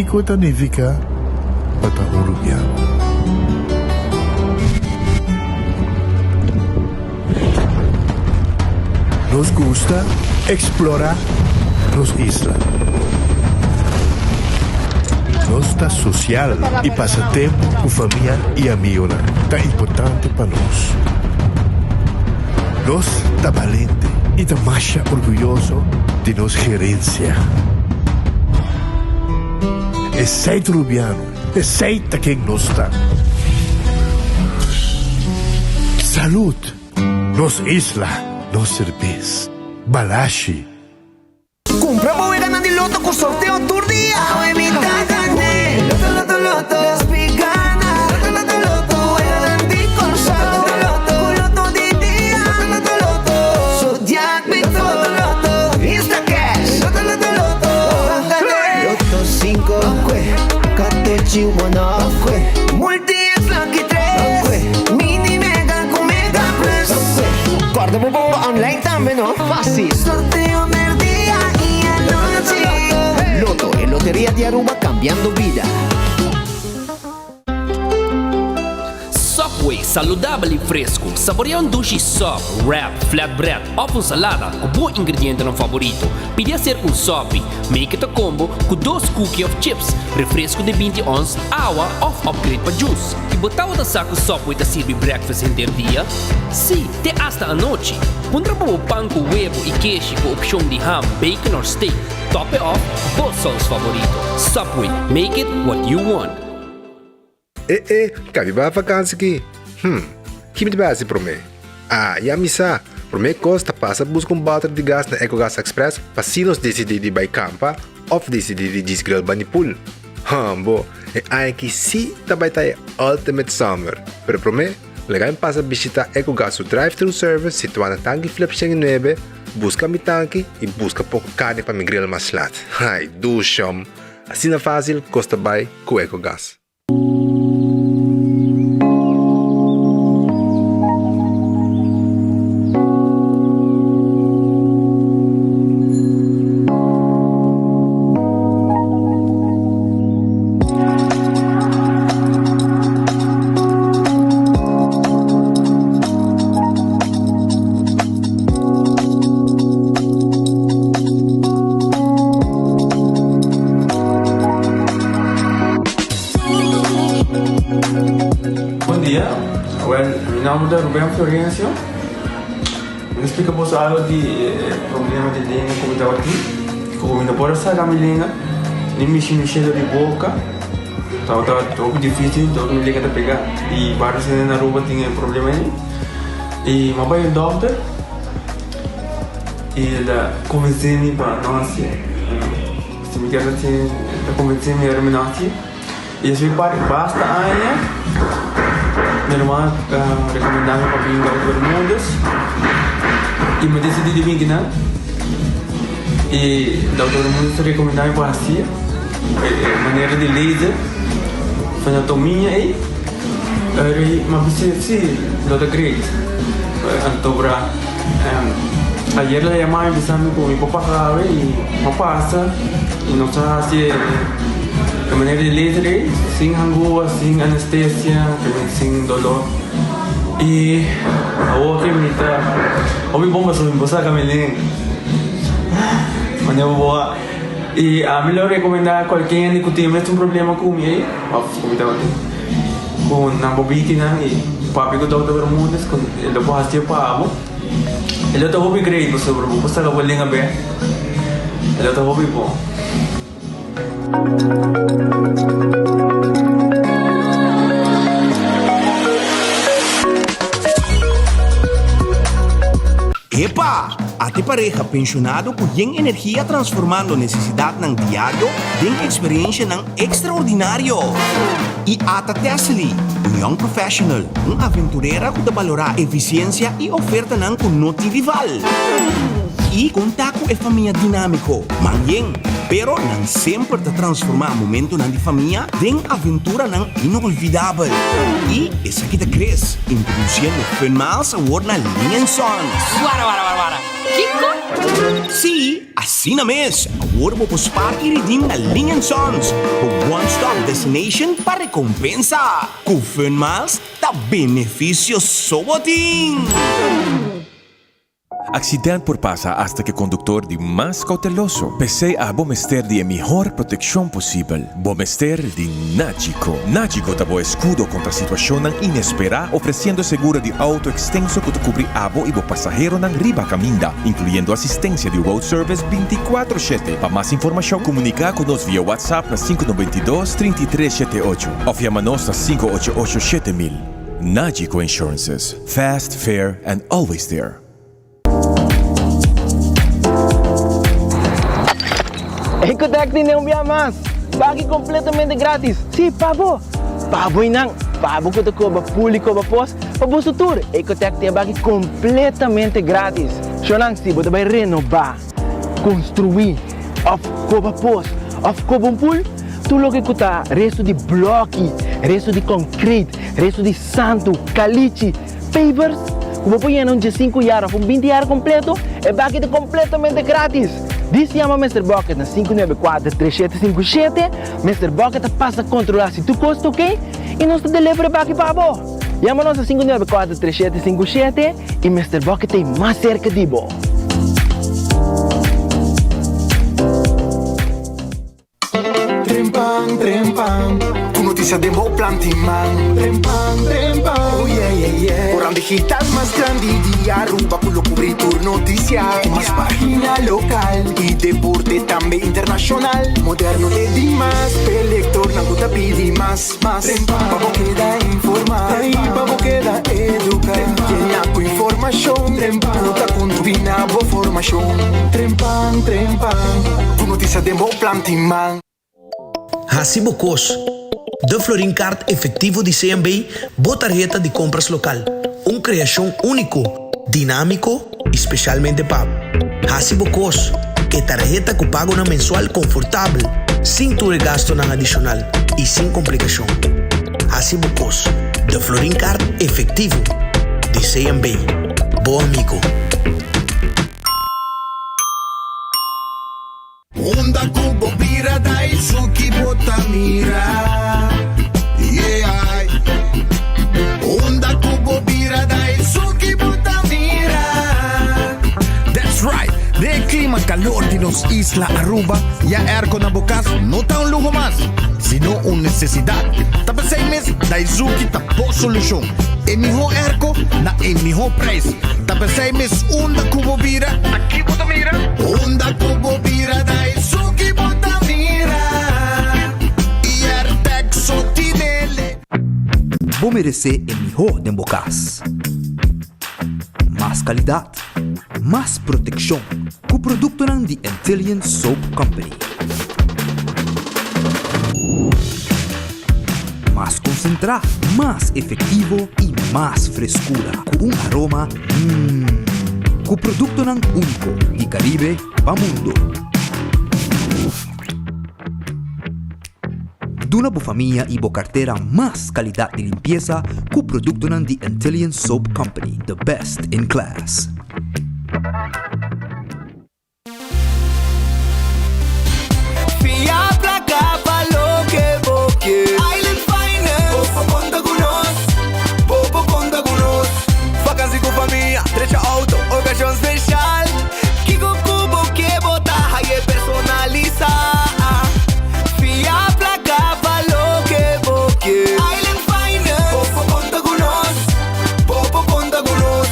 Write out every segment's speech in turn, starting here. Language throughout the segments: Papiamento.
kiko ta nifiká pa ta un rubiano. Nos gusta eksplorá nos isla. Nos ta sosial i pasa tempu ku famia i amigonan ta importante pa nos. Nos ta balente i ta masha orguyoso di nos gerensia. Esei ta Rubiano, esei ta ken nos ta. Salud! Nos isla, nos serbes. Balashi. Cumpra bo weganan di loto cu sorteo tur dia. Awe mi ta gane. Loto loto loto. Nos pi gana. Loto loto loto. Weganan di Corsou. Loto loto. Cu loto di dia. Loto loto loto. Zodiac Victor. Loto loto. Instacash. Loto loto loto. Ban gane. Loto cinco. Catochi one off. Multi X lucky tres. Mini mega cu mega plus. Corda bo bomba online tambe no. Fácil. Sorteo merdia y anochi. Lotto, e loteria di Aruba cambiando bida. Subway, saludabel y fresco. Saborea un dushi sub, wrap, flatbread of un salada cu bo ingredientenan favorito. Pidi hacer un sopi. Make it a combo cu dos cookie of chips, refresco di 20 ons, awa of upgrade pa juice. Y bo tabata sa cu Subway ta sirbi breakfast henter dia? Sí, te hasta anochi. Puntra pa bo pan cu webo y keshi cu opcion di ham, bacon or steak. Top it off bo saus favorito. Subway, make it what you want. E e, ka mi bai vakansi ki? Hm, ki mi ta bai hasi promé? Ah, ya mi sa! Promé kos ta pasa buska un bòter di gas na Ecogas Express pa si nos disidí di bai kampa òf disidí di djis grill bani pool. Hòmbo, e aña aki sí ta bai ta e ultimate summer! Pero promé, laga mi pasa bishitá Ecogas su drive-thru service situá na Tanki Flip 109, buska mi tanki i buska poko karni pa mi grill mas lat. Ai, dushòm! Asina fásil kos ta bai ku Ecogas. Bon dia, wel mi nomber ta Ruben Florencio. Mi ta splika boso algo di e problema di lenga ku mi tabatin. Ku mi no por a saka mi lenga ni mishi mishi dor di boka. Tabata hopi dificil dor mi lenga ta pega y varios hende na Aruba tin e problema ei. Y mi a bai un dokter y el a convence mi pa no hacié. Si mi kier hacié el ta convence mi ora mi no hacié. Y esei par basta aña mi hermano a recomenda mi pa bin Dokter Bermudez y mi a decidi di bin kinan. Y Dokter Bermudez a recomenda mi pa hacié. E manera di laser fenotomia ei eri m'a bisa si lo ta great anto bra ayer la yama mi bisa mi ku mi por pasa awe i m'a pasa i nos a hasi e manera di laser ei sin hangua sin anestesia sin dolor i awor ke mi ta hopi bon pasobra mi por saka mi lenga manera bo a. I ami lo rekomendá kualke hende ku tin mes un problema ku mi ei, òf ku mi tabatin, ku nan por bini kinan i papia ku Dòkter Bermudez ku e lo por hasié pa bo. E lo ta hopi great pasobra bo por saka bo lenga bèk. E lo ta hopi bon. Epa! Ate pareha penshonado ku yen energia transformando nesesidatnan diario den eksperenshanan ekstraordinario. I ata Tessely, un young professional, un aventurera ku ta balorá efisiensia i ofertanan ku no tin rival. I konta ku e famia dinámiko, man yen, pero nan semper ta transformá momentonan di famia den aventuranan inolvidabel. I esaki ta Chris, introdusiendo Fun Miles awor na Ling and Sons. Wara wara wara wara. Kiko? Sí, asina. Asina mes, awor bo por spaar y redeem na Ling and Sons, bo one stop destination pa recompensa. Cu Fun Miles ta beneficio so bo tin! Accident por pasa hasta cu e conductor di mas cauteloso. P'esey abo mester di e mihor proteccion posibel. Bo mester di Nagico. Nagico ta bo escudo contra situacionnan inespera, ofreciendo seguro di auto extenso cu ta cubri abo y bo pasaheronan riba caminda, incluyendo asistencia di road service binticuatro shete. Pa mas informacion, comunica cu nos via WhatsApp na sinku 92 33 shete ocho of yama nos na sinku ocho ocho 7000. Nagico Insurances, fast, fair and always there. Ecotec tin un bia mas! Baki completamente gratis! Sí, pa bo! Pa bo y nan! Pa bo cu ta coba pool y coba pos, pa boso tur! Ecotec tin e baki completamente gratis! Shownan, si bo ta bay renoba, construi, of coba pos, of coba un pool, tur loke cu ta resto di bloki, resto di concrete, resto di santo, calichi, Pavers, ku bo por yena un diesinku yar òf un binti yar kompleto, e baki ta kompletamente gratis! Dis yama Mister Bucket na 594 3757, Mister Bucket ta pasa kontrolá si tur kos ta okey i nos ta deliver e baki pa bo! Yama nos na 594 3757 i Mister Bucket ta ei mas serka di bo! Trempan, trempan, ku notisia den bo plan tin man. Trempan, trempan, oh yeah, yeah, yeah. Koran digital mas grandi di Aruba ku lo kubri tur notisia. Ku mas pagina lokal i deporte tambe internashonal. Moderno te dimas, p'e lektornan ku ta pidi mas, mas. Pa bo keda informa i pa bo keda eduka. Yena ku informashon ku ta kontribuí na bo formashon. Trempan, trempan, ku notisia den bo plan tin man. Hasi bo kos. De Florin Card Efectivo di CMB, bo tarheta di compras local. Un creacion unico, dinamico y specialmente pa bo. Hasi bo kos. E tarheta ku pagonan mensual konfortabel, sin tur e gastonan adishonal i sin komplikashon. Hasi bo kos. De Florin Card Efectivo di CMB. Bo amigo. Unda ku bo bira Daisuki bo ta mira Yeah Unda ku bo bira Daisuki bo ta mira That's right! Den e klima kalor di nos isla Aruba, ya airco na bo kas no ta un luho mas, sino un nesesidat. Ta p'esei mes Daizuki ta bo solushon. E mihó airco na e mihó prijs. Ta p'esei mes unda ku bo bira, aki bo ta mira. Unda ku bo bira Daizuki bo ta mira. I Airtec so tinele. Bo meresé e mihó den bo kas. Mas kalidat, mas protekshon ku produktonan di Antillian Soap Company. Mas konsentrá, mas efektivo i mas freskura ku un aroma mmm. Ku produktonan úniko di Karibe pa mundo. Duna bo famia i bo kartera mas kalidat di limpiesa ku produktonan di Antillian Soap Company, the best in class. Fia placa pa loke bo ke. Island Finance. Bo por conta cu nos. Bo por conta cu nos. Vakantie cu famia, drecha auto, ocasion special. Kico cu bo ke bo ta haye personalisa. Fia placa pa loke bo ke. Island Finance. Bo por conta cu nos. Bo por conta cu nos.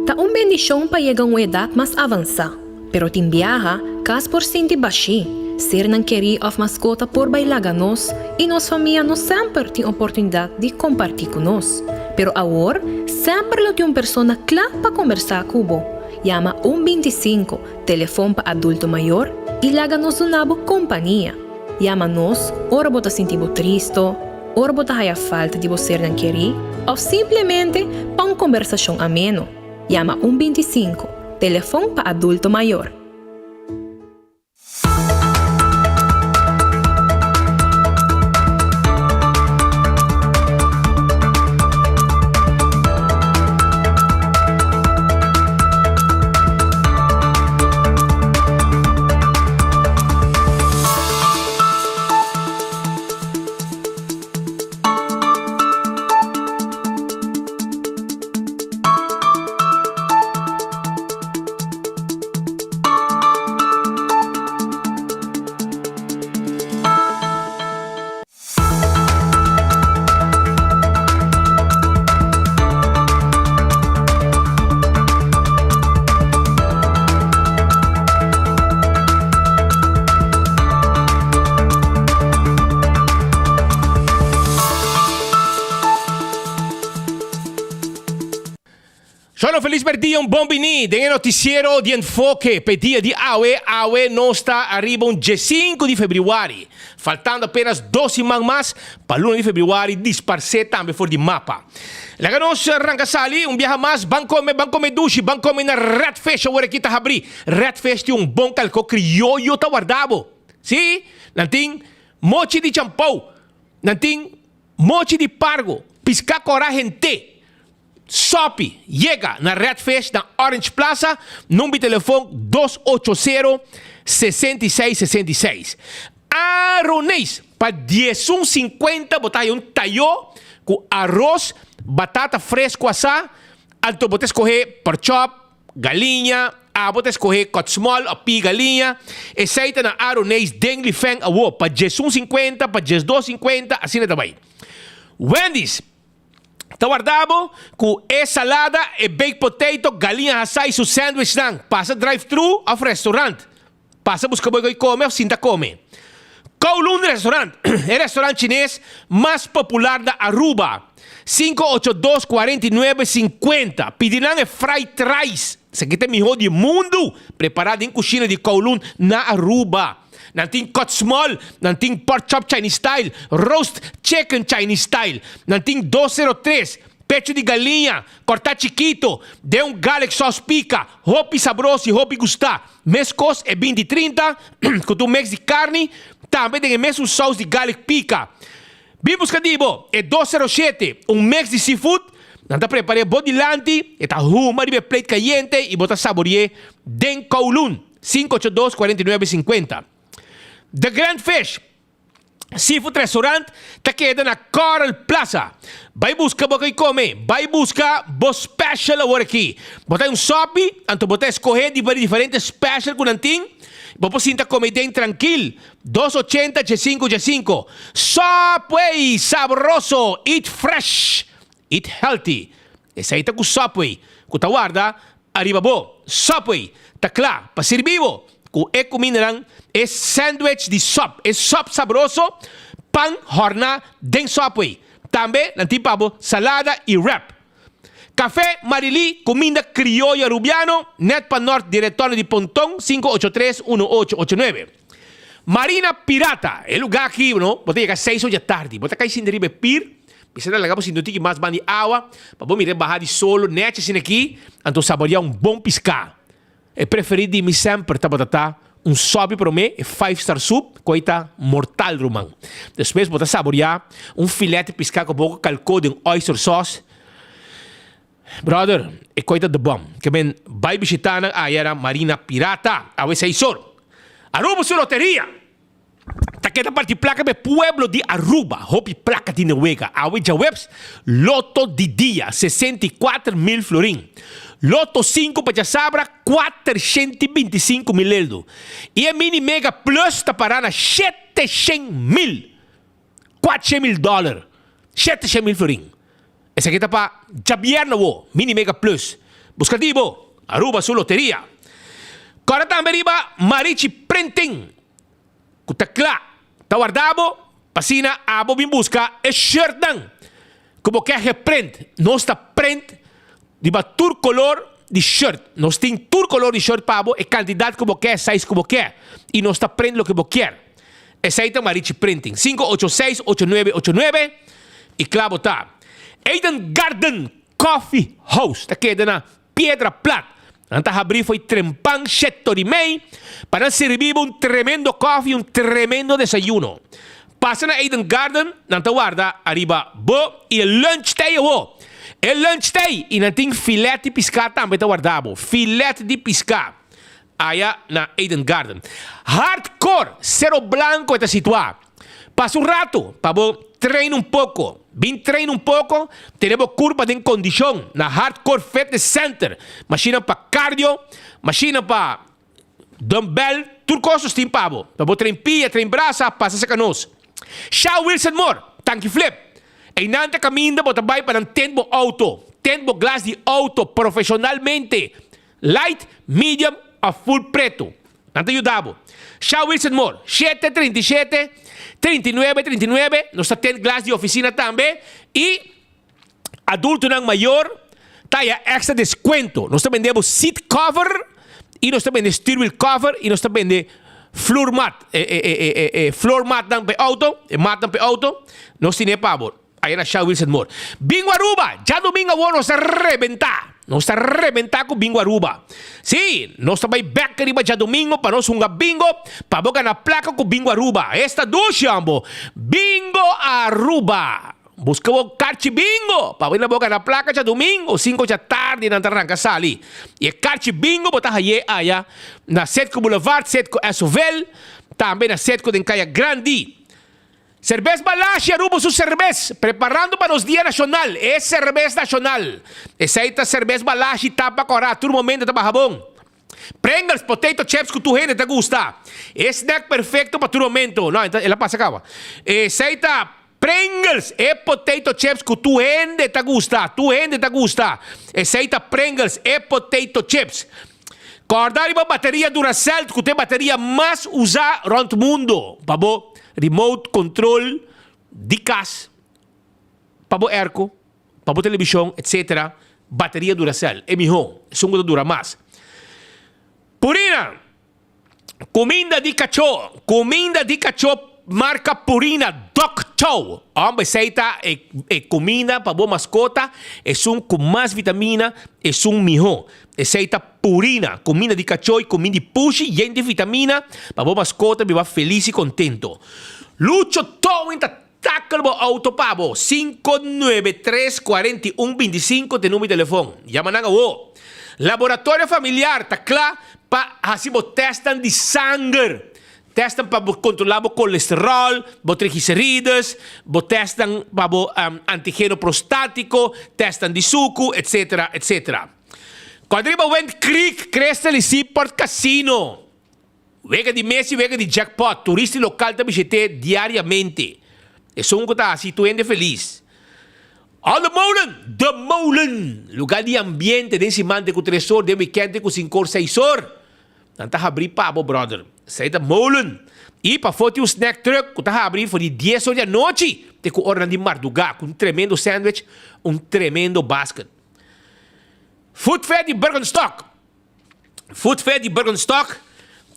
Ta un bendishon pa yega un edat mas avansá, pero tin biaha kas por sinti bashí, sernan kerí òf maskota por bai laga nos i nos famia no semper tin oportunidat di kompartí ku nos. Pero awor semper lo tin un persona kla pa kombersá ku bo. Yama un 25, telefon pa adulto mayor, i laga nos duna bo kompania. Yama nos ora bo ta sinti bo tristo, ora bo ta haya falta di bo sernan kerí òf simplemente pa un kombersashon ameno, yama un 25, telefon pa adulto mayor. Sholo felis merdia un bon bini den e noticiero di Enfoke p'e dia di awe. Awe nos ta ariba un diesinku di febrüari, faltando apenas dos siman mas pa luna di febrüari disparsé tambe for di mapa. Laga nos ranka sali un biaha mas, ban kome, ban kome dushi, ban kome na Red Fish awor aki ta habrí. Red Fish tin un bon kalkó krioyo ta warda bo. Sí, nan tin mochi di champou, nan tin mochi di pargo, piská kòrá hent'é. Sopi, yega na Red Fish na Orange Plaza, number di telefon dos ocho sero, 66 66. Aroneis, pa diesun sinkuenta bo ta haya un tayo ku aros, batata fresku asá, anto bo ta eskohe porkchop, galiña, abo ta eskohe kòtsmòl òf pii galiña, esei ta na Aroneis den Lifeng awo, pa diesun sinkuenta, pa diesdos sinkuenta, asina ta bai. Wendy's. Ta warda bo ku e salada, e baked potato, galiña hasá i su sandwichnan. Pasa drive-thru òf restaurant. Pasa buska bo i kome òf sinta kome. Kowloon Restaurant, e restaurant chines mas popular na Aruba. 582 49 50. Pidi nan e fried rice. Esaki ta e mihó di mundu, prepará den kushina di Kowloon na Aruba. Nan tin cut small, nan tin pork chop Chinese style, roast chicken Chinese style. Nan tin 203, pecho di galiña, cortá chikito, den un garlic sauce pica, hopi sabroso y hopi gustá. Mescos e binti 30, cu ta un mix di carni, tambe den e mesun saus di garlic pica. Bin busca di bo e 207, un mix di seafood, nan ta prepar'é bo dilanti, e ta huma riba e plate cayente y bo ta sabori'é den Kowloon. 582 49 50. The Grand Fish Seafood Restaurant ta keda na Coral Plaza. Bai buska bo koi kome, bai buska bo special awor aki. Bo ta un sopi, anto bo ta eskohe di diferente special ku nan tin. Bo por sinta kome den trankil. Dos ochenta djesinku djesinku. Subway sabroso, eat fresh, eat healthy. Esei ta ku Subway ku ta warda Ariba bo, Subway ta kla pa sirbi bo ku e kumindanan e sandwich di sòp, e sòp sabroso, pan hòrná den Subway. Tambe nan tin pa bo salada i wrap. Café Marilí, kuminda krioyo arubiano, nèt pa nòrt di Retorno di Ponton, 583 1889. Marina Pirata, e lugá aki, no, bo ta yega seis or dja tardi, bo ta kai sinta riba e pir, Mester ta laga bo sinti un tiki mas ban di awa pa bo mira e baha di solo nechi asina aki, anto saborea un bon piská. E preferí di mi semper tabata ta un sòpi promé, e five star soup, ku ei ta mortal ruman. Despues bo ta saborea un filet di piská ku bo kalkó den oyster sauce. Brother, e koi ta de bòm. Ke men bai bishitá nan aya na Marina Pirata, awe seis or. Aruba su loteria! Ta keda parti plaka pa e pueblo di Aruba. Hopi plaka tin den wega. Awe djaweps, loto di dia, 64 mil florin. Loto 5 pa djasabra, 425 mil eldo. I e mini mega plus ta para na 700 mil. 400 mil dollar. 700 mil florin. Esaki ta pa djabierna wo, mini mega plus. Buska di bo, Aruba su loteria. Kòrda tambe riba Marichi Printing ku ta kla ta warda bo pa asina abo bin buska e shirtnan ku bo ke geprint. Nos ta print riba tur kolor di shirt. Nos tin tur kolor di shirt pa bo, e kantidat ku bo ke, size ku bo ke i nos ta print loke bo kier. Esei ta Marichi Printing, 586-8989 i kla bo ta. Eden Garden Coffee House ta keda na Piedra Plat. Nan ta habrí fo'i trempan sheto di mei pa nan sirbi bo un tremendo koffie i un tremendo desayuno. Pasa na Eden Garden, nan ta warda ariba bo i e lunch tei awo. E lunch tei i nan tin filet di piská tambe ta warda bo. Filet di piská aya na Eden Garden. Hardcore Cero Blanco e ta situá. Pasa un rato pa bo train un poco. Bin train un poco, tene bo curpa den condicion na Hardcore Fitness Center. Machine pa cardio, machine pa dumbbell, tur cos nos tin pa bo. Pa bo train pia, train brasa, pasa cerca nos. Shell Wilson Moore, Tanki Flip. Einan ta caminda bo ta bay pa nan tint bo auto. Tint bo glas di auto profesionalmente. Light, medium of full preto. Nan ta yuda bo. Shell Wilson Moore, 737 39 39. Nos ta tint glas di oficina tambe. Y adultonan mayor. Ta haya extra descuento. Nos ta bende bo seat cover y nos ta bende stuurwiel cover y nos ta bende floor mat, e e e e e floor matnan pa e auto, e matnan pa e auto. Nos tine pa bo. Aya na Shell Wilson Moore. Bingo Aruba! Djadomingo awor nos ta rebenta! Nos ta rebenta ku Bingo Aruba. Sí, nos ta bai bek riba djadomingo pa nos hunga bingo pa bo gana plaka ku Bingo Aruba. Esta dushi hombo! Bingo Aruba! Buska bo karchi bingo pa bo bo gana plaka djadomingo sinku djatardi nan ta ranka sali. I e karchi bingo bo ta haye aya na Setco Boulevard, Setco Esovil, tambe na Setco den Kaya Grandi. Serbes Balashi Aruba su serbes, preparando pa nos dia nacional, e serbes nacional. Esey ta serbes Balashi tapa cora, tur momento ta baha bon. Pringles, potato chips cu tur hende ta gusta. E snack perfecto pa tur momento. No, el a pasa caba. Esey ta Pringles, e potato chips cu tur hende ta gusta, tur hende ta gusta. Esey ta Pringles, e potato chips. Corda riba bateria Duracell cu ta e bateria mas usa rond mundo pa bo remote control di cas, pa bo airco, pa bo television etc. Bateria Duracell e miho, esun cu ta dura mas. Purina! Kuminda di kachó, kuminda di kachó marka Purina Dog Chow. Homber, esei ta e e kuminda pa bo maskota, esun ku mas vitamina, esun mihó. Esei ta Purina, kuminda di kachó i kuminda di pushi yen di vitamina pa bo maskota biba felis i kontento. Lucho Towing ta tackle bo auto pa bo. 593 41 25 ta e number di telefon. Yama nan awo. Laboratorio Familiar ta kla pa hasi bo testnan di sanger. Testnan pa bo kontrolá bo kolesteròl, bo triglicerides, bo testnan pa bo antigeno prostátiko, testnan di suku, etsetera, etsetera. Kòrda riba Wind Creek, Crystal i Seaport Casino. Wega di mes i wega di jackpot, turista i lokal ta bishit'é diariamente. Esun ku ta hasi tur hende felis. Al de Molen! De Molen! Lugar di ambiente den siman te ku tres or, den wikènt te ku sinku or, seis or. Nan ta habrí pa bo, bròder. Esei ta Molen. I pafó tin un snack truck ku ta habrí for di dies or di anochi te ku oranan di mardugá ku un tremendo sandwich, un tremendo basket. Food Fair di Birkenstock. Food Fair di Birkenstock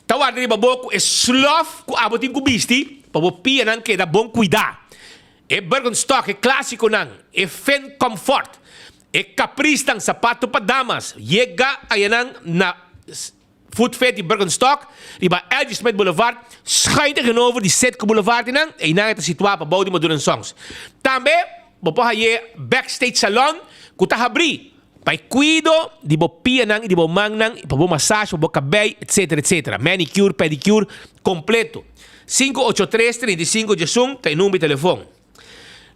ta warda riba bo ku e slof ku abo tin ku bisti pa bo pianan keda bon kuidá. E Birkenstock, e klásikonan, e Finn Comfort, e Caprisnan, sapato pa damas, yega ayanan na Food Fair di Birkenstock riba LG. Smith Boulevard, schuin tegenover di Citgo Boulevard einan, einan e ta situá pabou di Maduro and Sons. Tambe bo por haye Backstage Salon ku ta habrí Pa e kuido di bo pianan i di bo mannan i pa bo masashi, pa bo kabei, etsetera, etsetera. Manicure, pedicure, kompleto. 583 35 11 ta e number di telefon.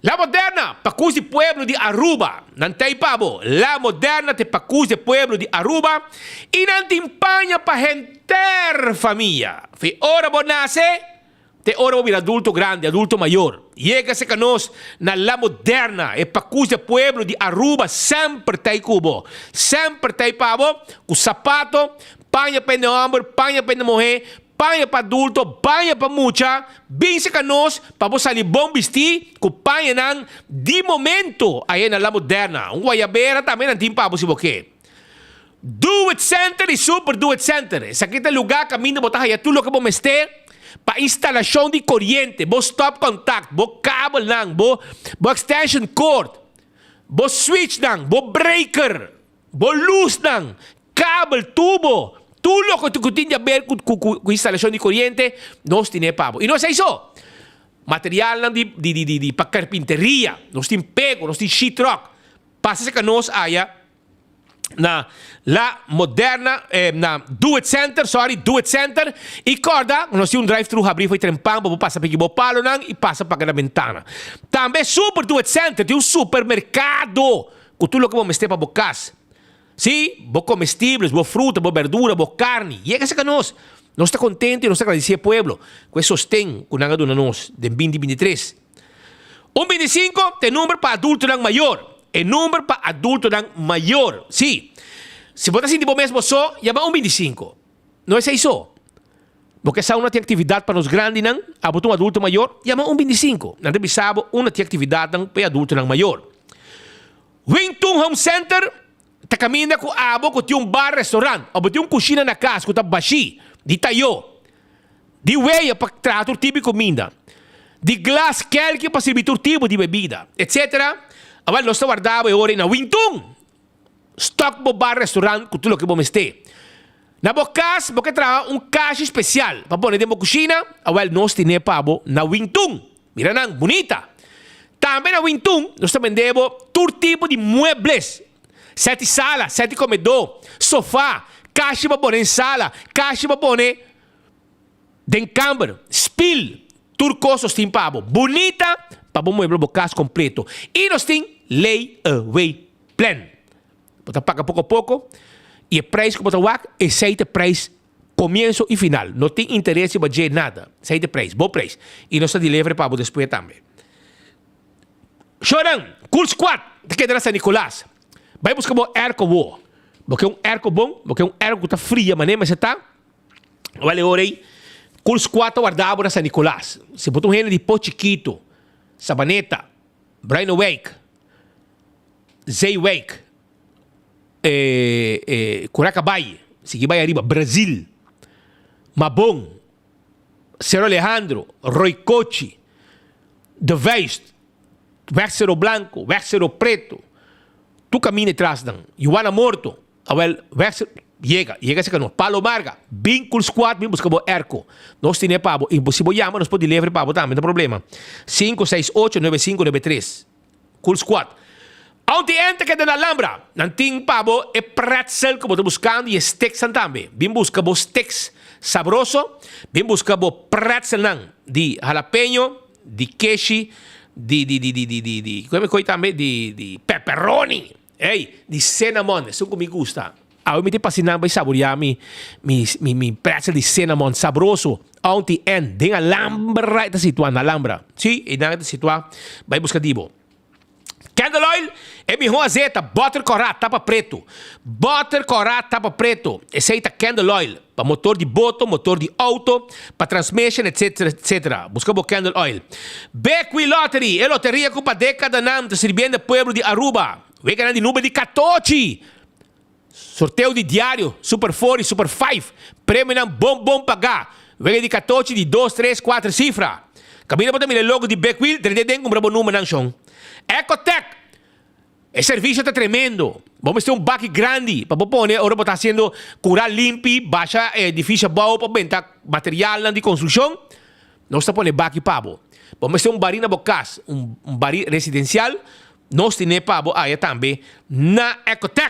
La Moderna, pakus di pueblo di Aruba. Nan ta ei pa bo. La Moderna ta e pakus di e pueblo di Aruba i nan tin paña pa henter famia. Fi ora bo nase. Te ora bo bira adulto grandi, adulto mayor. Yega serka nos na La Moderna, e pakus di e pueblo di Aruba semper ta ei ku bo. Semper ta ei pa bo, ku sapato, paña pa hende hòmber, paña pa hende muhé, paña pa adulto, paña pa mucha. Bin serka nos pa bo sali bon bistí ku pañanan di momento aye na La Moderna. Un guayabera tambe nan tin pa bo si bo ke. Do It Center y Super Do It Center. Esaki ta e lugar caminda bo ta haya tur loke bo mester pa instalacion di coriente, bo stop contact, bo kabelnan, bo bo extension cord, bo switchnan, bo breaker, bo luznan, kabel, tubo, tur loke cu tin di haber cu cu instalacion di coriente nos tine pa bo. Y no esey so, materialnan di di di pa carpinteria, nos tin pego, nos tin sheetrock, pasa cerca nos aya. na La Moderna, eh, na Do It Center, sorry, Do It Center. I korda, nos tin un drive-thru habrí for trempan pa bo pasa piki bo palonan i pasa paga na bentana. Tambe Super Do It Center tin un supermerkado ku tur loke bo mester pa bo kas. Sí, bo comestibles, bo fruta, bo berdura, bo karni. Yega serka nos. Nos ta kontento i nos ta gradisí e pueblo ku e sosten ku nan a duna nos den binti 23. Un 25 ta e number pa adultonan mayor. E number pa adultonan mayor. Sí. Si bo ta sinti bo mes bo so, yama un 25. No esei so. Bo ke sa unda tin aktividat pa nos grandinan, abo ta un adulto mayor, yama un 25. Nan ta bisa bo unda tin aktividatnan pa e adultonan mayor. Wing Tun Home Center. Ta kaminda ku abo ku tin un bar restaurant òf bo tin un kushina na kas ku ta bashí di tayó, di weya pa traha tur tipo di kuminda, di glas kèlki pa sirbi tur tipo di bebida, etsetera, awèl nos ta warda bo e ora ei na Wintun. Stòk bo bar restaurant ku tur loke bo mester. Na bo kas bo ke traha un kashi spesial pa pone den bo kushina, awèl nos tine pa bo na Wintun. Mira nan, bunita! Tambe na Wintun nos ta bende bo tur tipo di muebles, sèt di sala, sèt di komedó, sofá, kashi pa pone den sala, kashi pa pone den kamber, spil, tur kos nos tin pa bo. Bunita pa bo muebla bo kas kompleto. I nos tin lay away plan. Bo ta paga poko poko i e prijs ku bo ta wak, esei ta e prijs Comienso y final. No tin interes riba dje nada. Esey ta e prijs. Bo prijs. Y nos ta deliver pa bo despues tambe. Shonan, Cool Squad ta keda na San Nicolas. Bay busca bo airco bo. Bo ke un airco bon, bo ke un airco cu ta fria mane mester ta. Wal e ora ey, Cool Squad ta warda bo na San Nicolas. Si bo ta un hende di Pos Chikito, Sabaneta, Bruinewijk, Zeewijk, Curaca Bay, sigui bay ariba, Brazil, Mabon, Cerro Alejandro, Roy Cochi, De Vijst, Weg Cerro Blanco, Weg Cerro Preto, tur caminda e tras nan, Juana Morto, awel Weg Cerro, yega, yega cerca nos, Palo Marga, bin Cool Squad bin busca bo airco, nos tene pa bo, y si bo yama nos por deliver pa bo tambe, no problema, cinco seis ocho nueve cinco nueve tres. Cool Squad. Aunty Ann ta keda na Alhambra. Nan tin pa bo e pretzel ku bo ta buskando i e steaksnan tambe. Bin buska bo steaks sabroso. Bin buska bo pretzelnan di jalapeño, di keshi, di di di di di di di ku e tambe? Di di pepperoni. Ey, di cinnamon, esun ku mi gusta. Awe mi ta pasa nan bai saboreá mi mi mi mi pretzel di cinnamon sabroso. Aunty Ann, den Alhambra e ta situá, na Alhambra. Sí, einan e ta situá. Bai buska di bo. Candle oil, e mihó azeta, bòter kòrá, tapa pretu. Bòter kòrá, tapa pretu. Esei ta candle oil. Pa motor di boto, motor di auto, pa transmission, etc. Etc. Buska bo candle oil. Bequi Lottery, e loteria ku pa dekadanan ta sirbiendo e pueblo di Aruba. Weganan di number di katochi! Sorteo di diario, Super Four i Super Five. Premionan bon bon pagá. Wega di katochi di dos, tres, kuater sifra. Kaminda bo ta mira e logo di Bekwil, drenta den kumpra bo numbernan shon. Ecotec! E servisio ta tremendo. Bo mester un baki grandi pa bo pone ora bo ta hasiendo kura limpi, basha e edifisio abou pa benta materialnan di konstrukshon. Nos ta pone baki pa bo. Bo mester un bari na bo kas, un bari residensial, nos tine pa bo aya tambe na Ecotec.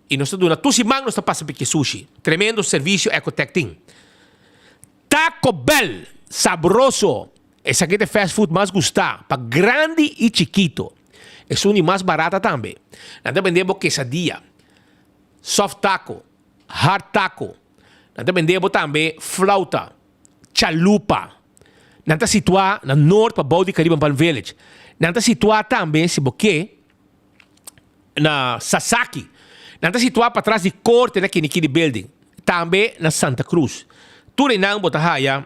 I nos ta duna tur siman nos ta pasa piki sushi. Tremendo servisio Ecotec tin. Taco Bell, sabroso! Esaki ta e fast food mas gustá pa grandi i chikito. Esun di mas barata tambe. Nan ta bende bo quesadilla, soft taco, hard taco. Nan ta bende bo tambe flauta, chalupa. Nan ta situá na noord pabou di Caribbean Palm Village. Nan ta situá tambe, si bo ke, na Sasaki. Nan ta situá patras di korte na Kinikini Building, tambe na Santa Cruz. Tur einan bo ta haya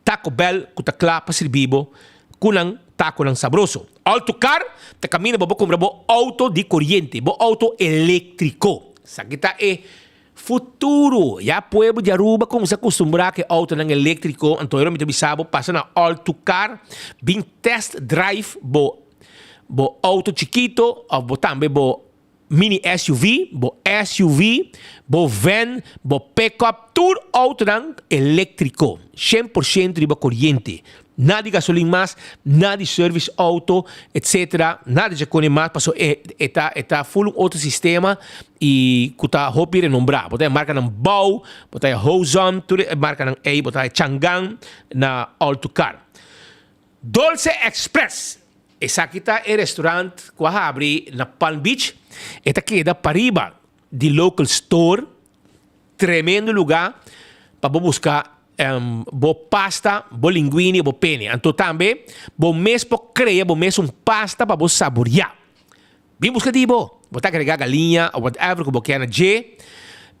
Taco Bell ku ta kla pa sirbi bo ku nan takonan sabroso. Alto Car ta kaminda bo pa kumpra bo outo di koriente, bo outo eléktriko. Esaki ta e futuro. Ya pueblo di Aruba kuminsá kustumbrá ku e outonan eléktriko, anto mi ta bisa bo pasa na Alto Car bin test drive bo bo auto chikito of bo tambe bo mini SUV, bo SUV, bo van, bo pickup, tur autonan electrico, 100% riba coriente. Nada di gasolin mas, nada di service auto, etc. Nada di cone mas, paso e, e ta, e ta full un otro sistema y cu ta hopi renombra. Bo ta e marcanan Bau, bo ta e Hozon, tur e marcanan ey, bo ta e Changan na All to Car. Dolce Express, Esaki ta e restaurant cu a habri na Palm Beach. E ta keda pariba di local store. Tremendo luga pa bo busca bo pasta, bo linguini, bo pene. Anto tambe bo mes por crea bo mes un pasta pa bo saboria. Bin busca di bo. Bo ta agrega galiña o whatever cu bo kier na dje.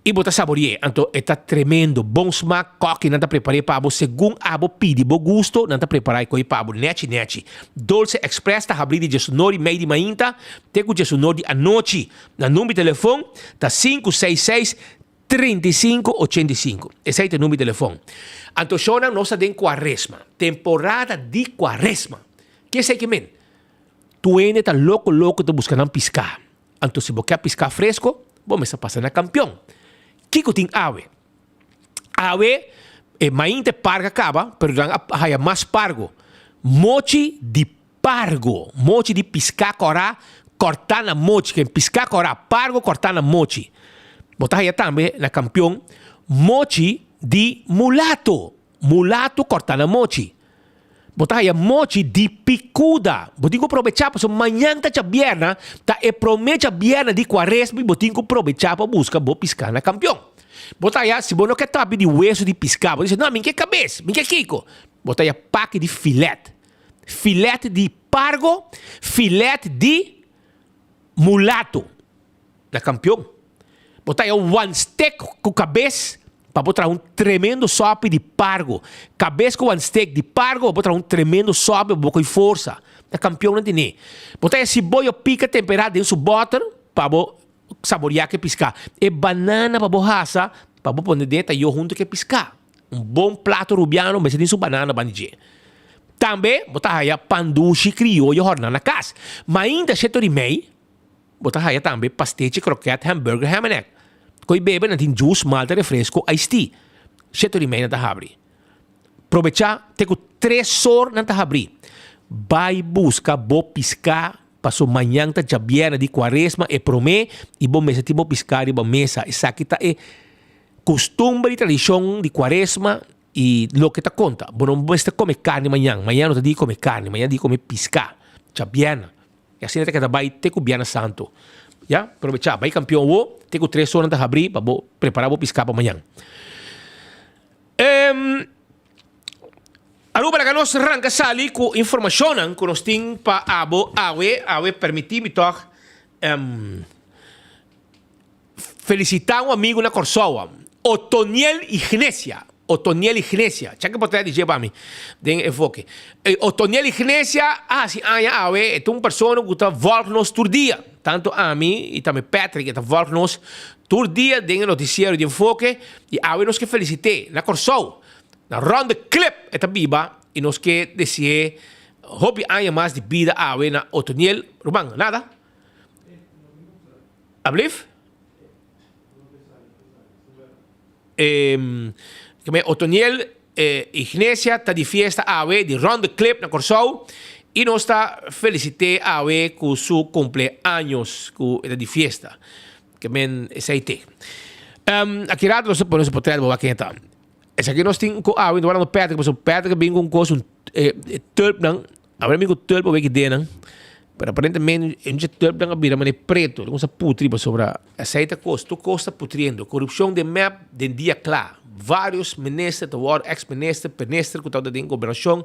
I bo ta sabori'é, anto e ta tremendo, bon smak, kòki nan ta prepar'é pa bo segun abo pidi bo gusto, nan ta prepará e koi pa bo nèchi nèchi. Dolce Express ta habrí di diesunor i mei di mainta te ku diesunor di anochi. Nan number di telefon ta sinku seis seis, 35 85. Esei ta e number di telefon. Anto shownan nos ta den kuaresma, temporada di kuaresma. Ke esei ke men? Tur hende ta loko loko ta buska nan piská. Anto si bo ke piská fresko, bo mester pasa na Kampion. Kiko tin awe? Awe e mainta e parga kaba, pero nan a haya mas pargo. Mochi di pargo, mochi di piská kòrá kòrtá na mochi. Ken piská kòrá, pargo kòrtá na mochi. Bo ta haya tambe na Kampion mochi di mulato. Mulato kòrtá na mochi. Bo ta haya mochi di pikuda. Bo tin ku probechá pasobra mañan ta djabièrna, ta e promé djabièrna di kuaresma i bo tin ku probechá pa buska bo piská na kampion. Bo ta haya, si bo no ke tapi di wesu di piská, bo ta bisa, no, mi ke kabes, mi ke kiko. Bo ta haya paki di filèt. Filèt di pargo, filèt di mulato. Na kampion. Bo ta haña wan stek ku kabes pa bo traha un tremendo sòpi di pargo. Kabes ku wan stek di pargo pa bo traha un tremendo sòpi pa bo koi forsa. Na kampion nan tene. Bo ta haña siboyo pika temperá den su bòter pa bo saboriá ku e piská. E banana pa bo hasa pa bo pone den e tayó huntu ku e piská. Un bon plato rubiano mester tin su banana banda dje. Tambe bo ta haña pan dushi krioyo hòrná na kas. Mainta sheto di mei. Bo ta haya tambe pastechi, kroket, hamburger, ham en egg. Koi bebe nan tin juice, malta, refresco, iced tea. Sheto di mei nan ta habri. Probecha te ku tres sor nan ta habri. Bai buska bo piská paso mañan ta djabièrnè di kuaresma e promé i bo mester tin bo piská riba mesa. Esaki ta e kustumber i tradishon di kuaresma i loke ta konta. Bo no mester kome karni mañan. Mañan no ta di kome karni, mañan di kome piská. Djabièrnè. I asina ta keda bai te ku Bièrnè Santu. Ya, probechá, bai kampion awo, te ku tres ora nan ta habrí pa bo prepará bo piská pa mañan. Em, Aruba laga nos ranka sali ku informashonnan ku nos tin pa abo awe. Awe permití mi tòg em, Felicita un amigo na Corsou, Otoniel Iglesia. Otoniel Iglesia. Check e portret di dje pa mi den enfoke. Otoniel Iglesia a hasi aña awe. E ta un persona ku ta volg nos tur dia. Tanto ami i tambe Patrick e ta volg nos tur dia den e noticiero di enfoke. I awe nos ke felicit'é na Corsou. Na Ronde Klip e ta biba i nos ke dese'é hopi aña mas di bida awe na Otoniel. Ruman, nada? Ablief? Otoniel Iglesia ta di fiesta awe di Ronde Klip na Kòrsou i nos ta felisit'é awe ku su kumpleaños ku e ta di fiesta. Ke men esei te. Aki rato nos ta pone su potret bo wak ken e ta. Esaki nos tin ku awe, no wak Patrick pasobra Patrick a bin ku un kos un tulpnan. Awor mi ku tulp awor ki denan, pero aparentemente e mucha tulpnan a bira manera preto, lo sa putri pasobra esei ta kos, tur kos ta putriendo. Korupshon den mep den dia kla. Varios minister ta wòrdu, eks minister, minister ku tabata den gobernashon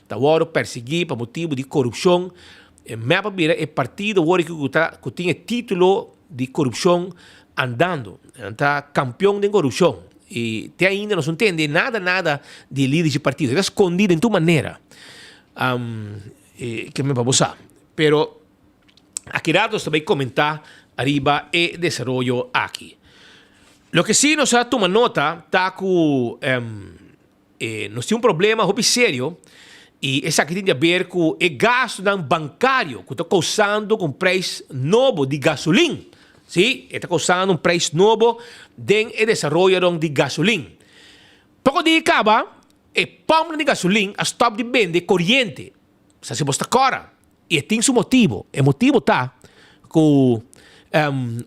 ta wòrdu persiguí pa motibu di korupshon. E mep a bira e partido awor aki ku ta ku tin e titulo di korupshon andando. Nan ta kampion den korupshon. I te ainda nos no tende nada nada di e lider dje partido. E ta skondi den tur manera. Ke men pa bo sa. Pero aki rato nos ta bai komentá ariba e desaroyo aki. Loke si nos a tuma nota ta ku nos tin un problema hopi serio i esaki tin di aber ku e gastunan bankario ku ta kousando ku un preis nobo di gasolin. Si, e ta kousando un preis nobo den e desaroyonan di gasolin. Poko dia kaba E pòmpnan di gasolin a stòp di bende koriente. Sa si bos ta kòrda. I e tin su motibu. E motibu ta ku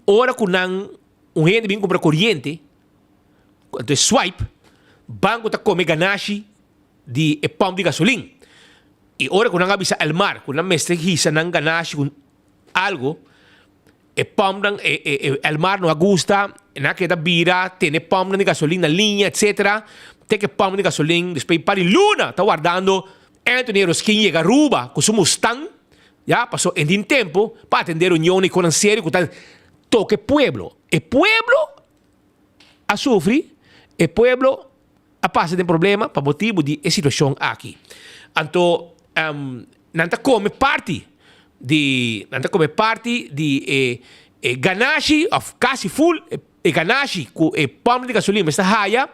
ora ku nan un hende bin kumpra koriente, anto e swipe, banko ta kome ganashi di e pòmp di gasolin. I ora ku nan a bisa Elmar ku nan mester hisa nan ganashi ku algu, E pumpnan, e, e, e Elmar no a gusta, nan a keda bira, tene pumpnan di gasolin na liña, etcetera. Te ke pump di gasolin, despues un par di luna ta wardando Anthony Eroskin yega Aruba ku su Mustang, ya, paso en tin tempo pa atende reunionnan i konan serio ku ta toka e pueblo. E pueblo. a sufri, e pueblo a pasa den problema pa motibu di e situashon aki. Anto nan ta kome parti di nan ta kome parti di e e ganashi òf kasi ful e ganashi ku e pòmp di gasolin mester haya,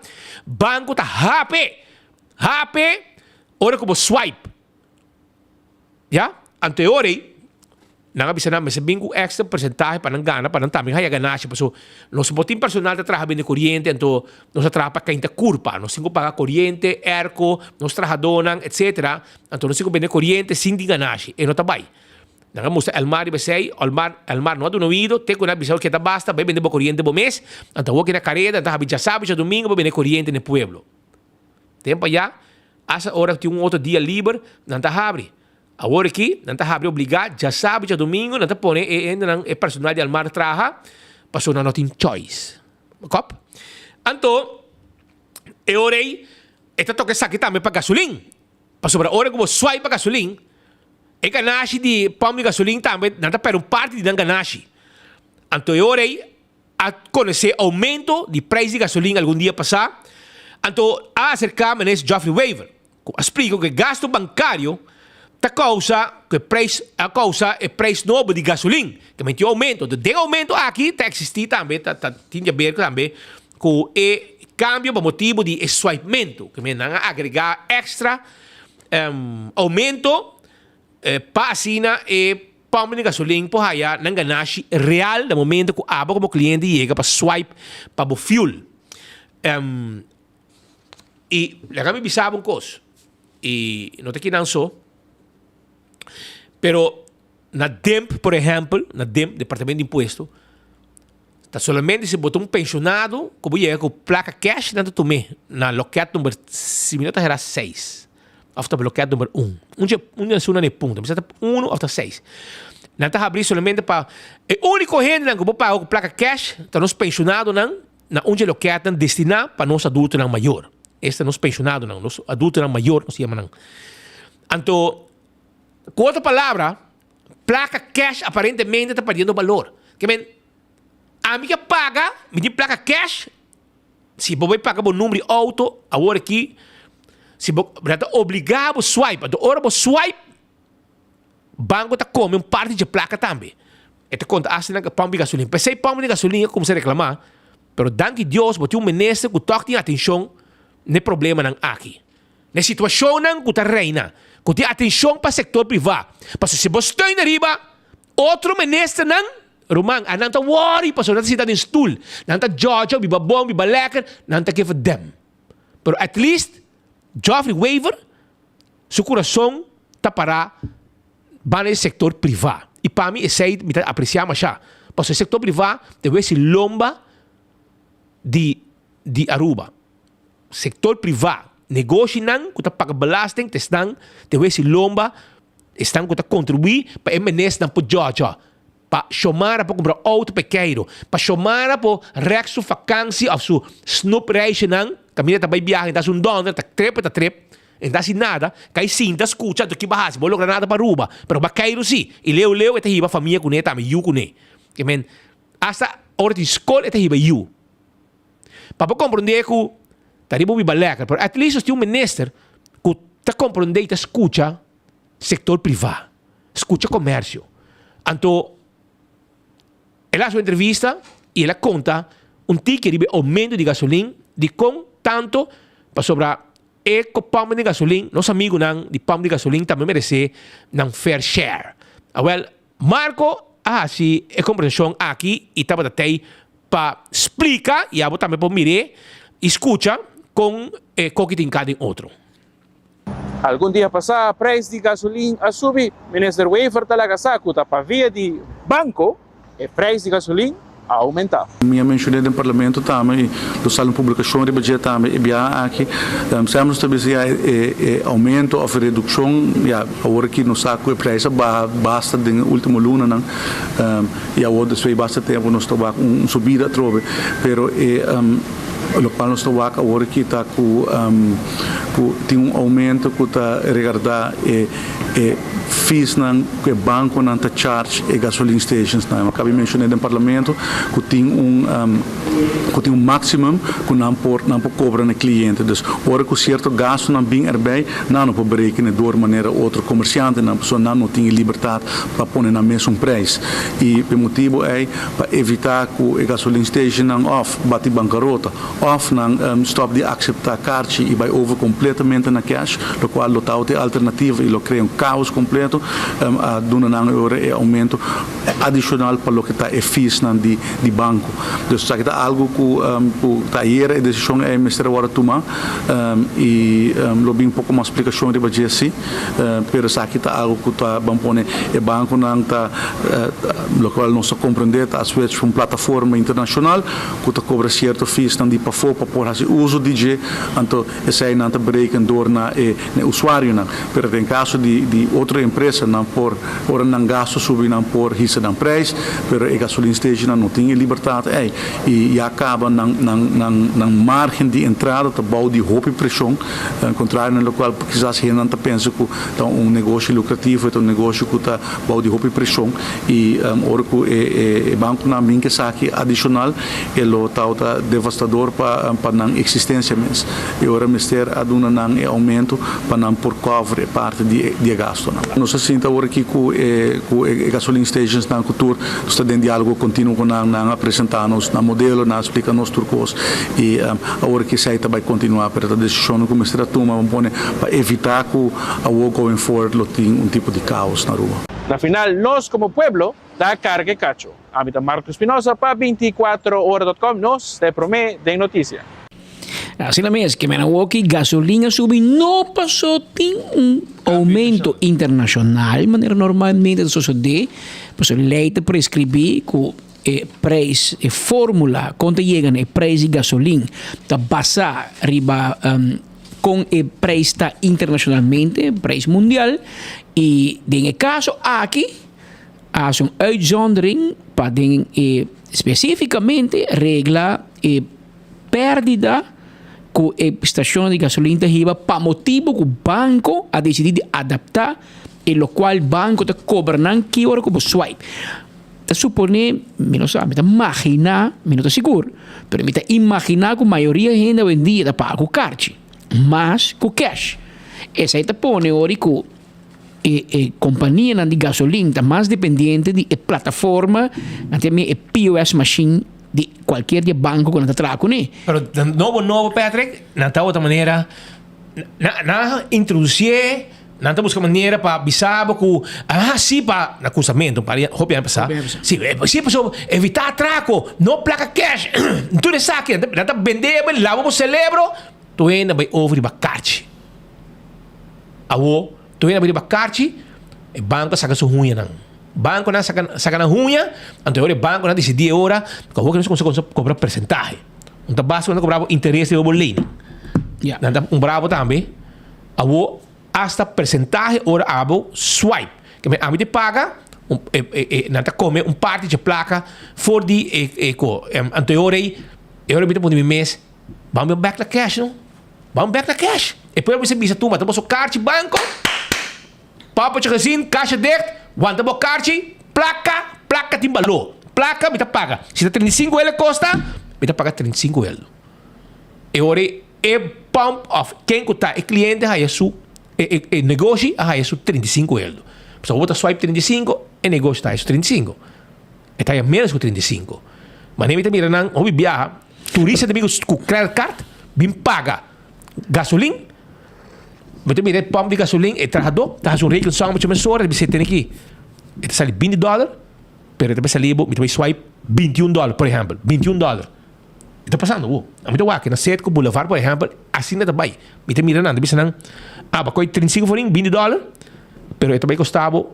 banko ta hape hape ora ku bo swipe. Ya, anto e ora ei, nan a bisa nan mester bin ku èkstra persentahe pa nan gana, pa nan tambe haya ganashi, paso nos no tin personal ta traha bende koriente, anto nos a traha pa kainta kurpa, nos tin ku paga koriente, airco, nos trahadónan, etsetera, anto nos tin ku bende koriente sin tin ganashi, e no ta bai. Nan a mustra Elmar riba esei, Olmar, Elmar no a duna oido, te ku nan a bisa oke ta basta, bai bende bo koriente bo mes, anto awor ki na kareda, nan ta habi djasabi, djadumingu pa bende koriente na e pueblo. Tempu ayá, asta ora ku tin un otro dia liber, nan ta habri. Awor aki, nan ta habri obligá djasabi, djadumingu, nan ta pone e hendenan, e personal di Almar traha, pasobra nan no tin choice. Kòp? Anto, e ora ei, e ta toka esaki tambe pa gasolin. Pasobra ora ku bo swipe pa gasolin, e ganashi di pòmp di gasolin tambe, nan ta pèrdè un parti di nan ganashi. Anto e ora ei, a konosé oumento di preis di gasolin algun dia pasá, anto a aserká Minister Geoffrey Wever, ku a splika ku e gastu bankario ta kousa ku e preis a kousa e preis nobo di gasolin, ta menti un oumento. Anto den oumento aki ta eksistí tambe ta ta tin di aber tambe ku e kambio pa motibu di e swipementu, ku nan a agregá èkstra oumento pa asina e Pòmp di gasolin por haya nan ganashi real na momento ku abo komo kliente yega pa swipe pa bo fuel. I laga mi bisa bo un kos, i no ta kinan so, pero na DIMP por ehèmpel, na DIMP, Departamento di Impuesto, Ta solamente si bo ta un pensionado ku bo yega ku plaka cash nan ta tum'é na loket number si mi no ta hera seis òf ta loket number un. Un dje un di esun nan e punto mi sa ta uno òf ta seis. Nan ta habrí solamente pa e úniko hendenan ku bo paga ku plaka cash ta nos pensionadonan na un dje loketnan destiná pa nos adultonan mayor. Esta nos pensionadonan, nos adultonan mayor nos yama nan. Anto ku otro palabra Plaka cash aparentemente ta perdiendo balor. Ke men, ami ke paga, mi tin plaka cash, si bo bai paga bo number di auto, awor aki, si bo, nan ta obliga bo swipe, anto ora bo swipe, banco ta come un parti dje plaka tambe. E ta conta hasta nan pump di gasolin. P'esei pump di gasolin a cuminsa reclama, pero danki Dios bo tin un minister cu toch tin atencion n'e problemanan aki. Na e situashonnan ku ta reina, ku tin atenshon pa sektor privá, pasobra si bo steun ariba otro ministernan, ruman, a nan ta wòri pasobra nan ta sinta den stul, nan ta djòdjò, biba bon, biba lèker, nan ta ke verdèm. Pero at least Geoffrey Wever su kurason ta pará banda di sektor privá. I pa mi esei mi ta apresiá mashá, pasobra e sektor privá ta wes e lomba di di Aruba. Sector priva, negoshinan cu ta paga belasting ta esnan te wesi lomba, esnan cu ta contribui pa e menesnan por djòdjò, pa Xiomara por cumpra auto pa e keiro, pa Xiomara por rek su vakantie of su snoepreisjenan, caminda ta bay biaha en ta haci un dònder, ta trep e ta trep, en ta haci nada, cay sinta scucha anto ki bo a haci, bo logra nada pa Aruba, pero bo a keiro si, y leu leu e ta hiba famia cune tambe, yu cune. Ke men, hasta ora tin scol e ta hiba yu. Pa bo komprondé ku ta riba un biba lèker, pero at least nos tin un minister ku ta komprondé i ta skucha sektor privá, skucha komersio. Anto el a hasi un entrevista i el a konta un tiki riba e oumento di gasolin, dikon tanto, pasobra e ku pòmp di gasolin, nos amigunan di pòmp di gasolin tambe meresé nan fair share. Awèl, Marco a hasi e kombersashon aki i tabata tei pa splika i abo tambe por mir'é i skucha kon e koki tin ka den otro. Algun dia pasá prijs di gasolin a subi. Minister Wever ta laga sa ku ta pa via di banko e prijs di gasolin a aumenta. Mi a mencion'é den Parlamento tambe y lo sali un publicacion riba dje tambe e biaha aki. Semper nos ta bisa ya e e aumento of e reduccion ya awor aki nos sa cu e prijs a baha basta den e ultimo lunanan y awor despues di basta tempo nos ta wak un subida atrobe pero e locual nos ta wak awor aki ta cu. ku tin un oumento ku ta regardá e e feesnan ku e bankonan ta charge e gasoline stationsnan. Mi a kaba di menshoné den parlamento ku tin un ku tin un maximum ku nan por nan por kobra na e kliente. Dus ora ku sierto gastunan bin erbij nan no por berekene door manera otro komersiantenan pasobra nan no tin e libertat pa pone nan mesun prijs. I p'e motibu ei pa evitá ku e gasoline stationnan òf bati bankarota òf nan stòp di akseptá karchi i bai over kompletamente na kèsh, lokual lo ta otro e alternativa i lo krea un kaos kompleto, a duna nan e ora e oumento adishonal pa loke ta e feesnan di di banko. Dus esaki ta algu ku ku ta ayera e desishon ei mester a wòrdu tumá i lo bin poko mas splikashon riba dje si. Pero esaki ta algo cu ta ban pone e banconan ta locual nos ta comprende ta a switch pa un plataforma internacional cu ta cobra cierto feesnan di pafo pa por haci uso di dje, anto eseinan ta bereken door na e usuarionan. Pero den caso di di otro empresanan por ora nan gasto subi nan por hisa nan prijs, pero e gasoline stationnan no tin e libertad ei y ya caba nan nan nan nan margen di entrada ta bou di hopi presion. Kontrario na lokual kisas hendenan ta pensa ku ta un negoshi lukrativo, e ta un negoshi ku ta bou di hopi preshon i ora ku e bankonan bin ku esaki adishonal e lo tabata devastador pa pa nan eksistensia mes. E ora mester a duna nan e oumento pa nan por cover e parti di di e gastunan. Nos a sinta awor aki ku e ku e gasoline stationsnan ku tur nos ta den dialogo kontinuo ku nan, nan a presentá nos nan modelo, nan a splika nos tur kos i Awor ki esei ta bai kontinuá, pero ta desishonnan ku mester a tuma pa pone pa evitá ku awor going forward lo tin un tipo di kaos na Aruba. Na final nos komo pueblo ta karga e kacho. Ami ta Marco Espinosa pa binticuatro ora dot com nos ta e prome den notisia. Asina mes, ke men awoki gasolin a subi no paso tin un oumento internashonal manera normalmente ta sosodé, pasobra lei ta preskribí ku E prijs, e formula kon ta yega na e prijs di gasolin ta basá riba kon e prijs ta internashonalmente, prijs mundial, i den e kaso aki a hasi un uitzondering pa den e spesífikamente regla e pèrdida ku e stashon di gasolin ta hiba pa motibu ku banko a disidí di adaptá e lokual banko ta kobra nan ki ora ku bo swipe. Ta suponé, mi no sa, mi ta maginá, mi no ta sigur, pero mi ta imaginá ku mayoria hende awendia ta paga ku karchi, mas ku kèsh. Esei ta pone ora ku e e kompanianan di gasolin ta mas dependiente di e plataforma, nan ta yama e POS machine di kualkier di e banko ku nan ta traha kuné. Pero nobo nobo Patrick, nan ta otro manera, nan a introdusié. Nan ta buska manera pa bisa bo ku a hasi pa na kusamentu un par di hopi aña pasá. Si, si pasobra evitá atrako, no plaka cash, tur esaki. Nan ta bende bo, laba bo selebro, tur hende a bai over riba karchi. Awo, tur hende a bai riba karchi, e banko a saka su huñanan. Bankonan saka saka nan huña, anto e ora e bankonan disidí e ora ku awor ku nos kuminsá kobra persentahe. Un ta basta ku nan ta kobra bo interes riba bo lei. Nan ta un brabo tambe. Awo hasta persentahe ora abo swipe. Ke men ami te paga, un, e, e, e, nan ta come un parti dje placa for di e, e ko. Em, anto e ora ei, e ora mi ta pone mi mes, ban bin bek na cash no. Ban bek na cash. E pueblo mester bisa tuma, ta boso karchi banco, Poppetje gezien, kasha dicht, wanta bo karchi, placa, placa tin balor. Placa mi ta paga. Si ta 35 el e costa, mi ta paga 35 el. E ora ei E pump of ken ku ta e kliente haya su e e negoshi a haya su 35 eldo. Pasobra bo ta swipe 35, e negoshi ta haya su 35. E ta haya menos ku 35. Manera mi ta mira nan hopi biaha, turista ta bin ku credit card bin paga gasolin. Mi ta mira e pump di gasolin, e trahadó ta hasi un rekensom mucha mesora, e ta bisa tene aki e ta sali binti dòler, pero e ta bai sali bo, mi ta bai swipe bintiun dòler, por ehèmpel, bintiun dòler. E ta pasando bo. Ami ta wak na Cetco Boulevard por ehempel, asina ta bai. Mi ta mira nan, ta bisa nan, ah, bo a kohe 35 florin, 20 dollar, pero e ta bai kosta bo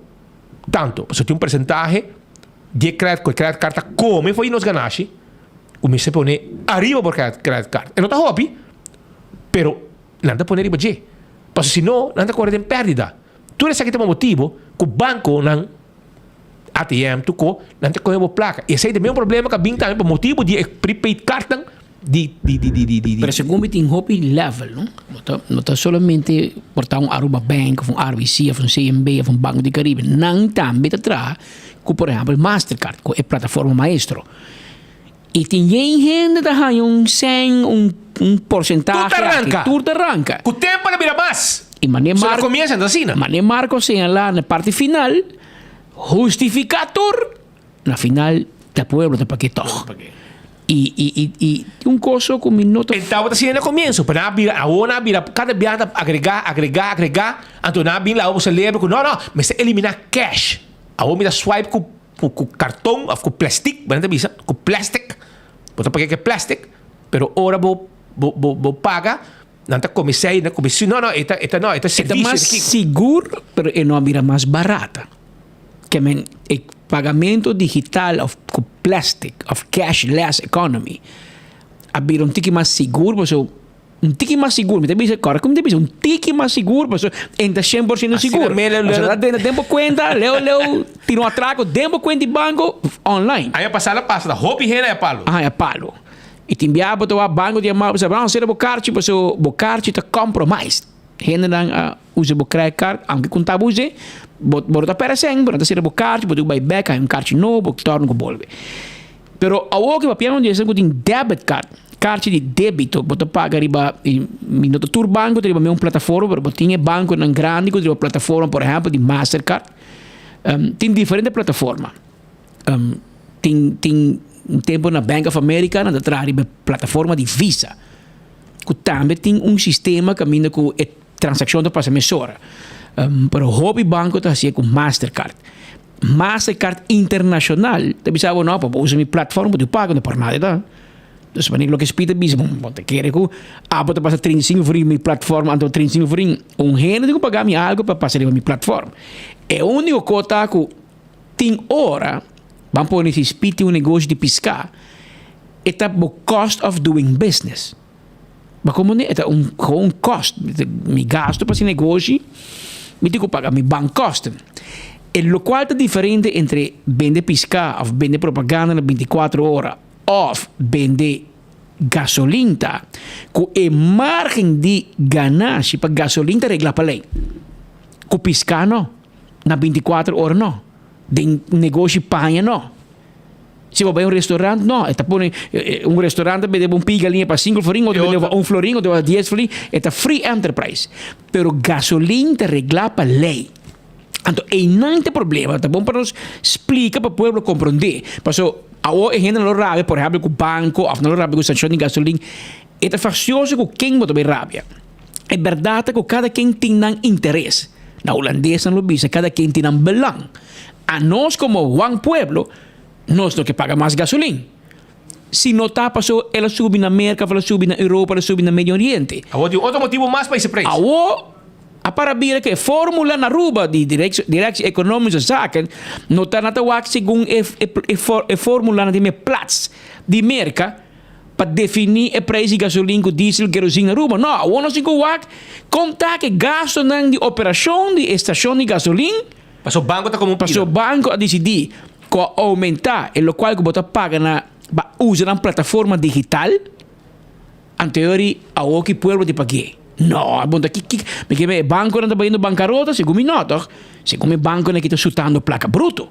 tanto. Pasobra tin un persentahe di e credit, ku e credit card ta kome for di nos ganashi, ku mester pone ariba bo credit card. E no ta hopi, pero nan ta pone riba dje. Pasobra si no, nan ta kore den pèrdida. Tur esaki ta motibu ku bankonan ATM tuko, nan ta kohe bo plaka. Esei ta e mesmo problema ku a bin tambe pa motibu di e prepaid cardnan. Di di di di di di. Pero segun mi tin hopi level no. No ta no ta solamente por ta un Aruba Bank of un RBC of un CMB of un Banco di Caribe. Nan tambe ta traha ku por ehempel Mastercard ku e plataforma maestro. I tin yen hende ta haña un sèn un un porsentahe Tur ta aki. ranka. Tur ta ranka. Ku tempo lo bira mas. I mane So na Marco komienso no ta asina. mane Marco señalá na parti final hustifiká tur. Na final ta pueblo ta pag'é tòg. I i i i un koso ku mi no ta. E tabata asina na komienso, pero nan a bira, awor nan a bira kada biaha ta agregá, agregá, agregá, anto nan a bin laga bo selebro ku no, no, mester eliminá cash. Awor mi ta swipe ku ku ku karton òf ku plèstik, bo nan ta bisa, ku plèstik, bo ta pag'é ku e plèstik, pero ora bo bo bo bo paga, nan ta kome sei, nan ta kome si, no, no, e ta e ta no, e ta E ta servisio, mas e ta kiko. sigur, pero e no a bira mas barata. Ke men e pagamento digital of ku plastic of cashless economy a bira un tiki mas sigur paso un tiki mas sigur mi ta bisa kòrda ku mi ta bisa un tiki mas sigur paso e no ta shen por shento sigur paso ta drenta den bo kuenta leu leu tira un atrako den bo kuenta di banko online. Aña pasá la pasa ta hopi hende a palo. Aña palo i tin biaha bo ta wak banko di yama bo bisa bo sera bo karchi paso bo karchi ta compromised. Hendenan a usa bo credit card, aunke ku ta us'é, bo bo no ta pèrdè sèn, bo no ta sera bo karchi, bo tin ku bai bèk haña un karchi nobo, tòrnu ku bolbe. Pero awor ku papia nan di esnan ku tin debit card, karchi di debito, bo ta paga riba, mi no ta tur banko ta riba mesun plataforma, pero bo tin e bankonan grandi ku ta riba plataforma, por ehèmpel di Mastercard, tin diferente plataforma. Tin tin un tempu na Bank of America nan ta traha riba e plataforma di Visa. Ku tambe tin un sistema kaminda ku e transakshon ta pasa mesora. Pero hopi banko ta hasié ku Mastercard. Mastercard internashonal ta bisa bo no, pa bo usa mi platform bo tin ku paga, no por nada ta. Dus wanneer loke Speed ta bisa bo, bo ta kere ku abo ta pasa 35 florin mi platform anto 35 florin un hende tin ku paga mi algu pa pasa riba mi platform. E úniko kos ta ku tin ora ban pone si Speed tin un negoshi di piská. E ta bo cost of doing business. Bo komo e ta un gewoon cost. Mi gasto pa si negoshi, mi tin ku paga mi bankkosten. E lokual ta diferente entre bende piská òf bende propaganda na bintikuater ora òf bende gasolin ta ku e margen di ganashi pa gasolin ta regla pa lei. Ku piská no, na bintikuater ora no, den negoshi paña no. Si bo bai un restaurant, no, e ta pone un restaurant ta bende bo un pig galiña pa sinku florin, otro bende bo pa un florin, otro pa dies florin, e ta free enterprise. Pero gasolin ta reglá pa lei. Anto einan ta e problema, ta bon pa nos splika pa pueblo komprondé. Paso awor e hende nan lo rabia, por ehèmpel ku banko òf nan lo rabia ku stashon di gasolin, e ta fastioso ku ken bo ta bai rabia. E bèrdat ta ku kada ken tin nan interes. Na hulandes nan lo bisa kada ken tin nan belang. Anos komo Juan Pueblo nos no ke paga mas gasolin. Si no ta paso el a subi na Merka of el a subi na Europa el a subi na Medio Oriente. Awor tin otro motibu mas pa ese preis. Awor a para bira ku e formula na Aruba di Directie Economische Zaken no ta na ta wak segun e e formulanan di me plats di Merka pa definí e preis di gasolin ku diesel kerosine na Aruba. No, awor nos tin ku wak kon ta ku e gastonan di operashon di e stashon di gasolin. Paso banco ta como un pida. Paso banco a dicidi cu a aumenta e locual cu bo ta paga na pa usa nan plataforma digital, anteori awo ki pueblo di pagu'e. No, bon ta ki ki mi ke e banconan ta bayendo bancarota? Segun mi no toch. Segun mi banconan aki ta sutando placa bruto.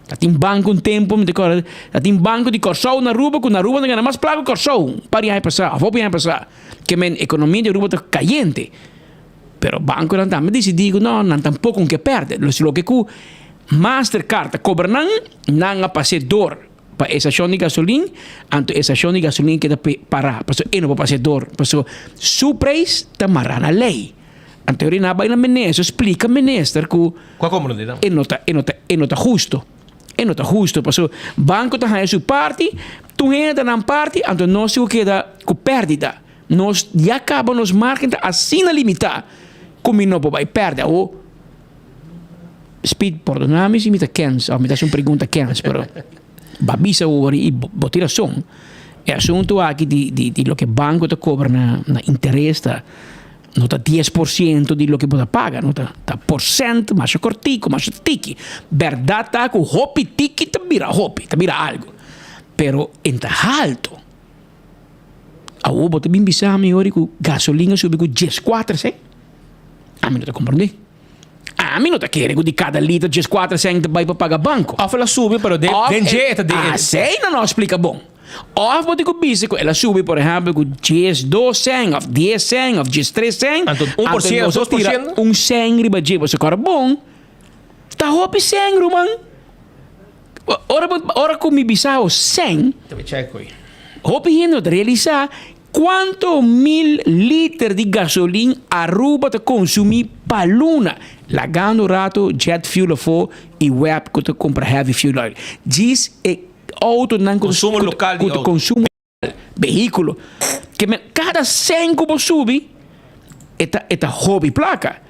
Ta tin banco un tempo mi ta corda ta tin banco di Corsou na Aruba cu na Aruba nan gana mas placa cu Corsou un par di aña pasa of hopi aña pasa. Ke men economia di Aruba ta cayente. Pero banconan tambe dicidi cu no, nan tampoco ke perde. Los loke cu Mastercard ta cobra nan, nan a pase door pa e stacion di gasolin, anto e stacion di gasolin keda para, pasobra e no por pase door, pasobra su prijs ta mara na ley. Anto e nan a bay na minister, splica minister cu Cu a comprende nan? e no ta, e no ta, e no ta husto. E no ta husto, pasobra banco ta haya su parti, tur hende ta nan parti, anto nos tin cu keda cu perdida. Nos ya caba nos margen ta asina limita cu mi no por bay perde. Awo, Speed, pordona mi si mi ta kens of mi ta haci un pregunta kens, pero bo a bisa awor y bo tin razon. E asunto aki di di di loke banco ta cobra na na interes ta no ta dies por ciento di loke bo ta paga, no ta ta porcent masha cortico, masha tiki. Berdad ta cu hopi tiki ta bira hopi, ta bira algo, pero e ta halto. Awor bo ta bin bisa mi ori ku gasolin a subi ku dieskuater sèn? Ami no ta komprondé. Ami no ta kere ku di kada liter dieskuater sèn ta bai pa paga banko. Òf el a subi pero den den dje e ta den. Asei no no a splika bon. Òf bo tin ku bisa ku el a subi por ehèmpel ku diesdos sèn òf dies sèn òf diestres sèn. Anto un por siento, nos a dos por tira siento? un sèn riba dje. Pasobra kòrda bon, ta hopi sèn ruman. Ora bo ora ku mi bisa bo sèn, Ta mi check hoy. hopi hende no ta realisá kuantu mil liter di gasolin Aruba ta konsumí pa luna, lagando rato jet fuel afó i web ku ta kumpra heavy fuel oil. Djis e outonan ku Konsumo lokal di ku ta outo. konsumo vehíkulo. Ke men kada sèn ku bo subi e ta e ta hopi plaka.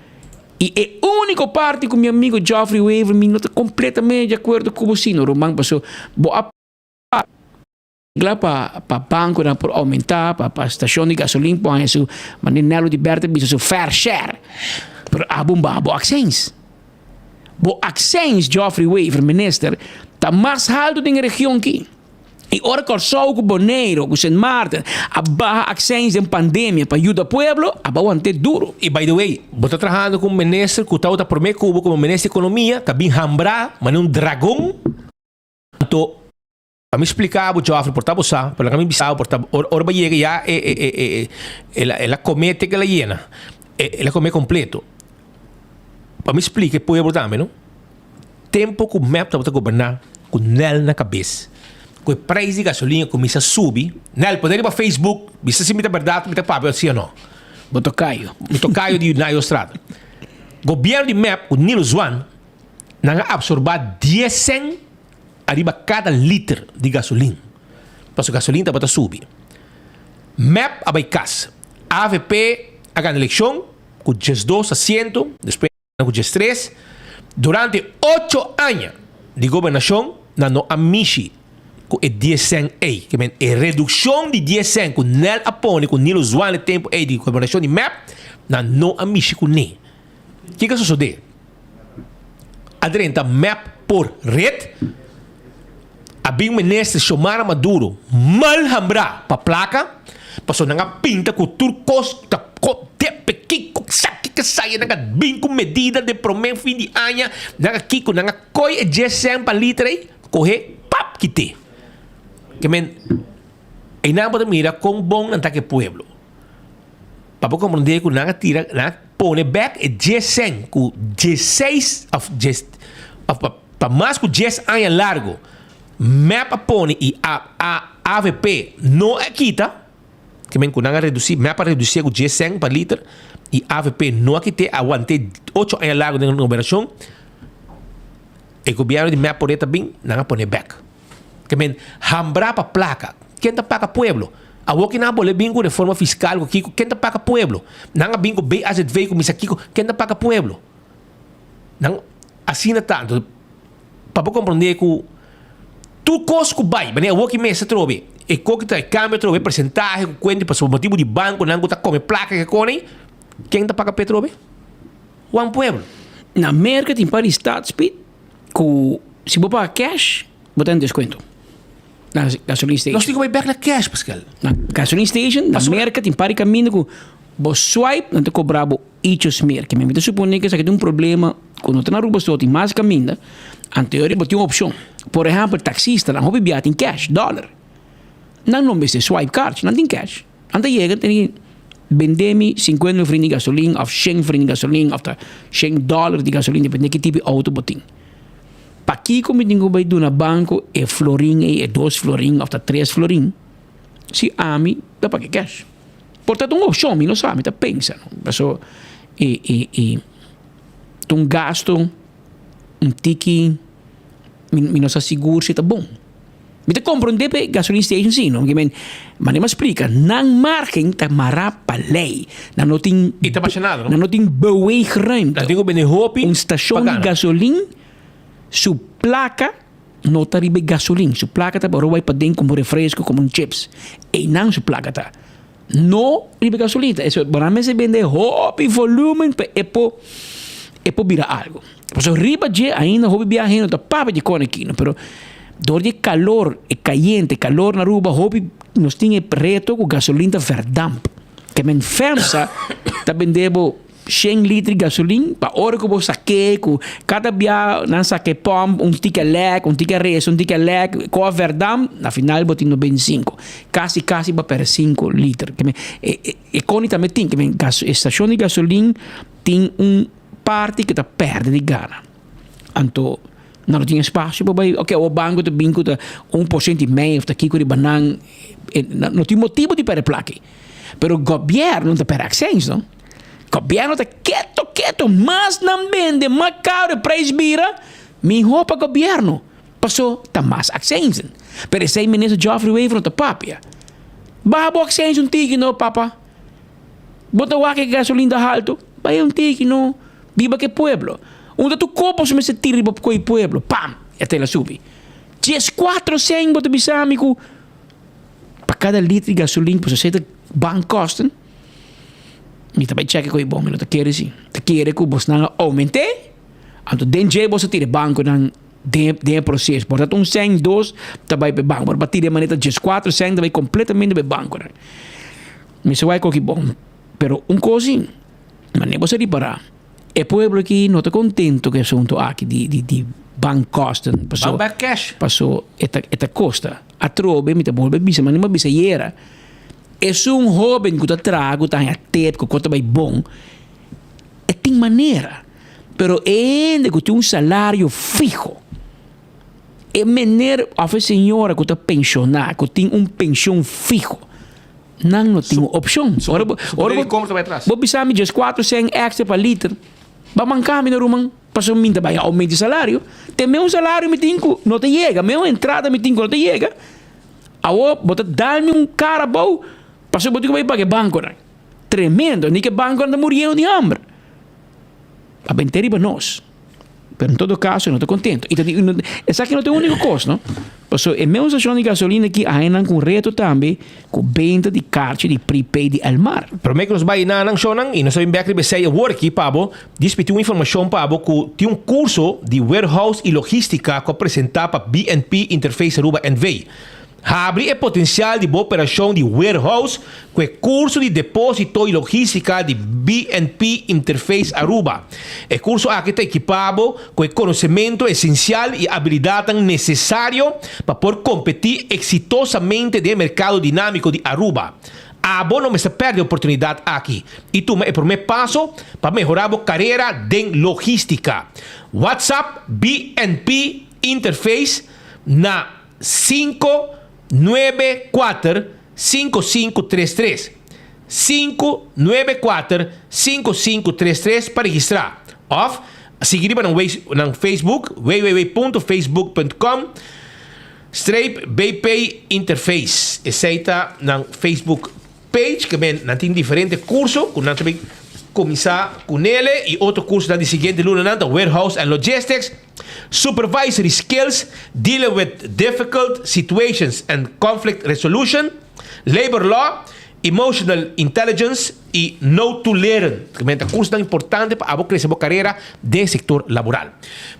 I e úniko parti ku mi amigo Geoffrey Wever mi no ta kompletamente di akuerdo ku bo sino ruman paso bo a regla pa pa bankonan por oumentá pa pa stashon di gasolin por haña su manera Nelo di Bertha bisa su fair share pero abo un baha bo aksens. Bo aksens Geoffrey Wever minister ta mas haltu den e region ki. I ora Kòrsou ku Boneiru ku Sint Maarten a baha aksèns den pandemia pa yuda pueblo, a ba want'é duru. I by the way, bo ta trahando ku un minister ku tabata promé ku bo komo minister di ekonomia, ta bin hambrá manera un dragon. Anto, pa mi splika bo, Geoffrey, por ta bo sa, pero laga mi bisa bo, por ta ora ora bo yega ya e e e e el a el a komé te ke el a yena, el a komé kompleto. Pa mi splika e pueblo tambe, no. Tempo ku mep tabata goberná ku Nel na kabes, ku e prijs di gasolin a kuminsá subi. Nel, pone riba Facebook, bisa si mi ta bèrdat mi ta papia si o no. Bo tokayo. Mi tokayo di Nayo Estrada. Gobièrnu di mep ku Nilo Zwaan, nan a apsorbá dies sèn ariba kada liter di gasolin, pasobra gasolin tabata subi. Mep a bai kas. Avp a gana elekshon ku diesdos asiento, despues. Ku diestres, durante ocho aña di gobernashon nan no a mishi ku e dies sèn ei. Ke men e redukshon di dies sèn ku Nel a pone ku Nilo Zwaan e tempu ei di gobernashon di mep, nan no a mishi kuné. Kiko a sosodé? A drenta mep por ret, a bin minister Xiomara Maduro mal hambrá pa plaka, pasobra nan a pinta ku tur kos ta depe kiko sa kiko sa i nan a bin ku medida den promé fin di aña, nan a kiko nan a koi e dies sèn pa liter ei, kohe pap kit'é. Ke men einan bo ta mira kon bon nan ta ku e pueblo. Pa bo komprondé ku nan a tira nan a pone bèk e dies sèn ku diesseis òf dies òf pa pa mas ku dies aña largu mep a pone i a a avp no a kita, ke men ku nan a redusí mep a redusí ku dies sèn pa liter i avp no a kit'é a want'é ocho aña largu den gobernashon, e gobièrnu di mep por e ta bin nan a pone bèk. Ke men hambrá pa plaka. Ken ta paga pueblo? Awor ki nan a bolbe bin ku reforma fiskal ku kiko, ken ta paga pueblo? Nan a bin ku BAZV ku misa kiko, ken ta paga pueblo? Nan asina ta. Anto pa bo komprondé ku tur kos ku bai, manera awor ki mester atrobe e koki ta e kambio atrobe, e persentahe ku kuenta pasobra motibu di bankonan ku ta kome plaka ke kone, ken ta paga p'e atrobe? Wan pueblo. Na Merka tin par di stadspeed ku si bo paga cash bo ta den deskuento na gasolin station. Nos tin ku bai bek na cash Pascal. Na gasolin station na Merka tin par di kaminda ku bo swipe nan ta kobra bo ichos mer. Ke mi ta supone ku esaki ta un problema ku no ta na Aruba so tin mas kaminda anterior bo tin un opshon. Por ehèmpel taksistanan hopi bia tin cash, dòler. Nan no mester swipe kaart nan tin cash. Nan ta yega tene bende mi sinkuenta florin di gasolin òf shen florin di gasolin òf ta shen dòler di gasolin depende ki tipo di outo bo tin. Pakiko mi tin ku bai duna banko e florin ei, e dos florin òf ta tres florin si ami ta paga kèsh? Por ta ta un opshon, mi no sa, mi ta pensa no. Paso e e e ta un gasto un tiki mi mi no sa sigur si ta bon. Mi ta komprondé p'e gasolin station si, no? Kimen, manera mi a splika, nan margen ta mará pa lei. Nan no tin. I ta basha nada, no? Nan no tin beweegruimte. Nan tin ku bende hopi Un stashon pa di gana. gasolin, su plaka no ta riba e gasolin. Su plaka ta pa ora bo bai paden kumpra un refresko, kumpra un chips. Einan su plaka ta. No riba e gasolin. Ta eso, bo nan mester bende hopi volumen pa e por, e por bira algu. Pasobra riba dje ainda hopi biaha hende no ta papia di kòne kino, pero dor di e kalor, e kayente, e kalor na Aruba, hopi. Nos tin e reto ku gasolin ta verdamp. Ke men FEMSA ta bende bo shen liter di gasolin pa ora ku bo sak'é ku kada bia nan saka e pòmp un tiki a lèk, un tiki a resa, un tiki a lèk, ku a verdamp na final bo tin 95. Kasi kasi bo a pèrdè sinku liter. Ke men e koni tambe tin ke men e stashon di gasolin tin un parti ku ta pèrdè di gana. Anto nan no tin espasio pa bai, ok awor banko ta bin ku ta un por shento i mei of ta kiko riba nan, no tin motibu di pèrdè plaka ei. Pero gobièrnu no ta pèrdè aksèns no. Gobièrnu ta keto keto, mas nan bende mas karu e preis bira, mihó pa gobièrnu, paso ta mas aksènsen. Pero esei minister Geoffrey Wever no ta papia. Baha bo aksèns un tiki no papa. Bo ta wak e gasolin ta haltu? Bai un tiki no. Biba ku e pueblo. Unda tur kopo su mester tira riba ku e pueblo. Pam! E tela subi. Dieskuatro sen bo ta bisa mi ku pa kada liter di gasolin pasobra esei ta bankkosten. Mi ta bai chèk ku e bon. Mi no ta kere si. Ta kere ku bosnan a oument'é. Anto den dje bo sa tira e bankonan den e proseso. Por ta un sen, dos ta bai pa e banko. Pero pa tira e manera ta dieskuatro sen ta bai kompletamente pa e bankonan. Mi sa wak koki bon, pero un kos si, manera bo sa ripará, e pueblo aki no ta kontento ku e asuntu aki di di di bankkosten, paso Ban bek cash. paso e ta e ta kosta. Atrobe mi ta bolbe bisa, manera mi a bisa ayera, esun hóben ku ta traha ku ta haña tep ku kos ta bai bon, e tin manera, pero e hende ku tin un salario fiho, e mener òf e señora ku ta penshoná, ku tin un penshon fiho, Nan no tin un opshon. Ora bo, ora bo, bo bisa mi 14 sen extra pa liter, ba manka mi no ruman, pasobra mi ta bai aumenta di salario. Te meu salario mi tin ku no ta yega, meu entrada mi tin ku no ta yega. Awor bo ta dal mi un kara abou, pasobra bo tin ku bai paga e bankonan. Tremendo, ni ku e bankonan ta muriendo di hamber. A bente riba nos. Pero en todo caso, no ta contento. Y ta di, esaki no ta e único cos, no? Paso e meun stacion di gasolina aki a haña nan cu un reto tambe cu benta di carchi di prepaid di Elmar. Prome cu nos bai na nan shownan y nos ta bin bek riba esey awor aki pa bo dispiti un informacion pa bo cu tin un curso di warehouse y logistica cu a presenta pa BNP Interface Aruba NV. Habri e potensial di bo operashon di warehouse ku e kurso di Depósito i Logístika di BNP Interface Aruba. E kurso aki ta ekipá bo ku e konosementu esensial i abilidatnan nesesario pa por kompetí eksitosamente den e merkado dinámiko di Aruba. Abo no mester pèrdè e oportunidat aki i tuma e promé paso pa mehorá bo karera den logístika. WhatsApp BNP Interface na. Sinku nuebe kuater sinku sinku tres tres Sinku nuebe kuater sinku sinku tres tres pa registrá òf sigui riba nan nan Facebook www.facebook.com streep BP Interface Esei ta nan Facebook page ke men nan tin diferente kurso ku nan ta bin kuminsá ku nele i otro kursonan di siguiente lunanan ta Warehouse and Logistics. Supervisory skills, dealing with difficult situations and conflict resolution, labor law, emotional intelligence y notuleeren. Ta cursonan importante pa abo crece bo carera den sector laboral.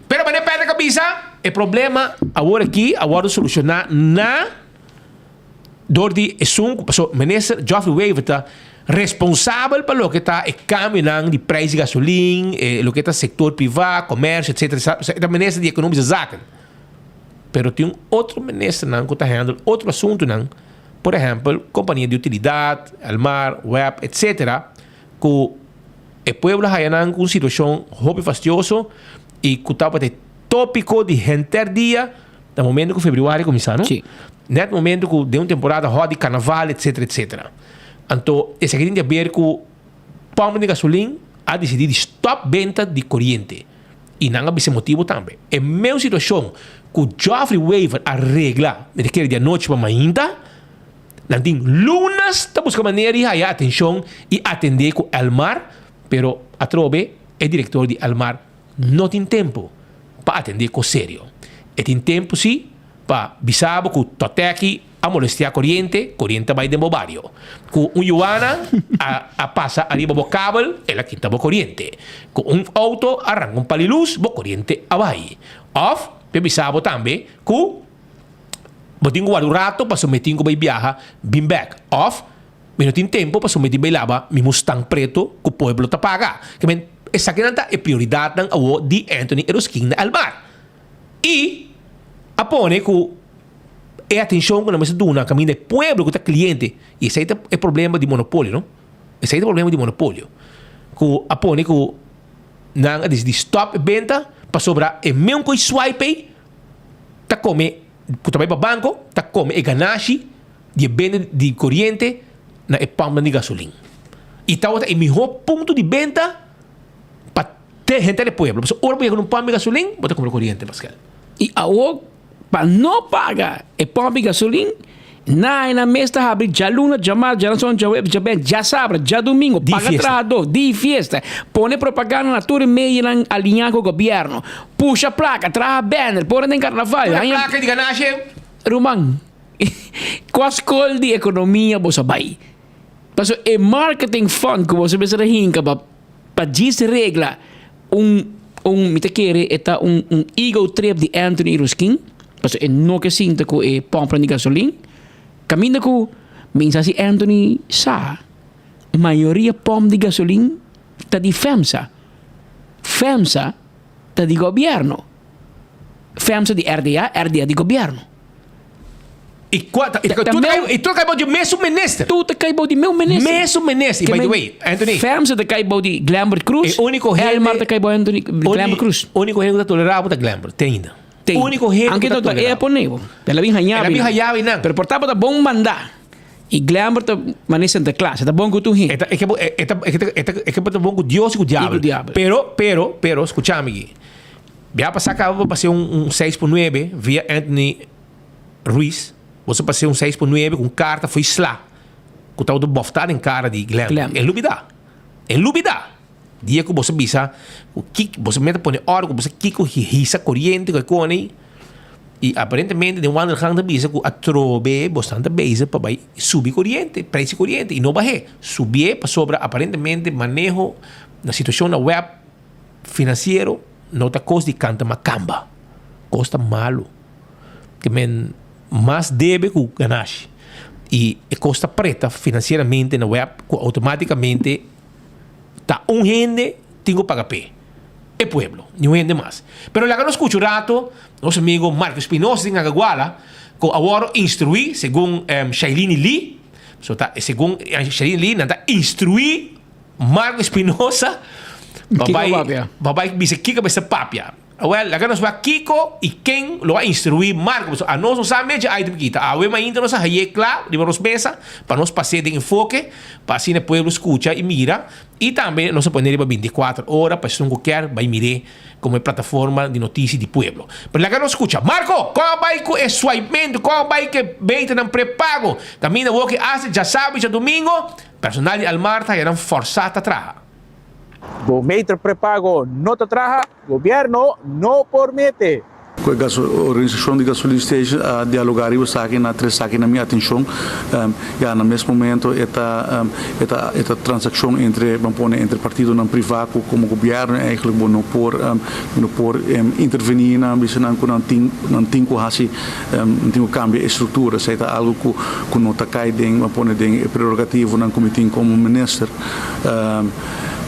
Pero manera Patrick a bisa, e problema awor aki a wordo soluciona na. Dor di esun ku paso Minister Geoffrey Wever ta responsabel pa loke ta e kambionan di prijs di gasolin, e loke ta sektor privá, komersio etsetera, e ta Minister di Ekonomische Zaken. Pero tin un otro ministernan ku ta handle otro asuntunan, por ehèmpel kompania di utilidat, Elmar, web etsetera, ku e pueblo a haya nan ku un situashon hopi fastioso i ku tabata e tópiko di henter dia Na momento ku februari kuminsá, no? Sí. Net momento ku den un temporada hòt di karnaval, etsetera, etsetera. Anto esaki tin di aber ku pòmp di gasolin a disidí di stòp benta di koriente. I nan a bisa e motibu tambe. E meun situashon ku Geoffrey Wever a regla, mi ta kere di anochi pa mainta, nan tin lunas ta buska manera di haya atenshon i atendé ku Elmar, pero atrobe e direktor di Elmar No tin tempu pa atendé kos serio. E tin tempu sí pa bisa bo ku tòtèki a molestiá koriente, koriente a bai den bo bario. Ku un yuana a a pasa ariba bo kabel, el a kita bo koriente. Ku un outo a ranka un pali lus, bo koriente a bai. Òf p'e bisa bo tambe ku. Bo tin ku warda un rato pasobra mi tin ku bai biaha bin bèk. Òf mi no tin tempu pasobra mi tin bai laba mi Mustang preto ku pueblo ta paga. Ke men esakinan ta e prioridatnan awor di Anthony Eroskin na Elmar. I a pone ku e atenshon ku nan mester duna kaminda e pueblo ku ta kliente, i esei ta e problema di monopolio no, esei ta e problema di monopolio, ku a pone ku nan a disidi stòp e benta pasobra e meun ku e swipe ei ta kome, ku ta bai pa banko, ta kome e ganashi di e benta di koriente na e pòmpnan di gasolin. I tabata e mihó punto di benta pa te henter e pueblo. Pasobra ora bo yega na un pòmp di gasolin, bo ta kumpra koriente, Pascal. I awor pa no paga e pòmp di gasolin, na e nan mes ta habri djaluna, djamars, djaranson, djaweps, djabèn, djasabra, djadumingo, Di paga fiesta. trahadó, di fiesta, pone propaganda na tur e medionan aliñá ku gobièrnu, pusha plaka, traha banner, pone den karnaval, Tur e haña. plaka di ganashi. Ruman, kua skol di ekonomia bo sa bai? Pasobra e marketing fund ku boso mester a hinka pa pa djis regla un un mi ta kere e ta un un ego trip di Anthony Ruskin pasobra e no ke sinta ku e pòmpnan di gasolin kaminda ku mi sa si Anthony sa mayoria pòmp di gasolin ta di FEMSA FEMSA ta di gobièrnu FEMSA di RDA RDA di gobièrnu. I kua ta, i tur ta kai, i tur ta kai bou di mesun minister. Tur ta kai bou di meu minister. Mesun minister. I by the way, Anthony. FEMSA ta kai bou di Glenbert Cruz. E úniko hende. Elmar ta kai bou Anthony, Glenbert Cruz. Úniko hende ku ta tolerá bo ta Glenbert, te ainda. Te ainda. Úniko hende ku Anke ta no ta tolerá e a bo. pone bo. El a bin haña El a bin binan. haña binan. Pero por tabata bon mandá. I Glenbert ta manera Santa Claus. E ta bon ku tur hende. E ta, e ke bo, e ta, e ta, e ta, e ke bo ta bon ku Dios i ku I diabel. ku diabel. Pero, pero, pero, skucha mi aki. Bia pasá kaba bo pas'é un, un seis por nuebe via Anthony Ruiz, boso pas'é un seis por nuebe ku un karta fo'i sla ku tabata bòftá den kara di Glenn. Glenn. E lubidá. E lubidá. Dia ku boso bisa ku kik, boso mester pone òrdu ku boso kiko hisa koriente ku e kone ei. I aparentemente den wandelgang ta bisa ku atrobe boso ta bezig pa bai subi koriente, preis di koriente i no bah'é. Subié pasobra aparentemente maneho na situashon na wèb Financiero no ta cos di canta macamba, cos ta malo. Ke men mas debe cu ganashi. Y e cos ta preta financieramente na web cu automaticamente ta un hende tin cu paga p'e, e pueblo, niun hende mas. Pero laga nos scucha un rato nos amigo Marco Espinosa di Nagaguala cu awor instrui segun Shailene Lee, so ta segun Shailene Lee nan ta instrui Marco Espinosa pa Kiko bai papia? pa bai bisa kiko mester papia. Awel, laga nos wak kiko i ken lo a instruí Marco. Pasobra anos no sa mechi item kita. Awe mainta nos a haye kla riba nos mesa pa nos pas'é den enfoke pa asina e pueblo skucha i mira. I tambe nos a pone riba bintikuater ora pa esun ku kier bai mir'é komo e plataforma di notisia di pueblo. Pero laga nos skucha. Marco, kon a bai ku e swipementu? Kon a bai ku e beternan prepago? Kaminda woki hasta djasabu i djadumingo Personal di Almar ta haña nan fòrsá ta traha. Bo meter prepago no ta traha, gobierno no por mete. Ku e organisashon di gasolin station a dialogá riba esaki na trese esaki na mi atenshon. Ya na mes momento e ta e ta e ta transakshon entre ban pone entre partidonan privá ku komo gobièrnu eigentlik bo no por no por intervení nan bisa nan ku nan tin nan tin ku hasi Nan tin ku kambia e struktura, esei ta algu ku ku no ta kai den, a pone den e prerogativonan ku mi tin komo minister.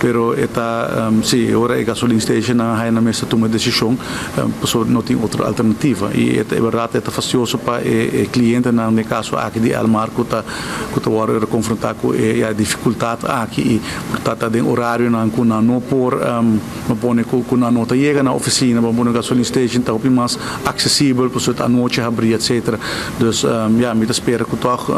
Pero e ta, si, ora e gasolin stationnan a haña nan mester tuma e desishon, pasobra no tin otro alternativa. I e ta e bèrdat e ta fastioso pa e e klientenan den e kaso aki di Elmar ku ta ku ta wòrdu rekonfrontá ku e ya difikultat aki i por ta ta den orarionan ku nan no por Bo pone ku ku nan no ta yega na ofisina, bo pone gasolin station ta hopi mas aksesibel pasobra ta anochi habrí etcetera. Dus ya mi ta spera ku tòg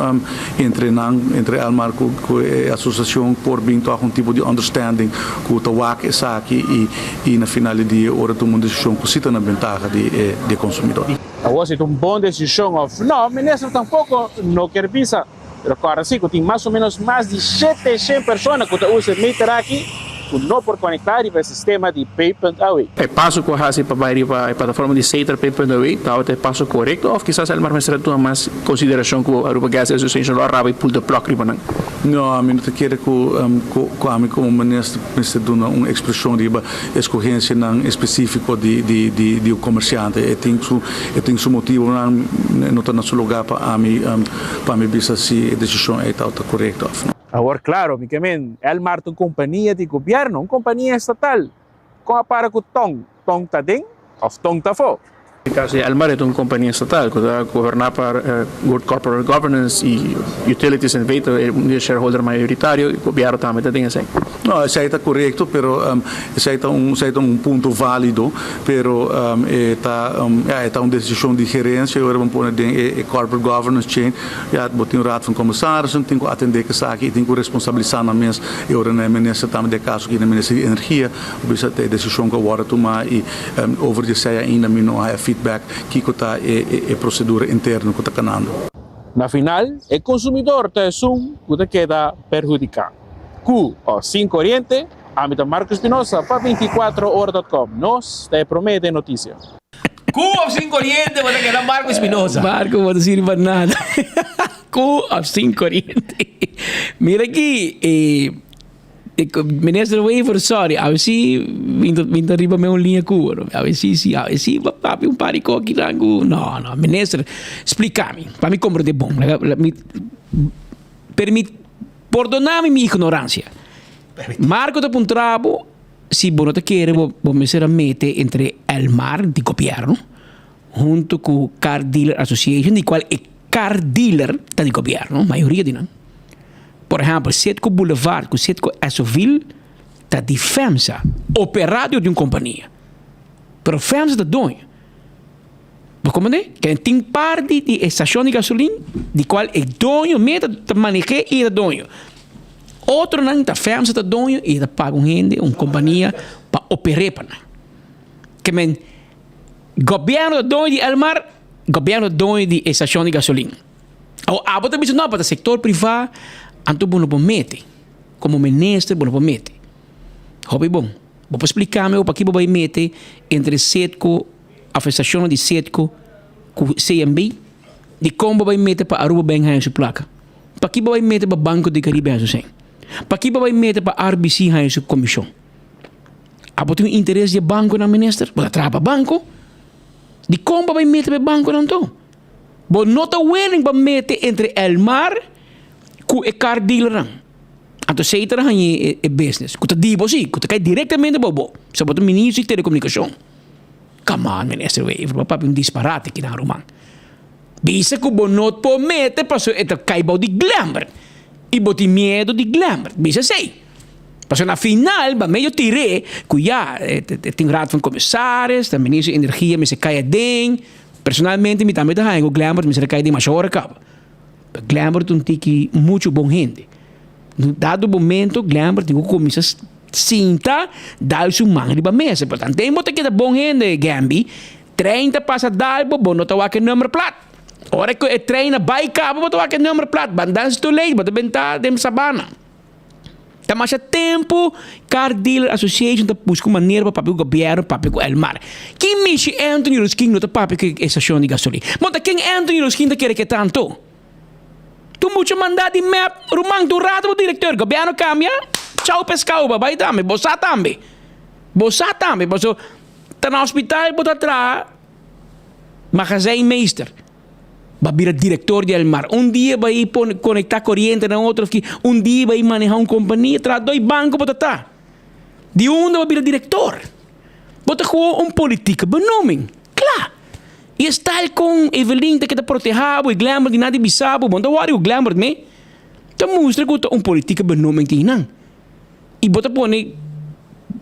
entre nan, entre Elmar ku ku e asosiashon por bin tòg un tipo di understanding ku ta wak esaki i i na final di dia ora tuma un desishon ku si ta na bentaha di e di e konsumidor. Awor si ta un bon desishon òf no, minister tampoko no kier bisa. Pero kòrda si ku tin mas o ménos mas di 700 persona ku ta usa e meter aki. ku no por konektá riba e sistema di Pay.aw. E paso ku a hasi pa bai riba e plataforma di Setar Pay.aw tabata e paso korekto òf kisas Elmar mester a tuma mas konsiderashon ku Aruba Gas Association lo a raba i pull the plug riba nan? No, ami no ta kere ku ku ami komo minister mester duna un ekspreshon riba eskohensianan espesífiko di di di di un komersiante. E tin su e tin su motibonan, no ta na su lugá pa ami pa mi bisa si e desishon ei tabata korekto òf no. Awor klaro, mi ke men, Elmar ta un kompania di gobièrnu, un kompania estatal. Kon a para ku Tong? Tong ta den òf Tong ta afó? Den kaso di Elmar e ta un kompania estatal ku ta goberná pa Good Corporate Governance i Utilities NV ta un di e shareholder mayoritario i gobièrnu tambe ta den esei. No, esei ta korekto, pero esei ta un esei ta un punto válido, pero e ta ya e ta un desishon di gerensia i ora bo pone den e corporate governance chain ya bo tin un raad van commissarissen tin ku atendé ku esaki i tin ku responsabilisá nan mes i ora nan e minister tambe den e kaso aki e minister di energia Bisa ta e desishon ku a wòrdu tumá i over di esei ainda mi no a haya feedback kiko ta e prosedura interno ku ta kanando. Na final, e konsumidor ta esun ku ta keda perhudiká. Ku òf sin koriente, ami ta Marco Espinosa pa 24 ora dot com. Nos ta e promé den notisia. Ku òf sin koriente bo ta keda Marco Espinosa. Marco bo ta sirbi pa nada. Ku òf sin koriente. Mira aki e. Minister Wever, sorry, awe si mi ta, mi ta riba me un linea ku bo. Awe si, si, awe si bo papia un par di koki nan ku. No, no, minister, splika mi, pa mi komprende bon. Mi, permit, pordona mi mi ignoransia. Marco ta puntra bo si bo no ta kere bo, bo mester a mete entre Elmar di gobierno hunto ku Car Dealer Association, di kual e car dealer ta di gobierno, mayoria di nan. Por ehèmpel, Citgo Boulevard ku Citgo Essoville ta di FEMSA, operá dor di un kompania. Pero FEMSA ta doño. Bo komprendé? Ken tin parti di e stashon di gasolin di kual e doño mes ta maneh'é i e ta doño. Otronan ta FEMSA ta doño i e ta paga un hende, un kompania pa oper'é pa nan. Ke men, gobièrnu ta doño di Elmar, gobièrnu ta doño di e stashon di gasolin. Awor abo ta bisa no pa ta sector priva anto bo no por mete como minister bo no por mete hopi bon bo por splica mi paki bo bay mete entre Citgo of e stacionnan di Citgo cu CMB dicon bo bay mete pa Aruba Bank haya su placa paki bo bay mete pa Banco di Caribe haya su cen paki bo bay mete pa RBC haya su comision abo tin un interes di e banconan minister bo ta traha pa banco dicon bo bay mete pa e banconan anto. Bo no ta willing pa mete entre Elmar ku e car dealernan. Anto esei ta haña e business. Ku ta di bo si, ku ta kai direktamente pa bo. Pasobra bo ta ministro di telekomunikashon. Come on minister Wever, bo papia un disparate kinan ruman. Bisa ku bo no por mete pasobra e ta kai bou di Glenbert. I bo tin miedu di Glenbert. Bisa esei. Pasobra na final ba medio tir'é ku ya tin raad van commissaris, ta ministro di energia mester kai aden. Personalmente mi tambe ta haña ku Glenbert mester a kai den masha ora kaba. Pero Glenbert un tiki muchu bon hende. Dado momento Glenbert tin ku kuminsá sinta dal su man riba mesa. Pero tanten bo ta keda bon hende Gembi, trein ta pasa dal bo, bo no ta wak e number plat. Ora ku e trein a bai kaba bo ta wak e number plat. Bandan si too late bo ta benta den sabana. Ta masha tempu Car Dealer Association ta buska un manera pa papia ku gobièrnu, papia ku Elmar. Kin mishi Anthony Roskin no ta papia ku e stashon di gasolin? Bon ta ken Anthony Roskin ta kere ke tantu? Tur mucha mandá di mep, ruman tur rato bo direktor, gobièrnu kambia, chau peskau bo bai tambe, bo sa tambe. Bo sa tambe, paso ta na hospital bo ta traha magazijnmeester. Ba bira director di Elmar. Un dia ba i pone conecta coriente na otro ki un dia ba i maneha un compania tra doi banco bo ta ta. Di unda ba bira director? Bo ta gewoon un politieke benoeming. Kla! I e style con Evelyn ta keda proteha bo i Glenbert di nada di bisa bo, bo no ta worry cu Glenbert me. Ta mustra cu ta un politieke benoeming tin nan. I bo ta pone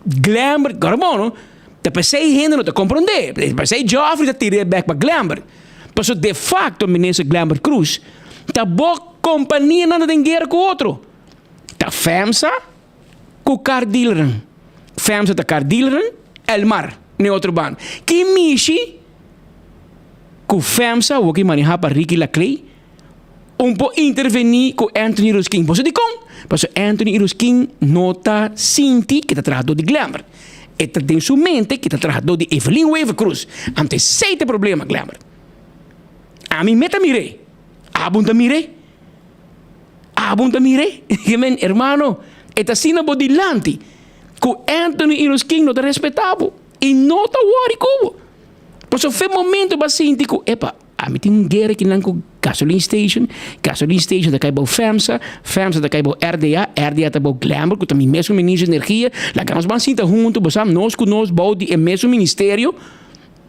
Glenbert, gora bon no, ta p'esei hende no ta komprondé, p'esei Geoffrey ta tir'é bèk pa Glenbert. Pasobra de facto minister Glenbert Croes ta bo kompanianan ta den guera ku otro. Ta FEMSA ku car dealernan. FEMSA ta car dealernan, Elmar n'e otro banda. Ki mishi ku FEMSA awor ki manehá pa Ricky Laclay? Un por intervení ku Anthony Ruskin. Boso dikon? Pasobra Anthony Ruskin no ta sinti ke ta trahadó di Glenbert. E ta den su mente ke ta trahadó di Evelyn Wever Croes. Anto esei ta e problema, Glenbert. Ami me ta mir'é. Abo no ta mir'é. Abo no ta mir'é. Men, hermano, e ta asina bo dilanti ku Anthony Ruskin no ta respetá bo i no ta wòri ku bo. Pasobra fe momento bo a sinti ku, epa, Ami tin un guera kinan ku gasoline station, gasoline station ta kai bou FEMSA, FEMSA ta kai bou RDA, RDA ta bou Glenbrook ku ta mi mesun ministro di energia, laga nos ban sinta huntu, bo sa nos ku nos bou di e mesun ministerio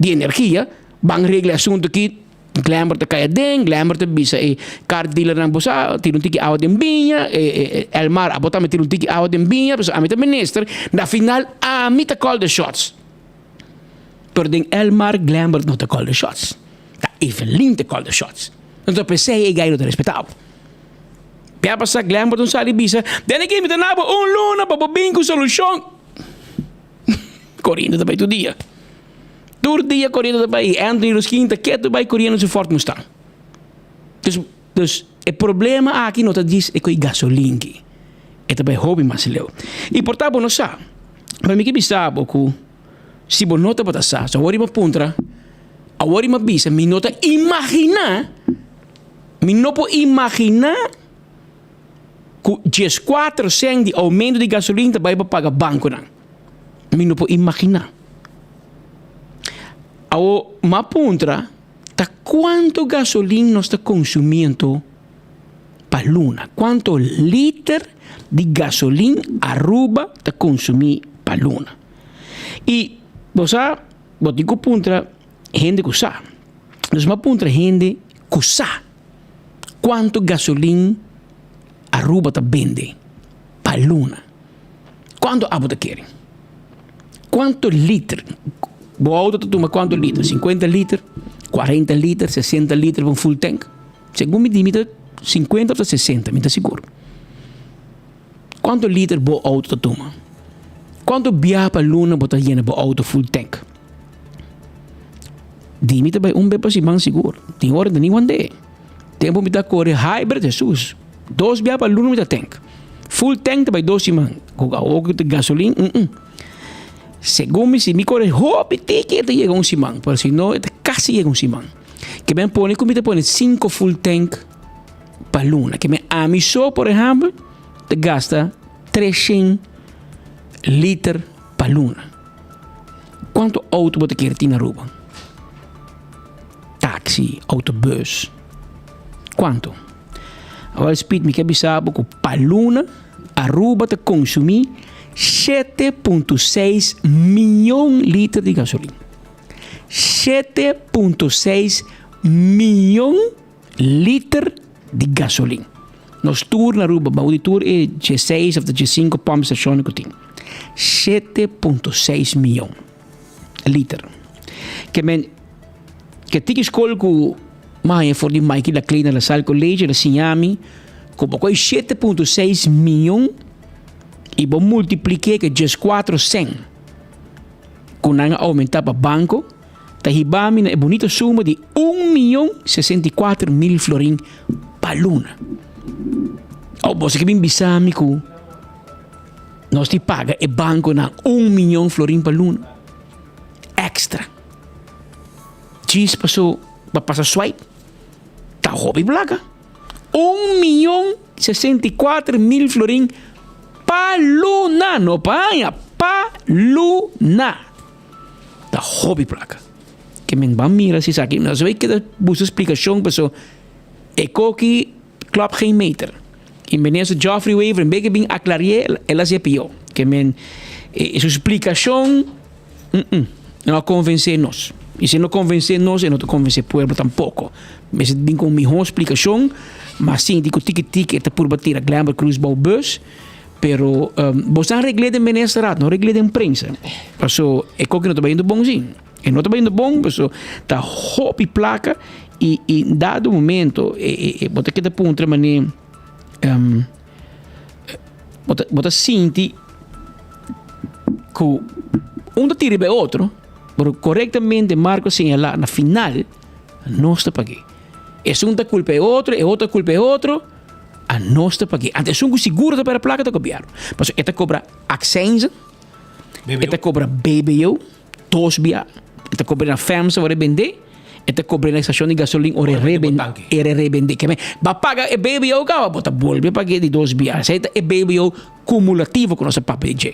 di energia ban regla e asuntu aki, Glenbrook ta kai aden, Glenbrook ta bisa e car dealernan bo sa tira un tiki awa den biña, e Elmar abo tambe tira un tiki awa den biña, pasobra ami ta minister, na final ami ta call the shots. Pero den Elmar Glenbert no ta call the shots. Ta Evelyn ta call the shots. Enton p'esei e gai no ta respeta bo. Bia pasa Glenbert un sali bisa, Den aki mi ta na bo un luna pa bo bin ku solushon. Koriendo ta bai tur dia. Tur dia koriendo ta bai. Anthony Ruskin ta ketu bai koriendo su Ford Mustang. Dus, dus e problema aki no ta djis e ku e gasolin ki. E ta bai hopi mas leu. I por ta bo no sa. Pero mi ke bisa bo ku si bo no tabata sa, so awor i mi a puntra, awor i mi a bisa, mi no ta imaginá, mi no por imaginá ku dieskuater sènt di oumento di gasolin ta bai pa paga bankonan. Mi no por imaginá. Awor mi a puntra, ta kuantu gasolin nos ta konsumí anto pa luna? Kuantu liter di gasolin Aruba ta konsumí pa luna? I bo sa, bo tin ku puntra hende ku sa. Nos a puntra hende ku sa kuantu gasolin Aruba ta bende pa luna. Kuantu abo ta kere? Kuantu liter? Bo outo ta tuma kuantu liter? Sinkuenta liter? Kuarenta liter? Sesenta liter pa un full tank? Segun mi di mi ta sinkuenta òf ta sesenta, mi ta sigur. Kuantu liter bo outo ta tuma? Kuantu biaha pa luna bo ta yena bo outo full tank? Di mi ta bai un be pa siman sigur. Tin ora ta ni wand'é. Tempu mi ta kore hybrid, Hesus, dos biaha pa luna mi ta tank. Full tank ta bai dos siman. Ku awor ku ta gasolin, mm. Segun mi si mi kore hopi tiki e ta yega un siman, pero si no e ta kasi yega un siman. Ke men pone ku mi ta pone sinku full tank pa luna. Ke men ami so por ehèmpel ta gasta treshen liter pa luna. Kuantu outo bo ta kere tin na Aruba? Taxi, autobus, kuantu? Awor Speed mi ke bisa bo ku pa luna Aruba ta konsumí 7.6 mion liter di gasolin. 7.6 mion liter di gasolin. Nos tur na Aruba, bou di tur e dieseis of diesinco pump station ku tin. 7.6 mion liter. Ke men ke tiki skol ku m'a haña for di Mikey Laclay na La Salle College, el a siña mi ku bo kohe 7.6 mion i bo multiplik'é ke dieskuatro sèn ku nan a oumentá pa banko, ta hiba mi na e bunita suma di un mion 64 mil florin pa luna. Oh, boso ke bin bisa mi ku nos di paga e bankonan 1 mion florin pa luna extra. Djis paso pa pasa swipe ta hopi plaka. 1 mion 64 mil florin pa luna, no pa aña, pa luna. Ta hopi plaka. Ke men ban mira si esaki, nos bay keda buska splikashon paso e koki klop geen meter. I minister Geoffrey Wever en beke bin aklari'é, el a hasié pió. Ke men e su splikashon no a konvensé nos. I si e no konvensé nos, e no ta konvensé pueblo tampoko. Mester bin ku un mihó splikashon, ma sinti ku tiki tiki e ta purba tira Glenbert Croes bou bus. Pero bos nan regl'é den ministerraad, no regl'é den prensa. Paso e koki no ta bayendo bon si. E no ta bayendo bon, paso ta hopi plaka i i dado momento e e bo ta keda puntra mane bo ta bo ta sinti ku un ta tira riba e otro, pero korektamente Marco a señalá na final nos ta pag'é. Esun ta kulpa e otro, e otro ta kulpa e otro. Anos ta pag'é. Anto esun ku sigur ta pèrdè plaka ta gobièrnu. Pasobra e ta kobra akseinzen, e ta kobra BBO, dos bia, e ta kobra na FEMSA ora e bendé, e ta kobra na stashon di gasolin ora e rebendé. E rebendé. Ke men, bo a paga e BBO kaba, bo ta bolbe pag'é di dos bia. Esei ta e BBO kumulativo ku nos a papia di dje.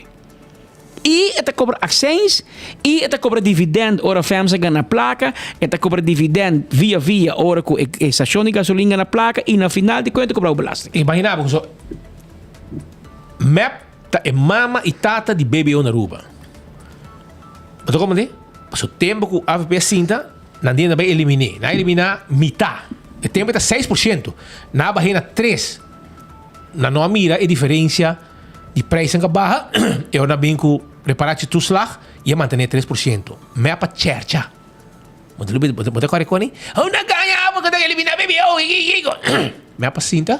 I e ta kobra akseins i e ta kobra dividend ora FEMSA gana plaka, e ta kobra dividend via via ora ku e stashon di gasolin gana plaka i na final di kuenta e ta kobra bo belasting. Imagina bo so mep ta e mama i tata di BBO na Aruba. Bo ta komprende? Paso tempo ku avp a sinta nan di nan bai elimine. Nan a elimina mita. E tempo e ta 6%. Nan a bahe na tres. Nan no a mira e diferencia. Di prijzen ka baha, e ora nan bin ku reparatietoeslag i a mantené 3%. Mep a chèrcha. Bo ta bo ta bo ta kòrè koni? Oh nan gaña abo ku ta eliminá BBO kiko kiko. Mep a sinta,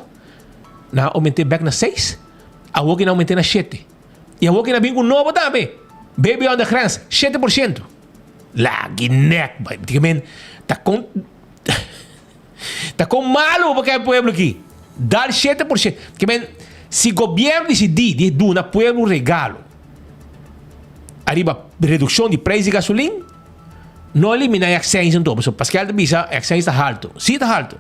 nan a oument'é bèk na seis, awor ki nan a oument'é na shete. I awor ki nan bin ku nobo tambe, BBO aan de grens, 7%. Lag'i nèk bai. Ta kon. Ta kon malu bo ke pueblo aki? Dal 7%. Ke men, si gobierno disidí di duna pueblo un regalo ariba redukshon di preis di gasolin, no eliminá e akseins anto. Pasobra Pascal ta bisa e akseins ta haltu. Sí ta haltu,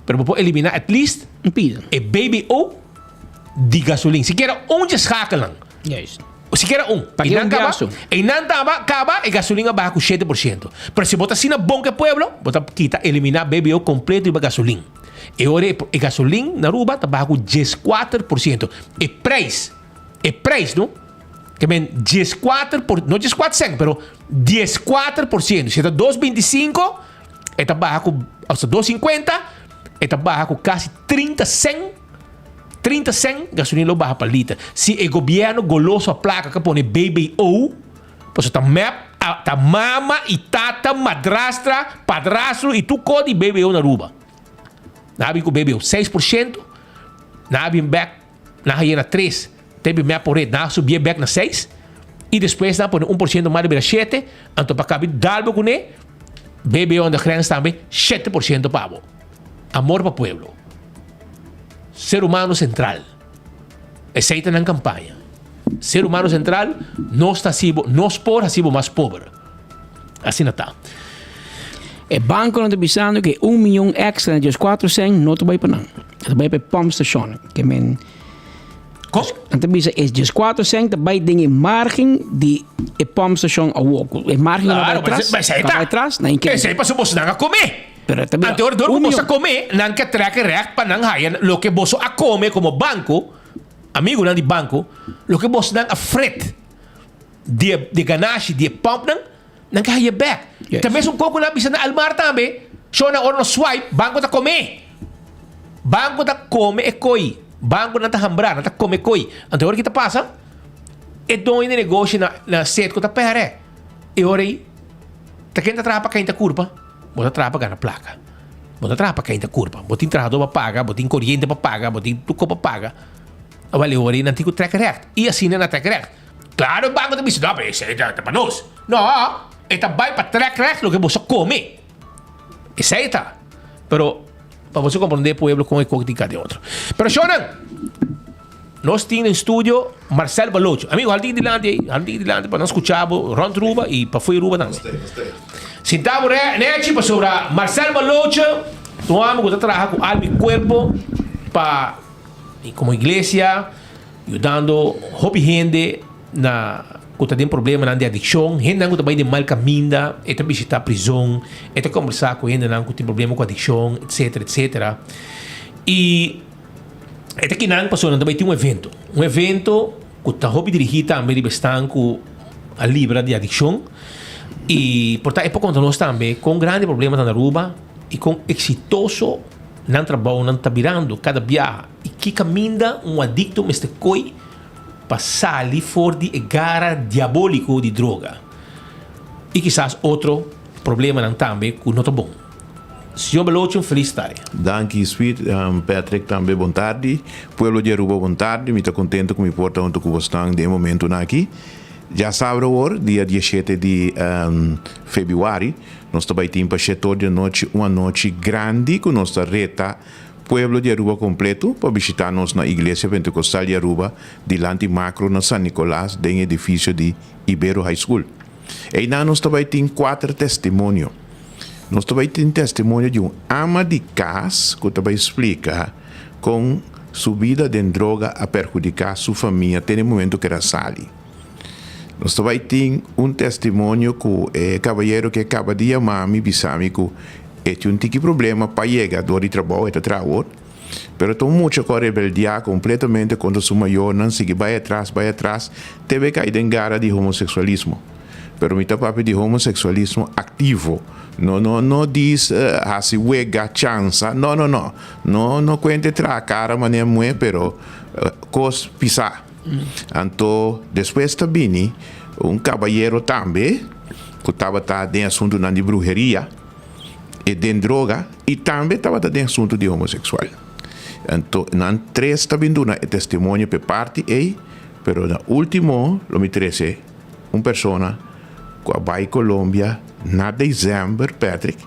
pero bo por eliminá at least e BBO di gasolin. Sikiera un dje schakelnan. Juist. Sikiera un. Pa E ke nan un kaba, gasto? e nan taba kaba e gasolin a baha ku 7%. Pero si bo ta asina bon ku e pueblo, bo ta kita eliminá BBO kompleto riba gasolin. E ora e e gasolin na Aruba ta baha ku 14%. E preis, e preis no, ke men 14 por, no 14 sènt, pero 14%. Si e ta 2,25, e ta baha ku, osea 2,50, e ta baha ku kasi 30 sènt. 30 cent gasolina lo baha pa liter. Si e gobierno goloso a placa ka pone BBO, pasobra ta mep, ta mama y tata, madrastra, padrastro y tur cos di BBO na Aruba. Nan a bin cu BBO 6%, nan a bin bek, nan a yena 3, te bin mep por red, nan a subié bek na 6 y despues nan a pone 1% mas di bira 7, anto pa cabi dalbo cune, BBO aan de grens tambe 7% pa bo. Amor pa pueblo. Ser humano central. Esey ta nan campaña. Ser humano central, nos ta haci bo, nos por haci bo mas pober. Asina ta. E banconan ta bisando cu e un miyon extra na djes cuatro cent no ta bay pa nan. E ta bay pa e pump station. Ke men. Con? Nan ta bisa e djes cuatro cent ta bay den e margen di e pump station awor. E margen no bay Claro, atras. maar esey No ta. bay atras, nan ke. Esey pasobra boso nan a come. Pero ta bira Anto ora dor un ku boso a mion. kome, nan ke trek e règt pa nan haya loke boso a kome komo banko, amigunan di banko, loke bosonan a fret di e di e ganashi di e pòmpnan, nan ke haya bèk. Yes. Ta mesun kos ku nan a bisa na Almar tambe, shownan ora nos swipe, banko ta kome. Banko ta kome e koi. Bankonan ta hambrá, nan ta kome koi. Anto ora ki ta pasa? E doño di negoshi na na Setco ta pèrè. E ora ei, ta ken ta traha pa keinta kurpa? Bo ta traha pa gana plaka. Bo ta traha pa keinta kurpa. Bo tin trahadó pa paga, bo tin koriente pa paga, bo tin tur kos pa paga. Awel e ora ei nan tin ku trèk règt. I asina nan a trèk règt. Klaro e banko ta bisa, no, pero esei ta pa nos. No, e ta bai pa trèk règt loke boso kome. Esei ta. Pero pa boso komprondé pueblo kon e kos tin ka den otro. Pero shownan! Nos tin den studio Marcel Balocho. Amigo, hal tin dilanti ei. Hal tin dilanti pa nos scucha bo rond Ruba y pa fo'i Ruba tambe. Sinta bo re nechi pasobra Marcel Balocho ta un homber cu ta traha cu alma y cuerpo pa como iglesia yudando hopi hende na cu ta den problemanan di adiccion, hendenan cu ta bay den mal caminda, e ta bishita prizon, e ta combersa cu hendenan cu tin problema cu adiccion, etcetera, etcetera. Y E ta kinan pasobra nan ta bai tin un evento. Un evento ku ta hopi dirigí tambe riba esnan ku a libra di adikshon. I por ta e por konta nos tambe kon grandi e problema ta na Aruba i kon eksitoso nan trabounan ta birando kada biaha i ki kaminda un adikto mester koi pa sali for di e gara diabóliko di droga i kisas otro problemanan tambe ku no ta bon. Señor Balochi un felis tarde. Danki Sweet, Patrick tambe bon tardi. Pueblo di Aruba bon tardi. Mi ta contento cu mi por ta hunto cu bosnan den e momentonan aki. Djasabra awor, dia dieshete di febrüari, nos ta bai tin pa shetor di anochi un anochi grandi ku nos ta reta pueblo di Aruba kompleto pa bishita nos na Iglesia Pentecostal di Aruba dilanti Makro na San Nicolas den edifisio di Ibero High School. Einan nos ta bai tin kuater testimonio. Nos ta bai tin testimonio di un ama di kas ku ta bai splika kon su bida den droga a perhudiká su famia te na e momento ku el a sali. Nos ta bai tin un testimonio ku e kabayero ke kaba di yama mi bisa mi ku e tin un tiki problema pa yega dor di trabou, e ta traha awor, pero ta un mucha ku a rebeldiá kompletamente kontra su mayornan, sigui bai atras, bai atras, te bai kai den gara di homoseksualismo. Pero mi ta papia di homoseksualismo aktivo, no no no dis hasi wega, chansa, no no no, no no kuente traha kara manera muhé pero kos pisá. Anto despues ta bini un kabayero tambe ku tabata den asuntunan di bruheria i den droga i tambe tabata den asuntu di homoseksual. Anto nan tres ta bin duna e testimonio p'e parti ei, pero na ultimo lo mi trese un persona ku a bai Colombia na desèmber, Patrick,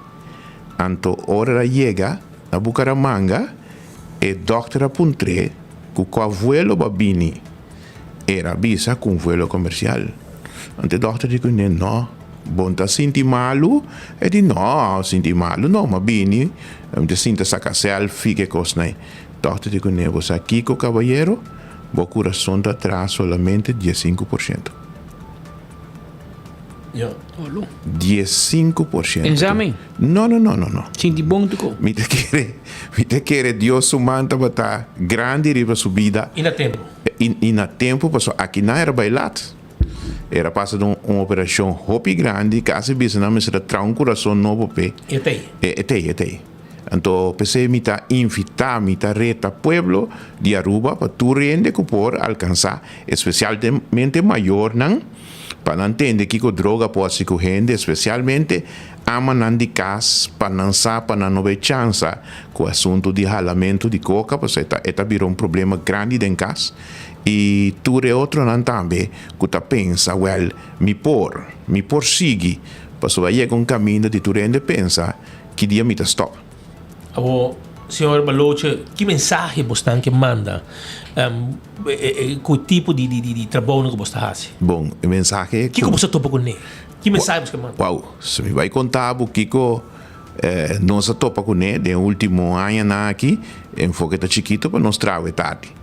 anto ora el a yega na Bucaramanga e dòkter a puntr'é ku kua vuelo bo a bini. Era bisa ku un vuelo komersial. Anto e dòkter di kuné, No, bo no ta sinti malu? E di, No, sinti malu no, m'a bini, mi ta sinta saka selfie ke kosnan ei. Dòkter di kuné, Bo sa kiko, kabayero? Bo kurason ta traha solamente 15%. 15%. Examen? No, no, no, no, no. Sinti bon tuko? Mi ta kere, mi ta kere Dios su man tabata grandi riba su bida. I na tempu. I, i na tempu, pasobra akinan era bai lat. Era pasa den un operashon hopi grandi, kasi bisa nan mester a traha un kurason nobo p'e. E t'ei. E t'ei, e t'ei. Anto p'esei mi ta invitá, mi ta reta pueblo di Aruba pa tur hende ku por alkansá, espesialmente mayornan, pa nan tende kiko droga por hasi ku hende, espesialmente amanan di kas, pa nan sa pa nan no bay chansa ku asuntu di halamentu di koka, pasobra e ta e ta bira un problema grandi den kas. I tur e otronan tambe ku ta pensa, wèl, mi por, mi por sigui, pasobra a yega un kaminda di tur hende pensa, Ki dia mi ta stop? Awor, señor Baloche, ki mensahe bosnan ke manda ku e tipo di di trabounan ku bos ta hasi? Bon, e mensahe ku. Kiko bos ta topa kuné? Ki mensahe bos ke manda? Wou, si mi bai konta bo kiko nos a topa kuné den e ultimo añanan aki, enfoke ta chikito pa nos trawe tardi.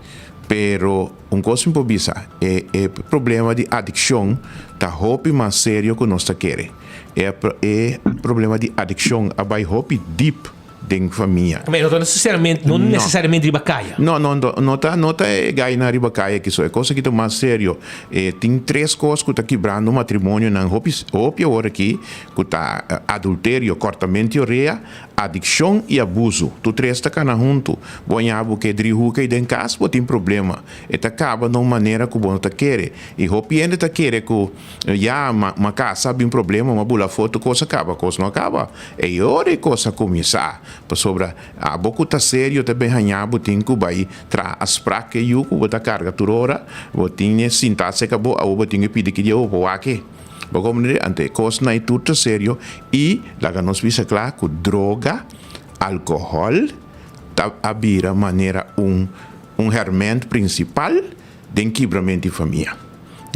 Pero un kos mi por bisa, e e problema di adikshon ta hopi mas serio ku nos ta kere. E e problema di adikshon a bai hopi dip den famia. Ma e no ta nesesariamente, no nesesariamente riba kaya. No, no, no ta, no ta e gainan riba kaya aki so. E kos aki ta mas serio. E tin tres kos ku ta kibrando matrimonionan hopi, hopi awor aki, ku ta adulterio, kòrtamento di orea, Adikshon i abusu, tur tres ta kana huntu. Bo a ña bo ke driehoek ei den kas, bo tin problema. E ta kaba na un manera ku bo no ta kere. I hopi hende ta kere ku, ya, ma ma kasa a bin problema, ma bula afó tur kos a kaba. Kos no a kaba. Ei ora e kos a kuminsá. Pasobra abo ku ta serio ta bin haña bo tin ku bai traha afsprak ku e yu ku bo ta karga tur ora. Bo tin e sintá serka bo, awor bo tin ku pidi ki dia bo por wak e. Bo komprende? Anto e kosnan ei tur ta serio i laga nos bisa kla ku droga, alkohòl ta a bira manera un un hèrmènt prinsipal den kibrament di famia.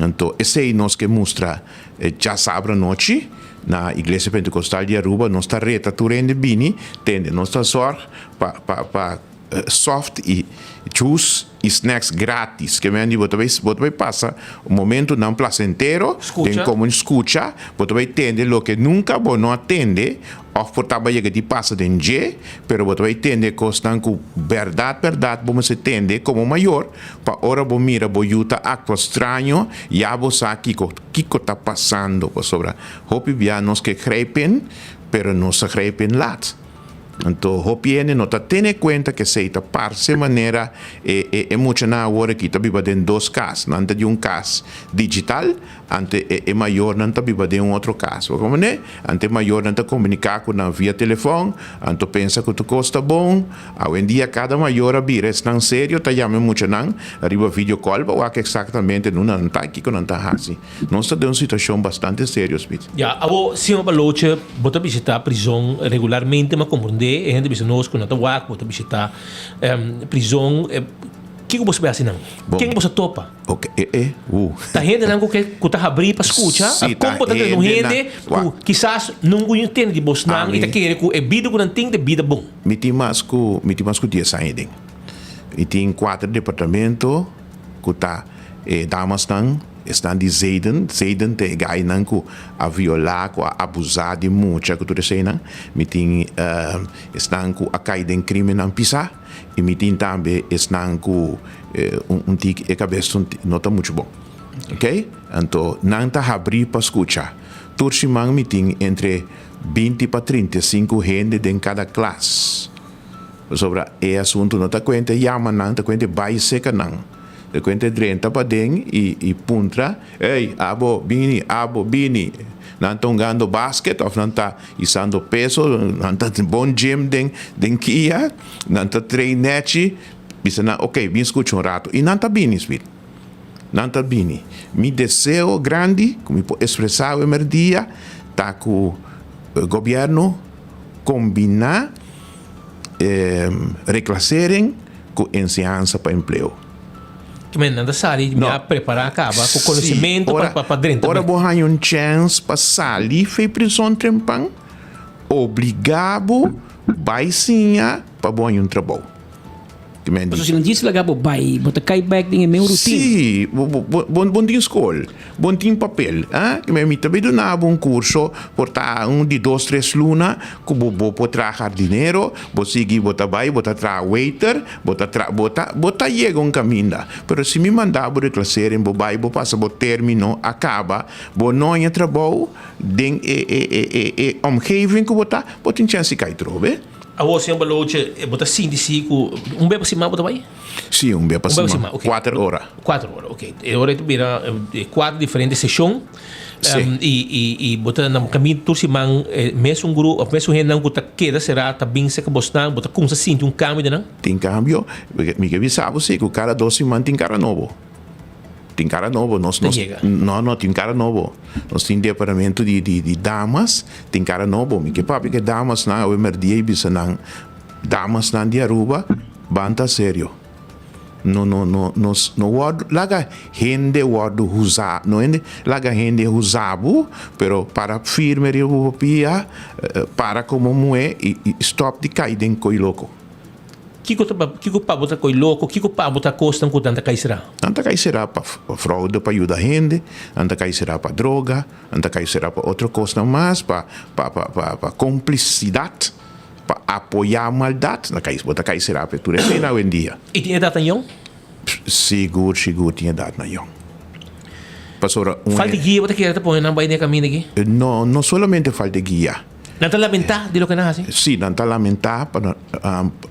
Anto esei nos ke mustra djasabra anochi na Iglesia Pentekostal di Aruba. Nos ta reta tur hende bini tende. Nos ta sòrg pa pa pa Soft i juice i snacks gratis. Ke men di bo ta bai bo ta bai pasa un momentunan placentero den komun skucha, bo ta bai tende loke nunka bo no a tende òf por tabata yega di pasa den dje, pero bo ta bai tende kosnan ku bèrdat bèrdat bo mester tende komo mayor pa ora bo mira bo yu ta aktua straño ya bo sa kiko kiko ta pasando pasobra hopi bia nos ke grijp in pero nos ta grijp in laat. Anto hopi hende no ta tene kuenta ku esei ta parse manera e e e muchanan awor aki ta biba den dos kas. Nan ta di un kas digital, anto e e mayornan ta biba den un otro kas. Bo komprendé? Anto e mayornan ta komuniká ku nan via telefòn, anto pensa ku tur kos ta bon. Awendia kada mayor a bira esnan serio ta yama e muchanan riba video call pa wak eksaktamente nunda nan ta i kiko nan ta hasi. Nos ta den un situashon bastante serio, Smith. Ya, abo Sima Baloche, bo ta bishita prizon regularmente, m'a komprendé e hende bisa nos ku nan ta wak, bo ta bishita prizon. Kiko bo sa hasi nan? Ken bo sa topa? Ok, e e, uh. Ta hendenan ku ke ku ta habrí pa skucha? Sí, ta Kon bo ta tende un hende ku kisas nungu yu tende di bosnan i ta kere ku e bida ku nan tin ta e bida bon? Mi tin mas ku, mi tin mas ku dies aña den. Mi tin kuater departamento ku ta e damasnan. Esnan di Zayden, Zayden ta e gainan ku a violá, ku a abusá di mucha ku tur eseinan. Mi tin esnan ku a kai den krímennan pisá i mi tin tambe esnan ku un tiki e kabes no ta muchu bon. Oke? Anto nan ta habrí pa skucha. Tur siman mi tin entre binti pa 35 hende den kada klas. Pasobra e asuntu no ta kuenta e yama nan, ta kuenta e bai seka nan. Ta kuenta e drenta paden i i puntra, Ey, abo bini, abo bini. Nan ta hungando basket of nan ta isando peso, nan ta bon gym den den kia, nan ta train nechi. Bisa nan, ok, bin skucha un rato. I nan ta bini, Smith. Nan ta bini. Mi deseo grandi ku mi por ekspresá awe merdia ta ku gobièrnu kombiná Reclassering ku enseñansa pa empleo. Kimen nan ta sali ya prepará kaba ku konosementu pa drenta. Ora bo haña un chèns pa sali fei prison trempan, obligá bo bai siña pa bo haña un trabou. Pasobra si nan djis laga bo bai, bo ta kai bèk den e meu rutina. Sí, bo bo tin skol, bo tin papel, ah, mi ta bay duna bo un kurso por ta un di dos tres luna ku bo bo por traha jardinero, bo sigui bo ta bai bo ta traha waiter, bo ta tra bo ta bo ta yega un kaminda. Pero si mi manda bo reclasering bo bai bo pasa bo termino a kaba, bo no haña trabou den e e e e e omgeving ku bo ta, bo tin chèns di kai trobe. Awor, señor Baloche, bo ta sinti si ku un bes pa siman bo ta bai? Sí, un bes pa siman. Kuater ora. Kuater ora, ok. E ora ei ta bira kuater diferente seshon. Sí. I i i bo ta na kaminda tur siman mesun grupo òf mesun hendenan ku ta keda será ta bin serka bosnan, bo ta kumsa sinti un kambio den nan? Tin kambio. Mi ke bisa bo si ku kada dos siman tin kara nobo. Tin cara nobo, nos, nos, no, no, tin cara nobo. Nos tin departamento di, di, di damas, tin cara nobo. Mi ke papia ke damasnan awe merdia i bisa nan, damasnan di Aruba, ban ta serio. No, no, no, nos no wòrdu, laga hende wòrdu huzá, no hende, laga hende huzá bo, pero para firme riba bo pia, para komo muhé i, i stòp di kai den koi loko. Kiko ta kiko pa bo ta koi loko? Kiko pa bo ta kosnan ku nan ta kai será? Nan ta kai será pa fraude pa yuda hende, nan ta kai será pa droga, nan ta kai será pa otro kosnan mas, pa pa pa pa pa komplisidat, pa apoyá maldat, nan kai bo ta kai será pa tur esei awendia. I tin edatnan yòn? Sigur sigur tin edatnan yòn. Pasobra un. Falta guia bo ta kere ta pone nan bai den e kaminda aki? No, no solamente falta guia. Nan ta lamentá di loke nan hasi? Sí, nan ta lamentá pa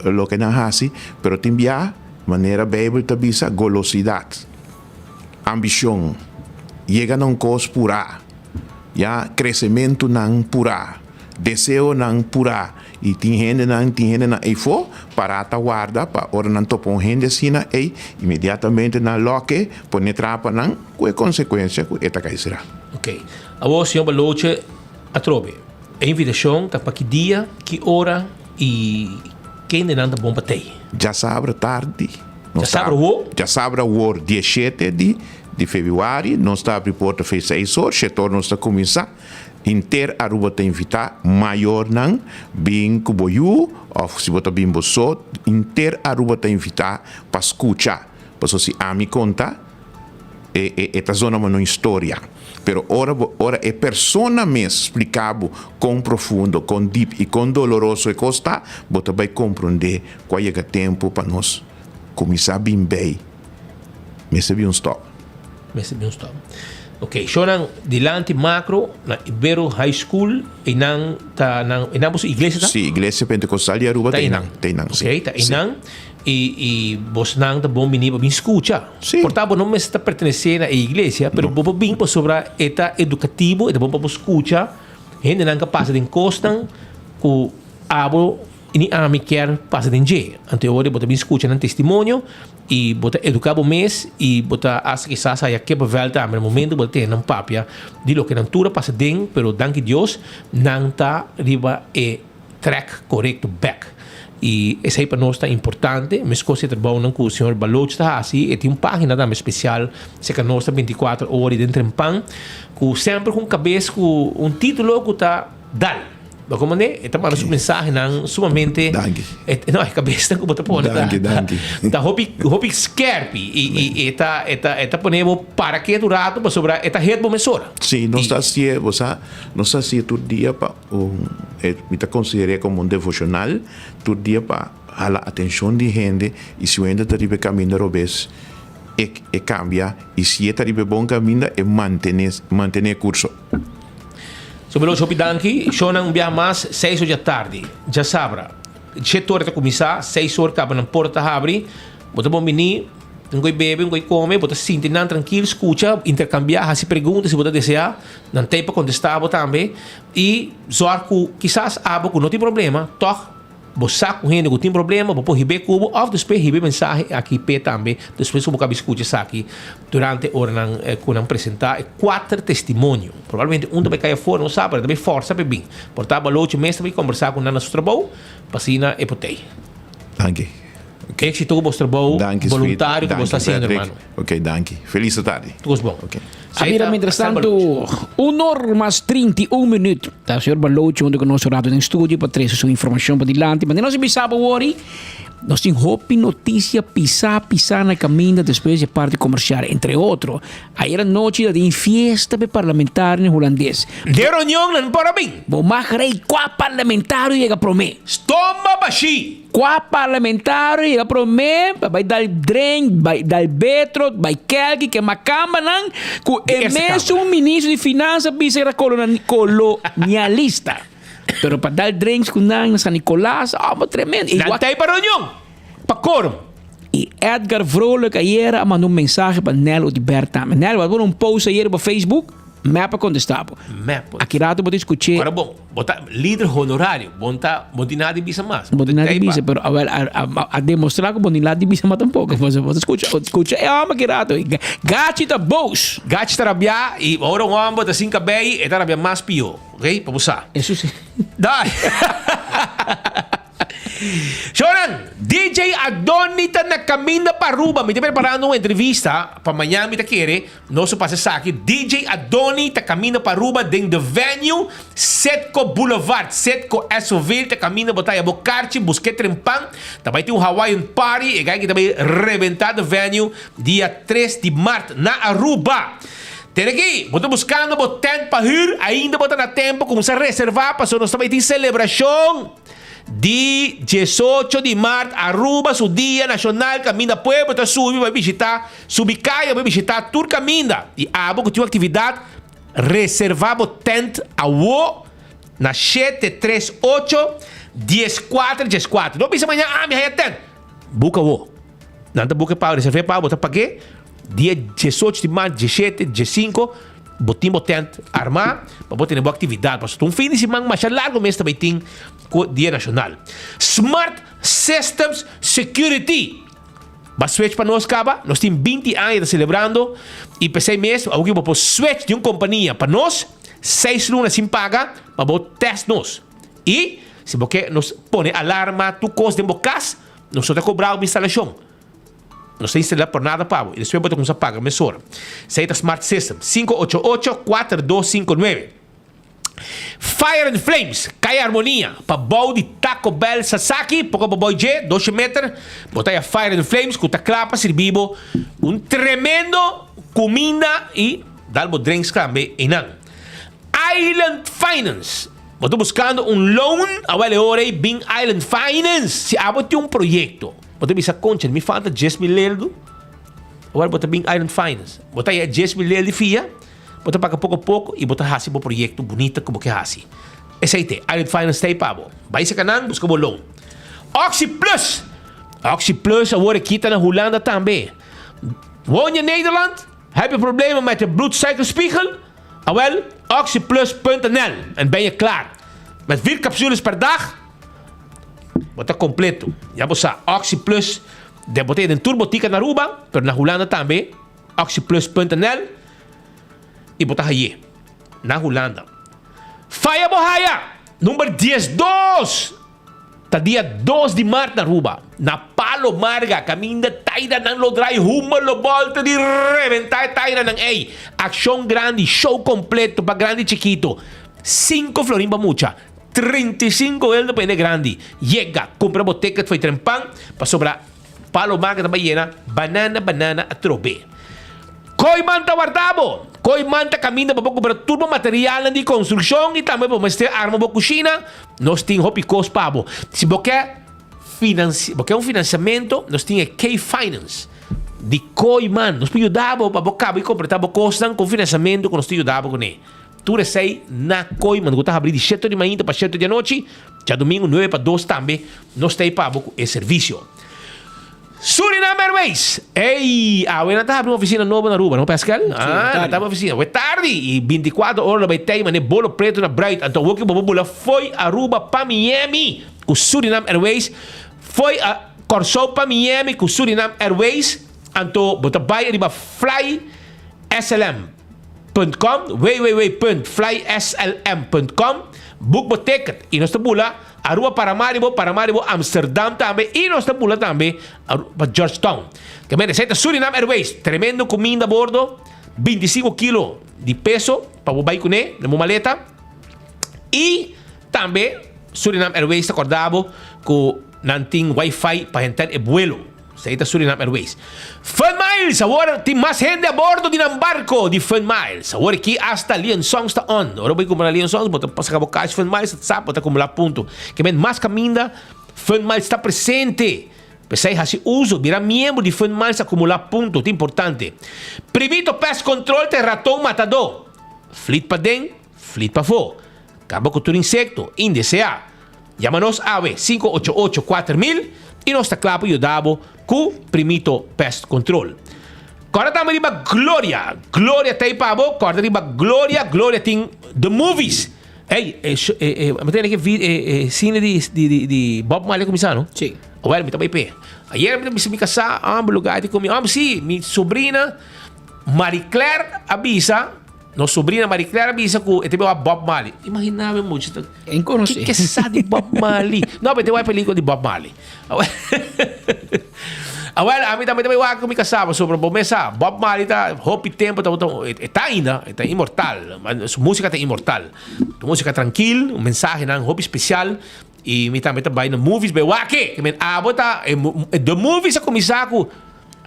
loke nan hasi, pero tin bia, manera Beibel ta bisa, golosidat, ambishon, yega na un kos purá, ya, kresementunan purá, deseonan purá, i tin hendenan, tin hendenan eifó pará ta warda pa ora nan topa un hende asina ei, inmediatamente nan lòk'e, pone trapa nan, ku e konsekuensia ku e ta kai será. Oké. Awor, señor Baloche, Atrobe, e invitashon ta pa ki dia, ki ora i kendenan ta bon pa tei? Djasabra tardi. Djasabra awor? Djasabra awor, dieshete di di febrüari, nos ta abri porta fe seis or, shete or nos ta kuminsá. Henter Aruba ta invitá, mayornan bin ku bo yu òf si bo ta bin bo so, henter Aruba ta invitá pa skucha. Pasobra si ami konta, E e e ta zona mano historia. Pero ora bo ora e persona mes splica bo con profundo, con diep y con doloroso e cos ta, bo ta bay comprende cu a yega tempo pa nos cuminsa bin bay. Mester bin un stop. Mester bin un stop. Ok, shownan dilanti Macro na Ibero High School, einan ta nan, einan boso iglesia ta? Sí, Iglesia Pentecostal di Aruba Ta ta einan. einan, ta einan, sí. Ok, ta einan. I, i bosnan ta bon bini pa bin skucha. Sí. Por ta bo no mester ta pertenesé na e iglesia, pero bo por bin pasobra e ta edukativo, e ta bon pa bo skucha hendenan ka pasa den kosnan ku abo ni ami kier pasa den dje. Anto e ora bo ta bin skucha nan testimonio. I bo ta eduká bo mes i bo ta hasta kisas haya kippenvel tambe na momento bo ta tene nan papia di loke nan tur a pasa den, pero danki Dios nan ta riba e track korekto bek. I esei pa nos ta importante, meskos e trabounan ku señor Baloch ta hasi, e tin un pagina tambe spesial serka nos ta bintikuater ora i den trempan ku semper ku un kabes ku un titulo ku ta dal. Bo komand'é, e ta manda su mensahenan sumamente. Danki. E, no, e kabesnan ku bo ta pone ta. Danki, danki. Ta hopi, hopi skerpi i, i e ta, e ta, e ta pone bo para ketu rato pasobra e ta het bo mesora. Sí, nos ta hasié, bo sa, nos ta hasié tur dia pa un, e, mi ta konsider'é komo un devoshonal, tur dia pa hala atenshon di hende i si un hende ta riba e kaminda robes, e, e kambia i si e ta riba e bon kaminda, e mantené, mantené e kurso. So Veloz hopi danki. Shownan un biaha mas seis or djatardi. Djasabra. Shete ora ta kuminsá, seis or kaba nan porta ta habri. Bo ta bon bini, un koi bebe, un koi kome, bo ta sinti nan trankil, skucha, interkambiá, hasi pregunta si bo ta deseá. Nan t'ei pa kontestá bo tambe. I zòrg ku kisas abo ku no tin problema, tòg Bo sa ku hende ku tin problema, bo por hib'é ku bo òf despues hib'é mensahe aki p'e tambe despues ku bo kabi skucha esaki durante oranan ku nan presentá e kuater testimonio. Probablemente un ta bai kai afor, no sa, pero e ta bai fòrsa p'e bin. Por ta Balochi mes ta bai kombersá ku nan na su trabou pa asina e por tei. Danki. Éxito ku bos trabou Danki, Sweet. boluntario ku bos ta Danki, hasiendo, Patrick. hermano. Ok, danki. Felis tardi. Tur kos bon. Ok. A mira mientrastanto un or mas 31 minuut. Ta señor Balochi hunto cu nos un rato den studio pa trece su informacion pa dilanti. Manera nos a bisa bo wori, nos tin hopi noticia pisa pisa na caminda despues di e parti comercial. Entre otro, ayer anochi ta tin fiesta p'e parlamentarionan Hulandes. De reunionnan por a bin. Bo mag rei cua parlamentario yega prome. Stomba bashi. Kua parlamentario yega promé pa bai dal drink, bai dal betro, bai kelki ke makambanan ku e mesun ministro di finansa bisa era kolonialista. Pero pa dal drinks ku nan na San Nicolas, amo tremendo. Nan ta ei pa reunion, pa korum. I Edgar Vrolijk ayera a manda un mensahe pa Nel Oduber tambe. Nel, bo a pone un post ayera pa Facebook? Mep a contesta bo. Mep. Aki rato bo ta escuché. Ora bon, bo ta lider honorario, bo no ta, bo no tin nada di bisa mas. Bo tin nada di bisa, pero awel a, a, a demostra cu bo no tin nada di bisa mas tampoco. Bo ta escucha, escucha e homber aki rato. Gachi ta boos. Gachi ta rabia y ora un homber ta sin cabey, e ta rabia mas pio. Ok, pa bo sa. Eso si. Dai. Shonan, DJ Adoni ta na caminda pa Aruba. Mi ta preparando un entrevista pa mañan mi ta kere. Nos a pasa esaki. DJ Adoni ta caminda pa Aruba den The Venue, Setco Boulevard. Setco Esoville ta caminda bo ta haya bo karchi, buske trempan. Ta bai tin un Hawaiian party. E guy ki ta bai rebenta The Venue dia tres di mart na Aruba. Tene aki, bo ta buscando bo tent pa huur? Ainda bo ta na tempo cuminsa reserva pasobra nos ta bai tin celebracion. Di diesocho di mart Aruba su dia nacional caminda pueblo ta subi pa bishita subi caya pa bishita tur caminda y abo cu tin un actividad reserva bo tent awo na shete tres ocho diescuater diescuater no bisa mañana ah mi haya tent buka awo nan ta buka e pago reserva e pago bo ta page dia diesocho di mart diesshete diescinco Bo tin bo tent armá pa bo tene bo aktividat. Pasobra ta un fin di siman masha largu mes ta bai tin ku Dia Nashonal. Smart Systems Security Ba switch pa nos kaba. Nos tin binti aña ta selebrando i p'esei mes awor ki bo por switch di un kompania pa nos seis luna sin paga pa bo tèst nos. I si bo ke nos pone alarma tur kos den bo kas nos no ta kobra bo instalashon. Nos ta instalá por nada pa bo i despues bo ta kumsa paga mesora. Esei ta Smart System, 588 4259. Fire and Flames, Kaya Armonia, pa bou di Taco Bell Sasaki, poko pa bou dje, doshe meter, bo ta haya Fire and Flames ku ta kla pa sirbi bo un tremendo kuminda i dal bo drinks tambe einan. Island Finance, Bo ta buskando un loan? Awel e ora ei bin Island Finance si abo tin un proyekto. Bo ta bisa concha mi falta 10.000 leldu. Awor bo ta bin Island Finance. Bo ta haya 10.000 lel di fia. Bo ta paga poko poko i bo ta hasi bo proyekto bunita ku bo ke hasi. Esei te, Island Finance ta ei pa bo. Bai saka nan, buska bo loan. Oxi Plus! Oxi Plus awor e kita na Hulanda tambe. Woon je in Nederland? Heb je problemen met je bloedsuikerspiegel? Awel, oxyplus.nl en ben je klaar. Met vier capsules per dag, bo ta completo. Ya bo sa, Oxyplus, den bo ta den tur botica na Aruba, pero na Hulanda tambe, oxyplus.nl y bo ta haye na Hulanda. Faya bo haya! Number 12! Ta dia dos di mart na Aruba, na Palo Marga, kaminda tairanan lo drai huma lo bolta di reventa e tairanan ey. Akshon grandi, show kompleto pa grandi i chikito. Sinku florin pa mucha, 35 eldo pa hende grandi. Yega, kumpra bo ticket fo'i trempan, pasobra Palo Marga ta bai yena banana banana atrobe. Kooiman ta warda bo. Kooiman ta kaminda pa bo kumpra tur bo materialnan di konstrukshon i tambe bo mester arma bo kushina. Nos tin hopi kos pa bo. Si bo ke finansi, bo ke un finansiamentu, nos tin e K-Finance di Kooiman. Nos por yuda bo pa bo kaba i kompleta bo kosnan ku un finansiamentu ku nos ta yuda bo kuné. Tur esei na Kooiman ku ta habri di shete di mainta pa shete di anochi, djadumingu nuebe pa dos tambe nos ta ei pa bo ku e servisio. Surinam Airways! Ey, awe nan ta habri un oficina nobo na Aruba, no Pascal? Ah, nan ta habri un oficina. Awe tardi y binticuatro ora lo bay tey mane bolo preto na bruid. Anto awo ki bo por bula foy Aruba pa Miami cu Surinam Airways, foy Corsou pa Miami cu Surinam Airways, anto bo ta bay riba Fly SLM. Punt com, www.flyslm punt com, book bo ticket y nos ta bula Aruba Paramaribo, Paramaribo Amsterdam tambe y nos ta bula tambe pa Georgetown. Te mende esey ta Surinam Airways, tremendo cuminda a bordo, 25 kilo di peso pa bo bay cune den bo maleta y tambe Surinam Airways ta corda bo cu nan tin wifi pa henter e buelo. Esei ta Surinam Airways. Fun Miles! Awor tin mas hende a bordo di nan barco di Fun Miles. Awor aki hasta Lion Songs ta on. Ora bo bai cumpra Lion Songs, bo ta pasa cabo cash Fun Miles, sa bo ta acumula punto. Ke men mas caminda Fun Miles ta presente. P'esei haci uso, bira miembro di Fun Miles acumula punto, ta importante. Primito Pest Control ta e raton matadó. Flit paden, flit pafó. Caba cu tur insecto indeseá. Yama nos awe 588 4000 y nos ta cla pa yuda bo cu Primito Pest Control. Corda tambe riba Gloria. Gloria ta ey pa bo. Corda riba Gloria. Gloria tin the movies. Ey, e, e, e, mi ta e, e, e cine di, di, di, di Bob Marley a cuminsa, no? Sí. Awel, mi ta bay pe. Ayer mi ta bisa mi casá, ah, lugar di comi. Ah, sí, mi sobrina Marie Claire a bisa Nos sobrina Marie Claire a bisa ku e ta wak Bob Marley. Imagina mi mucha ta. En konosé. Ke sa di Bob Marley? No, pero e ta wak pelikula di Bob Marley. Awel, ami tambe ta bai wak ku mi kasá pasobra bo mes sa, Bob Marley ta hopi tempu tabata, e ta ainda, e ta inmortal. Su músika ta inmortal. Su músika trankil, un mensahenan hopi spesial. I mi tambe ta bai na movies bai wak e. Ke men abo ta, the movies a kuminsá ku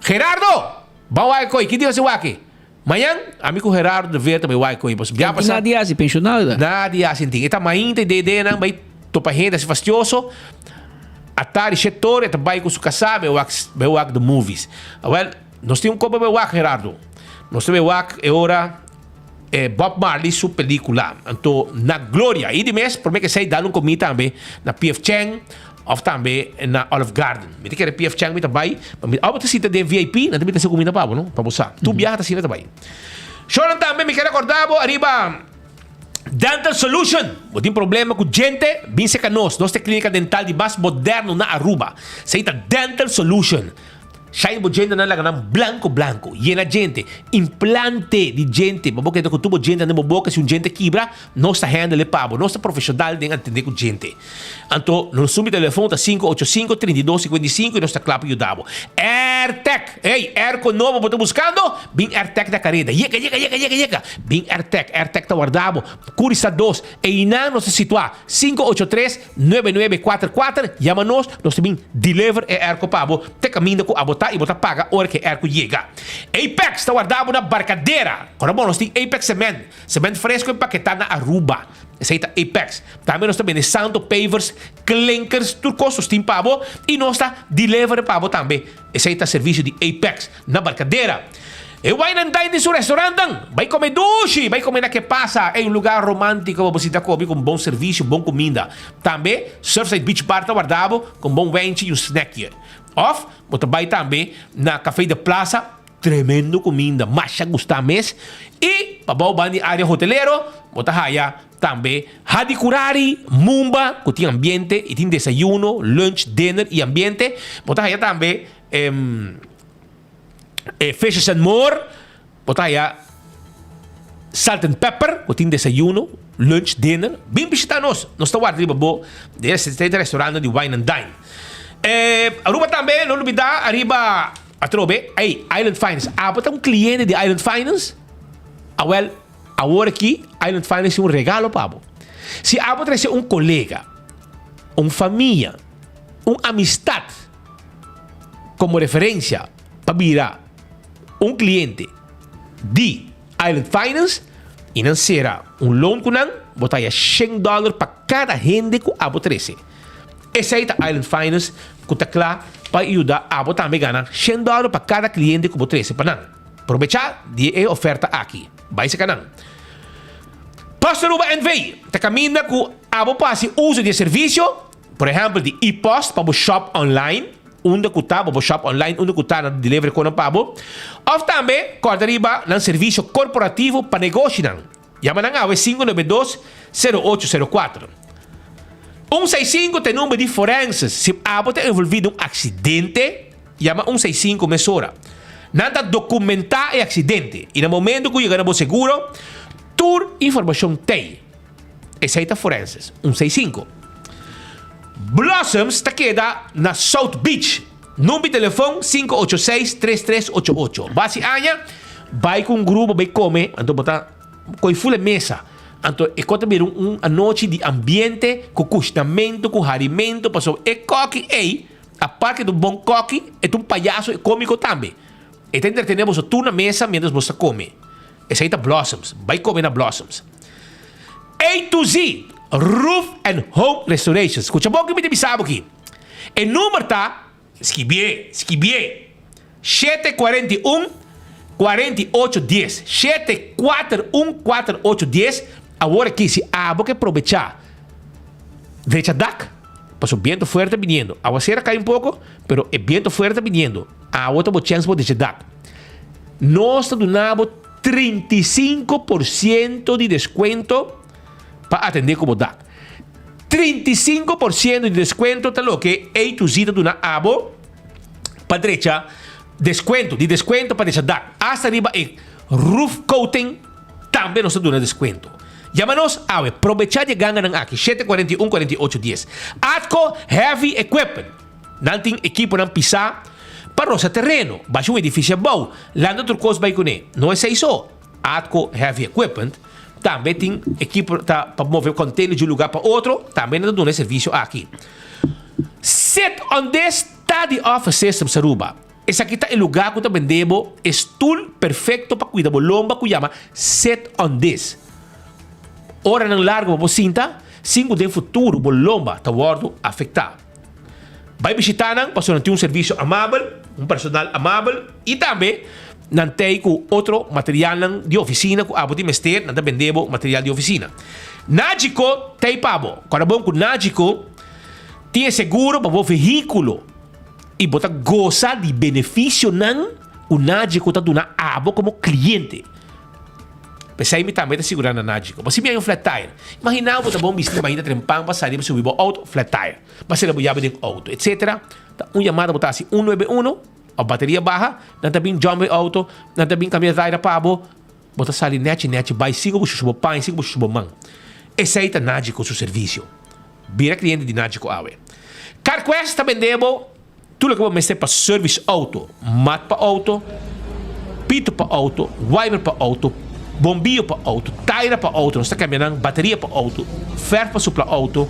Gerardo! Ban wak e koi, ki dia bo wak e? Mañan, ami ku Gerardo de Veer ta bai wak koe. Pasobra bia pasa. Nadi hasi pensionado ta. Nadi hasi tin. E ta mainta e dedenan bai topa hende hasi fastioso. Atari shet tor e ta bai ku su kasá bai wak bai wak the movies. Awel, nos tin un kopa bai wak Gerardo. Nos ta bai wak e ora e Bob Marley su pelikula. Anto na Gloria. I di mes prome ke esei dal un komi tambe na PF Chang. Of tambe na Olive Garden. Mi ta kere PF Chang mi ta bai. Pa mi, abo ta sinta den VIP, nan ta bini ta haci cuminda pa bo, no? Pa bo sa. Tur biaha ta asina ta bai. Shownan tambe mi kere acorda bo ariba Dental Solution. Bo tin problema cu djente? Bin cerca nos. Nos ta e clinica dental di mas moderno na Aruba. Esey ta Dental Solution. Shine bo djentenan laga nan blanco blanco. Yena djente. Implante di djente. Pa bo keda cu tur bo djentenan den bo boca. Si un djente kibra, nos ta handle e pa bo. Nos ta profesional den atende cu djente. Anto, nos numero di telefon ta 585 32 55 y nos ta cla pa yuda bo. Airtec! Ey, airco nobo bo ta buscando? Bin Airtec na careda. Yega, yega, yega, yega, yega! Bin Airtec. Airtec ta warda bo. Curista dos. Eynan nos ta situa. 583 9944. Yama nos, nos ta bin deliver e airco pa bo te caminda cu abo ta y bo ta paga ora cu e airco yega. Apex ta warda bo na Barcadera. Ora bo nos tin Apex Cement. Cement fresco empaketa na Aruba. Esey ta Apex. Tambe nos ta bende santo, pavers, klinkers, tur cos nos tin pa bo y nos ta deliver pa bo tambe. Esey ta servicio di Apex na Barcadera. E Wine and Dine den su restaurantnan. Bai come dushi, bai come na Ke Pasa, ey un lugar romantico pa bo sinta comi cu un bon servicio, bon cuminda. Tambe Surfside Beach Bar ta warda bo cu un bon wijntje y un snackje. Of bo ta bai tambe na Café de Plaza, tremendo cuminda, masha gusta mes. Y pa bou ban di area hotelero bo ta haya tambe Hadicurari, Mumba cu tin ambiente y tin desayuno, lunch, dinner y ambiente. Bo ta haya tambe e Fishes and More, bo ta haya Salt and Pepper cu tin desayuno, lunch, dinner. Bin bishita nos, nos ta warda riba bo den e restaurantnan di Wine and Dine. Aruba tambe, no lubida ariba atrobe, ey, Island Finance. Abo ta un cliente di Island Finance? Awel, awor aki Island Finance tin un regalo pa bo. Si abo trece un colega, un famia, un amistad como referencia pa bira un cliente di Island Finance y nan cera un loan cu nan, bo ta haya shen dollar pa cada hende cu abo trece. Esey ta Island Finance cu ta cla pa yuda abo tambe gana shen dollar pa cada cliente cu bo trece pa nan. Probecha di e oferta aki. Bay seca nan. Post Aruba NV ta caminda cu abo por haci uzo di e servicio, por ehempel di e-post pa bo shop online, Unda ku ta bo por shop online, unda ku ta nan ta deliver konan pa bo. Òf tambe kòrda riba nan servisio korporativo pa negoshinan. Yama nan awe 592 0804. 165 ta e number di forenses. Si abo ta envolví den un aksidente, yama 165 mesora. Nan ta dokumentá e aksidente i na momento ku yega na bo seguro, tur informashon t'ei. Esei ta forenses. 165. Blossoms ta keda na South Beach. Number di telefon 586 3388. Basi aña bai ku un grupo bai kome anto bo ta koi ful e mesa. Anto e kos ta bira un anochi di ambiente ku kushnamentu ku harimentu pasobra e koki ei apart ke ta un bon koki e ta un payaso e komiko tambe. E ta entretene boso tur na mesa mientras boso ta kome. Esei ta Blossoms. Bai kome na Blossoms. A to Z, Roof and Home Restorations. Skucha bon ki mi ta bisa bo aki. E number ta, skibié, skibié, 741 48 dies. 741 48 dies. Awor aki si abo ke probechá drecha dak, pasobra biento fuerte biniendo. Awasera kai un poko, pero e biento fuerte biniendo. Awo ta bo chèns pa drecha dak. Nos ta duna bo 35 por ciento di descuento pa atende cu bo dak. 35 por ciento di descuento ta loke A to Z ta duna abo pa drecha descuento, di descuento pa drecha dak. Hasta riba e roof coating tambe nos ta duna descuento. Yama nos awe, probecha di e ganganan aki, 741 48 10. Atco Heavy Equipment. Nan tin ekiponan pisá pa rosa tereno, basha un edifisio abou, lanta tur kos bai kuné. No esei so, Atco Heavy Equipment tambe tin ekipo ta pa move container di un lugá pa otro, tambe nan ta duna e servisio aki. Sit on this ta di Office Systems Aruba. Esaki ta e lugá ku ta bende bo e stul perfekto pa kuida bo lomba ku yama Sit on this. Oranan largu bo por sinta sin ku den futuro bo lomba ta wòrdu afektá. Bai bishitá nan pasobra nan tin un servisio amabel, un personal amabel i tambe nan t'ei ku otro materialnan di ofisina ku abo tin mester, nan ta bende bo material di ofisina. Nagico t'ei pa bo. Kòrda bon ku Nagico tin e seguro pa bo vehíkulo i bo ta gosa di benefisionan ku Nagico ta duna abo komo kliente. P'esei mi tambe ta sigurá na Nagico. Bo si mi hay un flat tire. Imaginá bo ta bon bisti mainta trempan pa sali pa subi bo auto, flat tire. Bo a sera bo yabi den auto, etcetera. Ta un yamada bo ta hasi un nuebe uno, of bateria baha, nan ta bin jump e auto, nan ta bin kambia taira pa bo, bo ta sali nechi nechi bai sin ku bo shushu bo paña, sin ku bo shushu bo man. Esei ta Nagico su servisio. Bira kliente di Nagico awe. Carquest ta bende bo. Tur loke bo mester pa service auto, mat pa auto, pito pa auto, wiper pa auto, bombio pa auto, taira pa auto, nos ta cambia nan, bateria pa auto, verf pa supla auto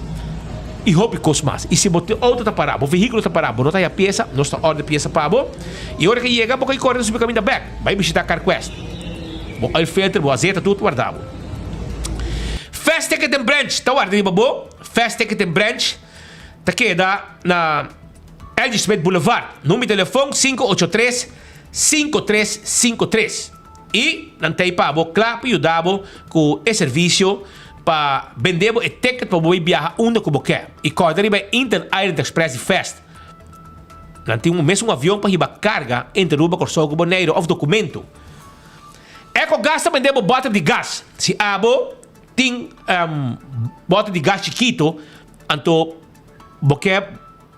y hopi cos mas. Y si bo auto ta para, bo vehiculo ta para, bo no ta haya pieza, nos ta order pieza pa bo y ora ke yega bo ka core ta subi caminda bek, bay bishita Carquest. Bo oil filter, bo azeta tur ta warda bo. Fast Ticket and Branch ta warda riba bo, Fast Ticket and Branch ta keda na. L. G. Smith Boulevard. Number di telefon 583. 53 53. I nan ta ei pa bo kla pa yuda bo ku e servisio pa bende bo e ticket pa bo bai biaha unda ku bo ke. I kòrda riba e Inter Island Express di Fast. Nan tin un mesun avion pa hiba karga entre Aruba, Kòrsou ku Boneiru òf dokumento. Ecogas ta bende bo bòter di gas. Si abo tin bòter di gas chikito anto bo ke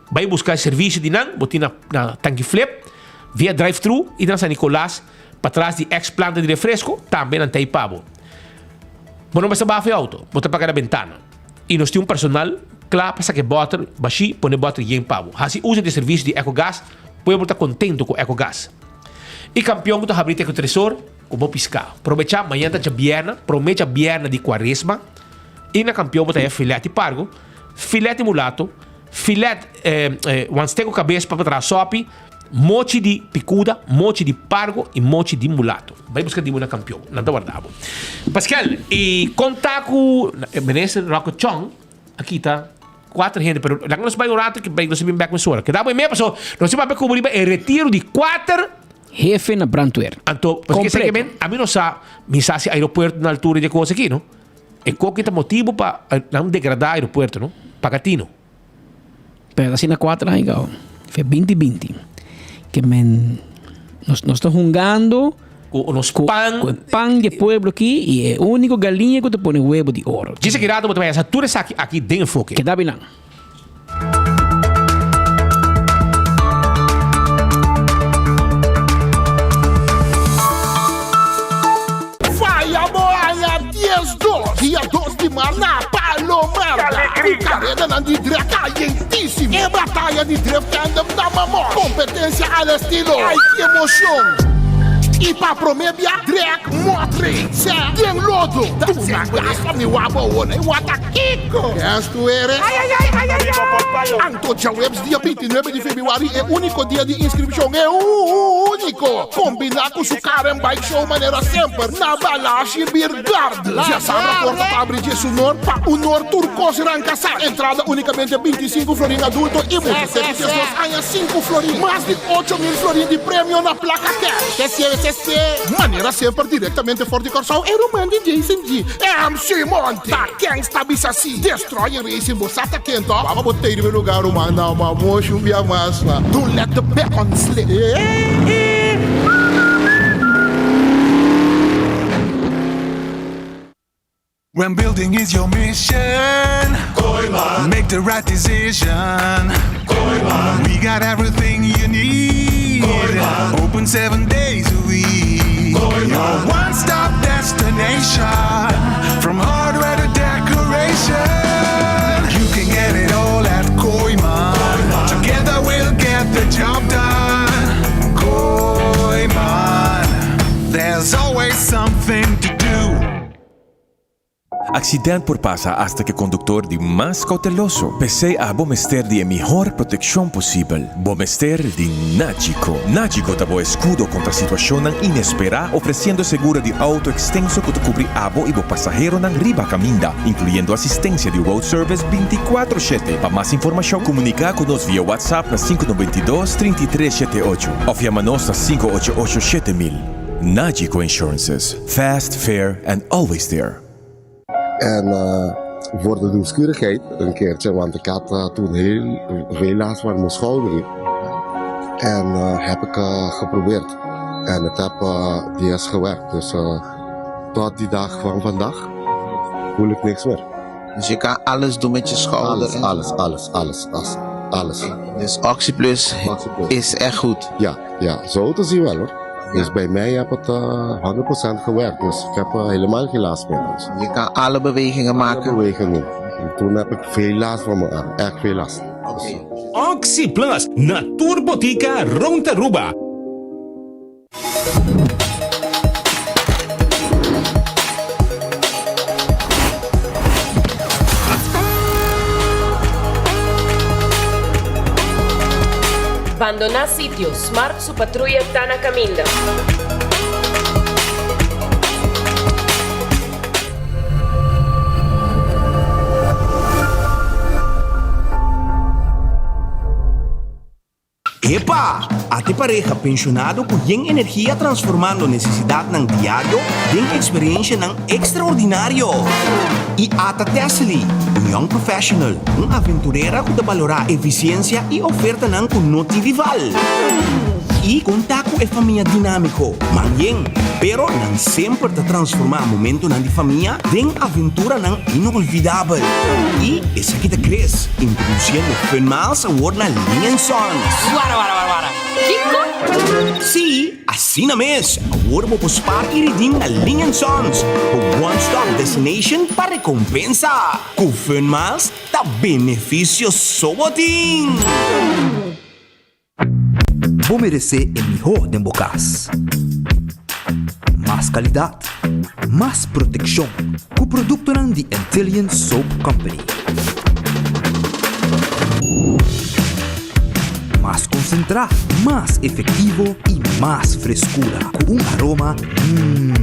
bai buska e servisio di nan, bo tin na Tanki Flip via drive thru i na San Nicolas patras di ex planta di refresco tambe nan ta ei pa bo. Bo no mester baha for e auto, bo ta paga na bentana i nos tin un personal kla pa saka e bòter bashí pone e bòter yen pa bo. Hasi uso di e servisio di Ecogas, pueblo ta kontento ku Ecogas. I kampion ku ta habri te ku tresor ku bo piská. Probechá mañana ta djabièrna, promé djabièrna di kuaresma, i na kampion bo ta haña filet di pargo, filet di mulato, filet wanste ku kabes pa traha sòpi, mochi di pikuda, mochi di pargo i mochi di mulato. Bai buska di bo na kampion, nan ta warda bo. Paskel, i konta ku minister Rocco Chong a kita Kuater hende, pero laga nos bai un rato ki bai nos bin bek mesora. Keda bo e mea paso nos a papia kubo riba e retiro di kuater Hefe na brandweer. Anto, paske esaki Completo. men, ami no sa, mi sa si aeropuerto na altura di e kos aki, no? E koki ta motibu pa nan degradá aeropuerto, no? Paga tino. Pero asina kuater aña gau, fe binti binti, ke men nos nos ta hungando Ku nos pan. Ku e pan di e pueblo aki i e úniko galiña ku ta pone webo di oro. Djis aki rato bo ta bai hasa tur esaki aki den enfoke. Keda binan. Faya bo aña 12, dia 2 di mart na Palomar. Ku karedanan di drek kayentísimo. E bataya di drift tandem na Mamor. Kompetensia al estilo. Ay ki emocion! I pa prome bia drek motre se den lodo. Duna gas pa mi wak bo wona i wak ta kiko. Kes tu eres? Anto djaweps dia 29 di februari e uniko dia di inskripshon e uniko kombina ku su car and bike show manera semper na Balashi Beer Garden. Djasabra porta ta abri dje sunor pa unor tur kos ranka sa. Entrada unikamente 25 florin adulto i mucha te ku 12 aña 5 florin. Mas di 8000 florin di premio na plaka cash. Manera semper direktamente for di Kòrsou e ruman di Jason G. MC Monty. Ta ken sta bisa si? Destroyer Racing bo sa ta ken to? Baba bo tei riba e lugar ruman na ma moshi un bia mas ma. Don't let the bacon slip. When building is your mission, make the right decision. We got everything you need. Open seven days a week. Your one stop destination. From hardware to decoration. You can get it all at Kooiman. Together we'll get the job done. Kooiman. There's always something to do. Accident por pasa hasta ke conductor di mas cauteloso. P'esey abo mester di e mihor proteccion posibel. Bo mester di Nagico. Nagico ta bo escudo contra situacionnan inespera ofreciendo seguro di auto extenso cu ta cubri abo y bo pasaheronan riba caminda, incluyendo asistencia di road service binticuatro shete. Pa mas informacion comunica cu nos via WhatsApp na 592 33 shete ocho of yama nos na 588 7000. Nagico Insurances. Fast, fair and always there. En voor de nieuwsgierigheid een keertje, want ik had toen heel veel last van mijn schouder. En heb ik geprobeerd. En het heb die is gewerkt. Dus tot die dag van vandaag voel ik niks meer. Dus je kan alles doen met je schouder? Alles, alles, alles, alles, alles. alles. Dus OxyPlus, is echt goed? Ja, ja, zo te zien wel hoor. Dus bij mij heb het 100% gewerkt. Dus ik heb helemaal geen last meer. Dus. Je kan alle bewegingen maken? Alle bewegingen. En toen heb ik veel last van mijn arm. Echt veel last. Oké. OxyPlus na tur botica rond Aruba. Bandoná sitio, Smart su patruya ta na kaminda. Epa! Ate pareha penshonado ku yen energia transformando nesesidatnan diario den eksperenshanan ekstraordinario. I ata Tessely, un young professional, un aventurera ku ta balorá efisiensia i ofertanan ku no tin rival. I konta ku e famia dinámiko, man yen, pero nan semper ta transformá momentonan di famia den aventuranan inolvidabel. I esaki ta Chris, introdusiendo Fun Miles awor na Ling and Sons. Wara wara wara wara. Kiko? Sí, asina mes! Awor bo por spaar i redeem na Ling and Sons, bo one stop destination pa rekompensa. Ku Fun Miles ta benefisio so bo tin! Bo meresé e mihó den bo kas. Mas kalidat, mas protekshon ku produktonan di Antillian Soap Company. Mas konsentrá, mas efektivo i mas freskura ku un aroma mmm.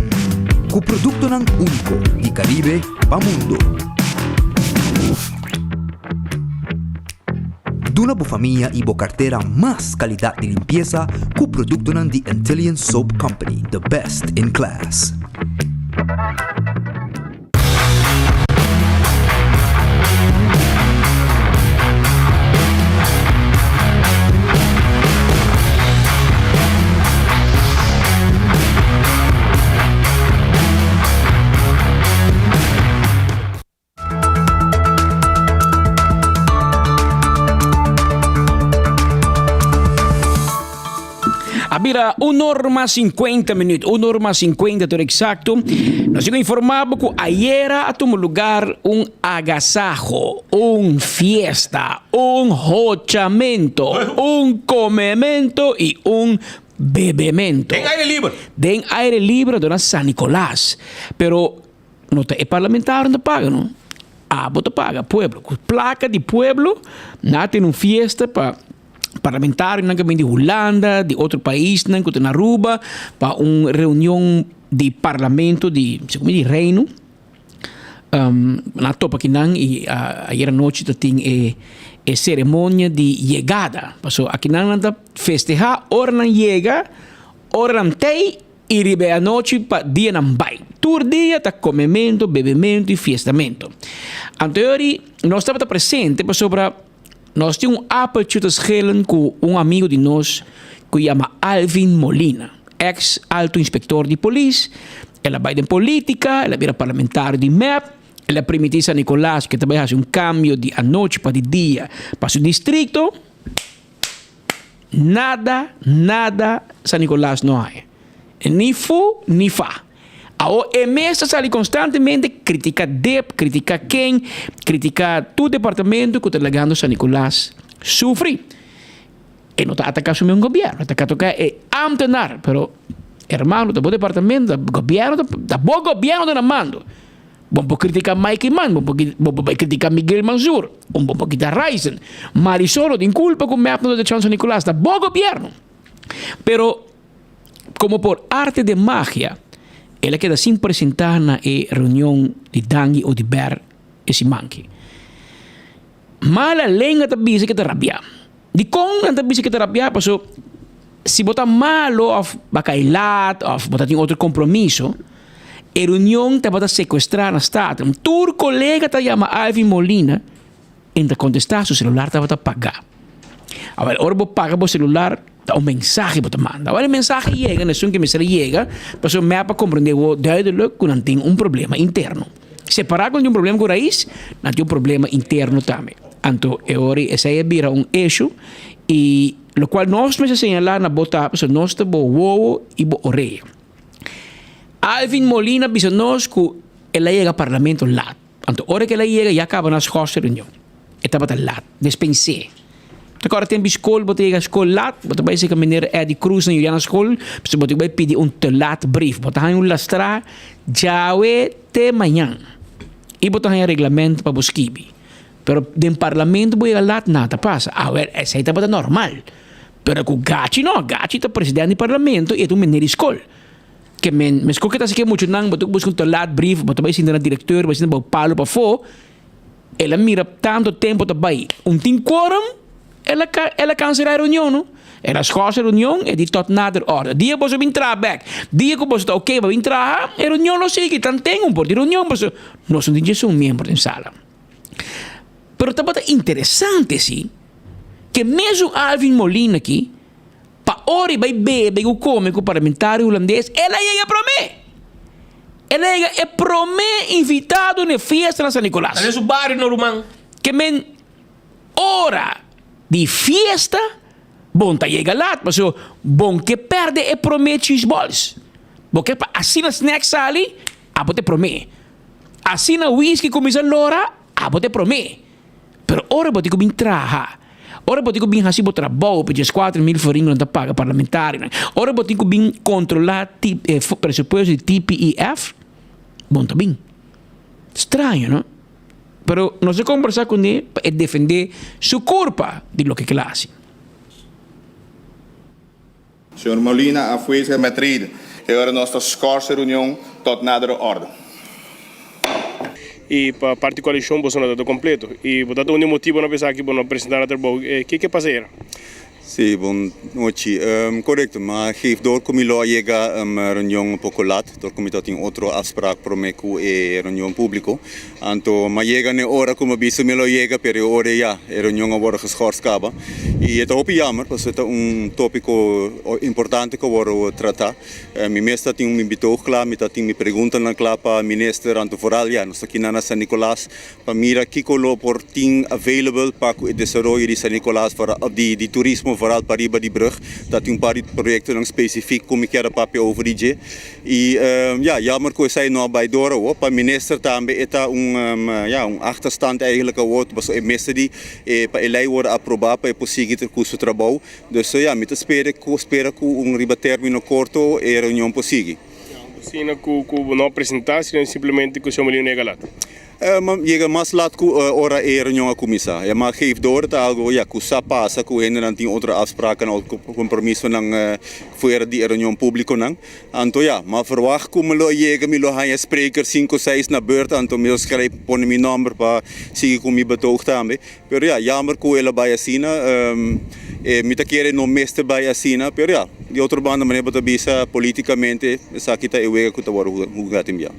Ku produktonan úniko di Karibe pa mundu. Duna bo famia y bo cartera mas calidad di limpieza cu productonan di Antillian Soap Company, the best in class. A bira un or mas 50 minuut, un or mas 50 tur exacto. Nos sigo informa bo cu ayera a tuma lugar un agasajo, un fiesta, un hochamento, un comemento y un bebemento. Den aire liber. Den aire liber dona San Nicolas. Pero No ta e parlamentario ta paga no. Abo ta paga, pueblo. Ku plaka di pueblo nan a tene un fiesta pa parlamentarionan ku a bini di Hulanda, di otro paisnan ku ta na Aruba pa un reunion di parlamento di segun mi di reino. Nan a topa akinan i ayer anochi ta tin e e seremonia di yegada. Pasobra akinan nan ta festehá ora nan yega, ora nan tei. I riba e anochi pa dianan bai. Tur dia ta komementu, bebementu i fiestamentu. Anto yori nos tabata presente pasobra nos tin un appeltje te schelen ku un amigu di nos ku yama Alvin Molina, ex alto inspector di polis. El a bai den politica, el a bira parlamentario di mep, el a primiti San Nicolas ku e ta bai hasi un kambio di anochi pa di dia pa su distrikto. Nada, nada San Nicolas no haña. Ni fu ni fa. Awor e mes ta sali constantemente critica dep, critica ken, critica tur departamento cu ta lagando San Nicolas sufri. E no ta ataca su mes gobierno, e ta ataca e ambtenaar, pero hermano ta bo departamento, ta gobierno, ta bo gobierno ta na mando. Bo por critica Mike Eman, bo por bo por critica Miguel Mansur, un bo por kita Ryzen. Marisol no tin culpa cu mep no ta Chan San Nicolas, ta bo gobierno. Pero como por arte de magia, el a keda sin presenta na e reunion di Dangui Oduber e siman aki. Mala lenga ta bisa ke ta rabia. Dikon nan ta bisa ke ta rabia? Paso si bo ta malo of bo a kai lat of bo ta tin otro kompromiso, e reunion tabata sekuestrá na Staten. Tur kolega ta yama Alvin Molina i ta kontestá su selular tabata pagá. Awel, ora bo paga bo selular ta un mensahe bo ta manda. Awel e mensahe yega na esun ke mester a yega pasobra mep a komprendé wou duidelik ku nan tin un problema interno. Separá ku nan tin un problema ku rais, nan tin un problema interno tambe. Anto e ora esei a bira un issue i lokual nos mester señalá na bo ta pasobra nos ta bo wowo i bo orea. Alvin Molina a bisa nos ku el a yega parlamento lat. Anto ora ku el a yega ya kaba na skòs e reunion. E tabata lat. Despens'é. Ta kòrda tempu di skol bo ta yega skol lat, bo ta bai seka meneer Eddie Cruz na Juliana School, pasobra bo tin ku bai pidi un te lat brief. Bo ta haña un lastrá djawe te mañan. I bo ta haña reglamento pa bo skibi. Pero den parlamento bo yega lat nada ta pasa. Awel esei tabata normal. Pero ku Gachi no, Gachi ta presidente di parlamento i e ta un meneer di skol. Ke men, meskos ke ta hasi ke muchanan, bo ta buska un te lat brief, bo ta bai sinta na direkteur, bo bai sinta bou palo pafó. El a mira tanto tempo ta bai. Un tin quorum? El a el a cancelá e reunion no. El a schors e reunion, e di tot nader orde. Dia boso bin traha bek, dia ku boso ta oké pa bin traha, e reunion lo sigui. Tanten un por di reunion pasobra nos no tin djes un miembro den sala. Pero tabata interesante si ke mesun Alvin Molina aki pa ora e bai bebe ku kome ku parlamentario hulandes el a yega promé. El a yega e promé invitado na e fiesta na San Nicolas. Ta den su bario no ruman. Ke men ora di fiesta bon ta yega lat pasobra bon ke pèrdè e promé chisbols. Bo ke pa asina snack sali abo ta e promé. Asina whisky kuminsá lora, abo ta e promé. Pero ora bo tin ku bin traha, ora bo tin ku bin hasi bo trabou pa 14.000 florin ku nan ta paga parlamentarionan, ora bo tin ku bin kontrolá e presupuesto di TPEF, bo no ta bin. Straño, no? Pero nos a kombersá kuné pa e defendé su kurpa di loke ke el a hasi. Señor Molina afwezig met reden. E ora nos ta schors e reunion tot nadere orde. Y pa parti coalicion boso no ta completo. Y bo ta ta un di motibonan pa esaki bo no presenta na trabou. Ke ke pasa era? Sí, bon nochi. Correcto, ma geef door cu mi lo a yega reunion un poco laat, door cu mi tabatin otro afspraak prome cu e reunion publico. Anto m'a yega n'e ora cu m'a bisa mi lo yega, pero e ora ya e reunion a worde geschorst caba. Y e ta hopi jammer, pasobra e ta un topico importante cu a worde trata. Mi mes ta tin mi betoog cla, mi ta tin mi preguntanan cla pa minister, anto vooral ya nos ta kina na San Nicolas pa mira kico lo por tin available pa cu e desaroyo di San Nicolas di di turismo vooral pariba di brug. Ta tin un par di proyectonan specific cu mi kier a papia over di dje. Y ya, jammer cu esai no a bay door awo. Pa minister tambe e ta un ya, un achterstand eigenlijk awo, pasobra e mester di e pa e ley worde aproba pa e por sigui cu su trabou. Dus ya, mi ta spera cu spera cu un riba termino corto e reunion por sigui. Asina cu cu bo no a presenta, sino simplemente cu señor Molina yega lat? Ma yega mas lat cu ora e reunion a cuminsa. E ma geef door ta algo ya cu sa pasa cu hendenan tin otro afsprakennan, otro compromisonan fuera di e reunion publiconan. Anto ya, m'a verwagt ku mi lo yega, mi lo haña spreker sinku seis na beurt, anto mi lo skrijf pone mi nòmber pa sigui ku mi betoog tambe. Pero ya, jammer ku el a bai asina, e mi ta kere no mester bai asina, pero ya, di otro banda manera bo ta bisa politikamente esaki ta e wega ku ta wòrdu hugá tin bia.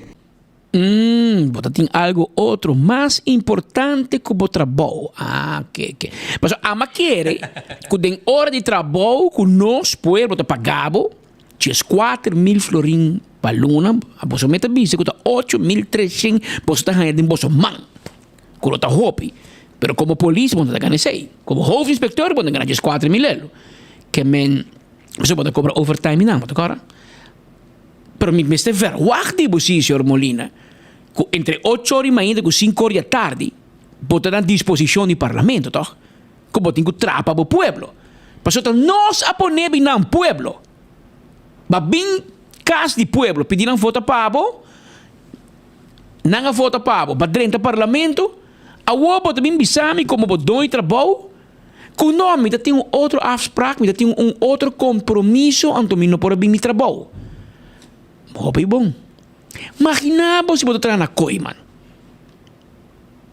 Umm, bo ta tin algo otro mas importante ku bo trabou. Ah, ke, ke. Pasobra ama kere ku den ora di trabou ku nos pueblo ta paga bo 14000 florin pa luna, boso mester bisa ku ta 8300 boso ta haña den boso man, ku lo ta hopi. Pero komo polis bo no ta gana esei. Komo hoofdinspecteur bo ta gana 14000 elo. Ke men, pasobra bo ta kobra overtime nan, bo ta kòrda? Pero mi mester verwagt di bo si, señor Molina, cu entre ocho or di mainta cu cinco or di atardi bo ta na disposicion di Parlamento, toch? Cu bo tin cu traha pa bo pueblo. Pasobra ta nos a pone binan pueblo. Ba bin cas di pueblo pidi nan vota pa bo, nan a vota pa bo, ba drenta Parlamento, awor bo ta bin bisa mi como bo doño di trabou, Ku no, mi ta tin un otro afsprak, mi ta tin un otro kompromiso, anto mi no por a bin mi trabou. Hopi bon. Magina bo si bo ta traha na Kooiman.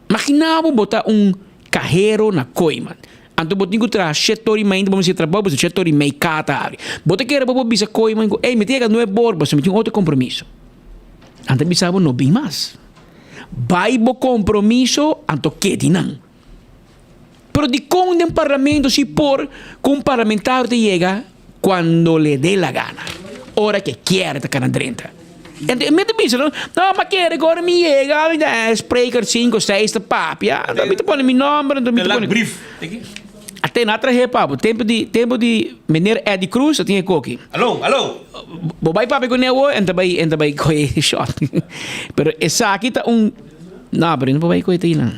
Magina bo bo ta un kahero na Kooiman. Anto bo tin ku traha shete ora i mainta bo mester trabou, pasobra shete ora i mei ka ta habri. Bo ta kere bo por bisa Kooiman ku, ey, mi ta yega nuebe ora, pasobra mi tin un otro kompromiso. Nan ta bisa bo no bin mas. Bai bo kompromiso, anto kedi nan. Pero dikon den parlamento si por ku un parlamentario ta yega cuando le dé la gana, ora ke kier ta kana drenta. Ento e mester bisa no, no ma kere ku ora mi yega mi ta spreker sinku seis ta papia, anto mi ta pone mi nomber, anto mi ta pone. Brief. Ate na trahe pa bo, tempo di tempo di meneer Eddie Cruz a tin e koki. Alo, alo. Bo bai papia kuné awor en ta bai en ta bai kohe shot. Pero esaki ta un. No, pero no por bai koe ta einan.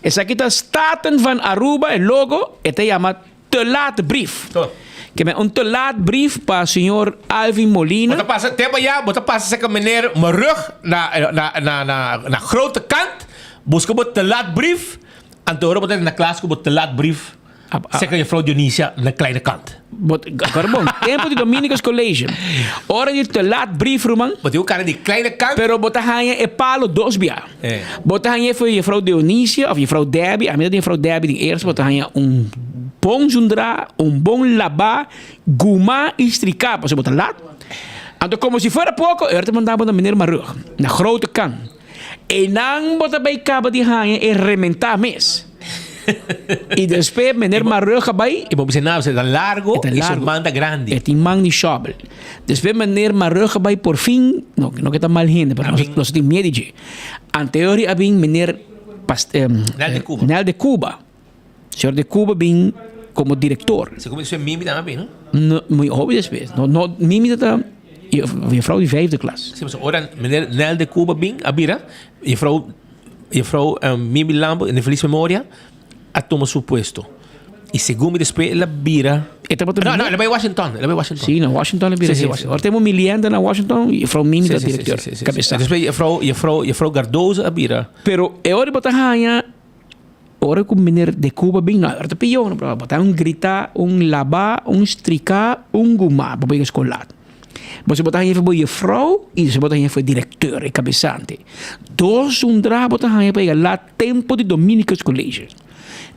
Esaki ta Staten van Aruba, e logo, e ta yama Te Laat Brief. Ke men un te laat brief pa señor Alvin Molina. Bo ta pasa, te pa bo ta pasa seka meneer Marug na, na, na, na, na grote kant, buska bo te laat brief, anto ora bo ta na klas ku bo te laat brief. Serka juffrouw Dionisia na kleine kant. Bot, agora bon, tempo di Dominicus College. Ora di te laat brief, ruman. Bo tin un cara di kleine kant. Pero bo ta haña e palo dos bia. Eh. Bo ta haña for juffrouw Dionisia of juffrouw Debbie. A mi ta di juffrouw Debbie den eerste. Bo ta haña un bon zundra, un bon labá, guma y striká. Pasobra bo ta laat. Anto como si fuera poco, e ora ta manda bo na meneer Marug, na grote kant. Einan bo ta bay caba di haña e rementá mes. Y despues meneer Marug a bay. Y bo bisa na, e ta largo y su man ta grandi. E tin man di shovel. Despues meneer Marug a bay por fin, no, no ke ta mal hende, pero nos tin miedo di dje. Anteori a bin meneer Nel de Cuba. Nel de Cuba. Señor de Cuba bin como director. Se como Mimi tambe bin, no? No, muy hopi despues. No, no, Mimi ta juffrouw di vijfde klas. Si, pasobra ora meneer Nel de Cuba bin a bira, juffrouw, juffrouw Mimi Lambo, in de feliz memoria, a tuma su puesto. Y segun mi despues el a bira. E tabata No, no, el a bay Washington, el a bay Washington. Si, na Washington el a bira Si, si, jefe. Washington. Ora tenemos Milienda na Washington, juffrouw Mimi Si, ta si, si, directeur, si, si, si. cabeza. Despues juffrouw, juffrouw, juffrouw Gardoza a bira. Pero e ora bo ta haña Ora ku meneer de Cuba bin, no, ora ta pion, no, bo ta un grita, un laba, un strika, un guma, bo bay skol laat. Bo si bo ta haña for bo jefrouw i si bo ta haña for e directeur, e kabesante. Dos un dra bo ta haña pa yega laat tempo di Dominicus College.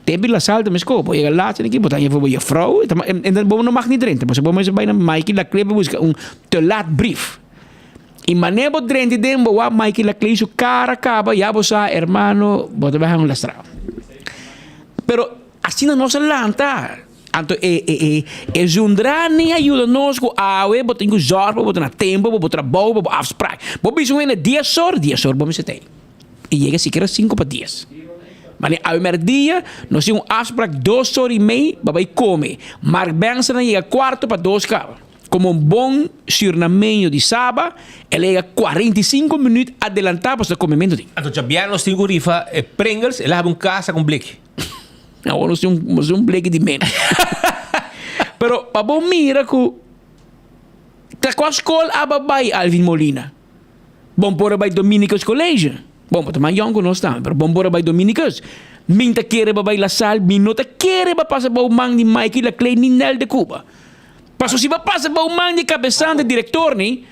Tempo di La Salle ta meskos, bo yega laat esaki, bo ta haña for bo jefrouw, en dan bo no mag ni drenta, pasobra bo mester bai na Mikey Laclé pa buska un te laat brief. I manera bo drenta den bo wak Mikey Laclay su cara caba ya bo sa hermano bo ta bay un lastrao. Pero asina nos a lanta. Anto e e e e zundra ni a yuda nos cu awe bo tin cu zorg pa bo ta na tempo pa bo trabou pa bo afspraak. Bo bisa un hende dies or, dies or bo mester ta ey. I yega sikiera cinco pa dies. Mane awe merdia nos tin un afspraak dos or i mei pa bay come. Mark Benson a yega cuarto pa dos caba. Como un bon surnameño di Saba, el a yega 45 minuut adelantá pa su comemento di. Anto djabièrnè nos tin cu rifa e Pringles, el a habi un casa cu un bleki. Awor nos tin un, nos tin un bleki di menos. Pero pa bo mira cu ta cua scol aba bay Alvin Molina? Bon por a bay Dominicus College. Bon, bo ta mas yong cu nos tambe, pero bon por a bay Dominicus. Min ta kere pa bay La Salle, mi no ta kere pa pasa bou man di Mikey Laclay ni Nel de Cuba. Paso si bo pasa bou man di kabesante direktor ni,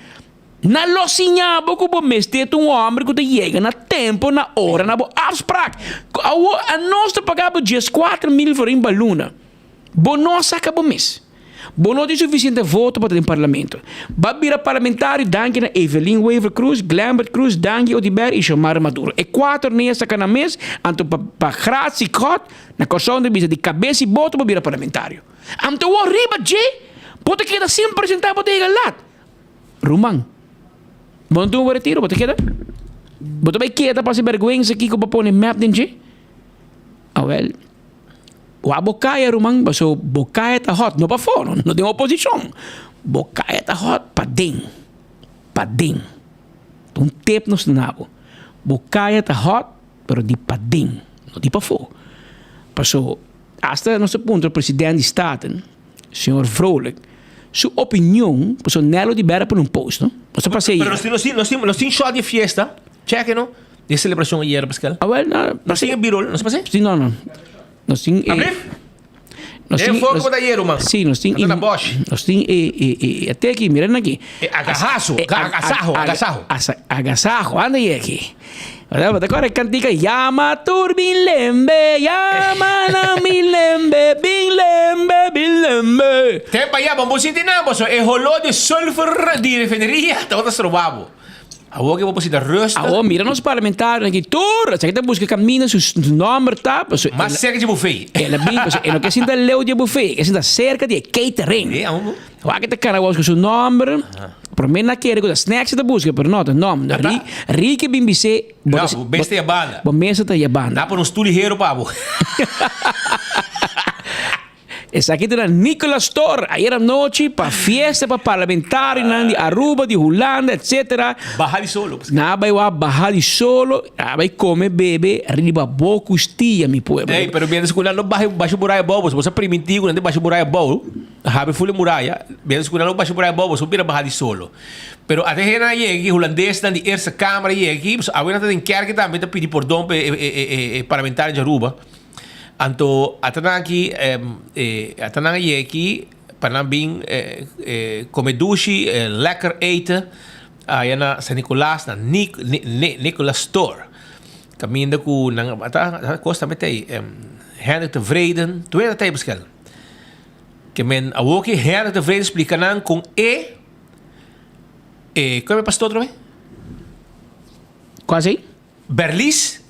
nan lo siña bo ku bo mester ta un hòmber ku ta yega na tempo, na ora, na bo afsprak. Awor anos ta paga bo 14 mil florin pa luna. Bo no a saka bo mes. Bo no tin sufisiente voto pa ta den parlamento. Bo a bira parlamentario danki na Evelyn Wever Croes, Glenbert Croes, Dangui Oduber y Xiomara Maduro. E kuater ni a saka nan mes, anto pa pa gratie God, na Kòrsou nan ta bisa di kabes y boto bo bira parlamentario. Anto awor riba dje, bo ta keda sin presentá, bo ta yega lat. Ruman, bo no tin un retiro, bo ta keda? Bo ta bai keda pa hasi bèrgwensa kiko bo pone mep den dje? Awèl, wak bo kaya ruman, pasobra bo kaya ta hòt, no pafó, no den oposishon. Bo kaya ta hòt paden, paden. Ta un tep nos ta na bo. Bo kaya ta hòt, pero di paden, no di pafó. Pasobra Hasta nos ta puntra president di Staten, señor Vrolijk, su opinion, pasobra Nelo di bera pone un post, no? Nos ta pasa Pero nos tin, nos tin, nos tin, nos tin shot di fiesta, cheque no, di e celebracion ayer, Pascal. Ah, wel, no. Nos tin e birol, nos ta pasa? Si, no, no. Nos tin e... Ablief? Nos Den tin, foco nos, bo ta ayer, ruman. Si, nos tin Nos ta na Bosch. Nos tin e, e, e, e teki, mira nan aki. E agasajo, E ag- agasajo, ag- agasajo. asa- agasajo, anda ye aki. Bo ta kòrda e kantika Yama tur bin lembe, yama nan bin lembe, bin lembe, bin lembe. Ten pa ya, bo por sinti nan, pasobra e holó di sulfur di refineria tabata stroba bo. Awor ke bo por sinta rustig. Awor mira nos parlamentarionan aki tur, esaki ta buska kaminda su nòmber ta, pasobra Mas serka di e bufé. El a bin, pasobra e no ke sinta leu di e bufé, e ke sinta serka di e catering. Wak ta kana wos ku su nomber. Prome na kere ku ta snacks ta buska, pero no ta nomber. Ri, Ricky bin bis'é, bo No, ta, bo mes ta yabanda. Bo mes ta yabanda. Na pone un stoel ligero pa bo. Esaki ta na Nicolas Store ayer anochi pa fiesta pa parlamentarionan di Aruba, di Hulanda, etc. Baha di solo. Na bai wak baha di solo, a bai come bebe riba bo custia, mi pueblo. Ey, pero mientras cu nan lo baha basha muraya abou, bo sa priminti cu nan ta basha muraya abou. Habi ful e muraya, mientras cu nan lo basha muraya abou, boso bira baha di solo. Pero ate hendenan a yega aki, hulandesnan di Eerste Kamer a yega aki, pasobra awe nan ta den kerki tambe ta pidi pordon pa e parlamentario di Aruba. Anto ata nan aki ata nan a yeki pa nan bin come dushi, lekker eten aya na San Nicolas na Nicolas Store. Caminda cu nan ata cos tambe ta ey Hendrik Tevreden tur hende ta ey beskel. Ke men awor ki Hendrik Tevreden splica nan con e e como e pastor otra vez? Cual esey? Berlis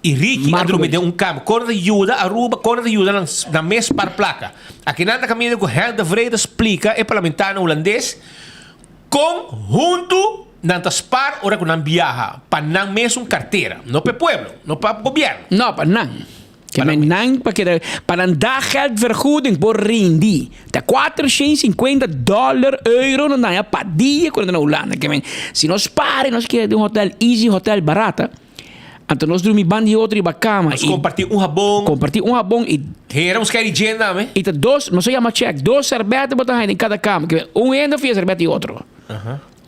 y Ricky a drumi den un cama. Con ta yuda Aruba, con ta yuda nan nan mes par placa. Aki nan ta caminda cu Henk de Vrede splica e parlamentarnan Hulandes con hunto nan ta spaar ora cu nan biaha pa nan mes un cartera. No pa e pueblo, no pa gobierno. No, pa nan. Ke men nan pa keda pa nan daggeldvergoeding por rindi ta 450 dollar euro nan daña pa dia ku nan ta na Hulanda. Ke men si nos para i nos keda den un hotel easy hotel barata anto nos drumi banda di otro riba kama Nos kompartí un habon. Kompartí un habon i Hera un skei di djent tambe. I ta dos nos a yama check dos serbèt bo ta haña den kada kama. Ke men un hende fia serbèt di otro.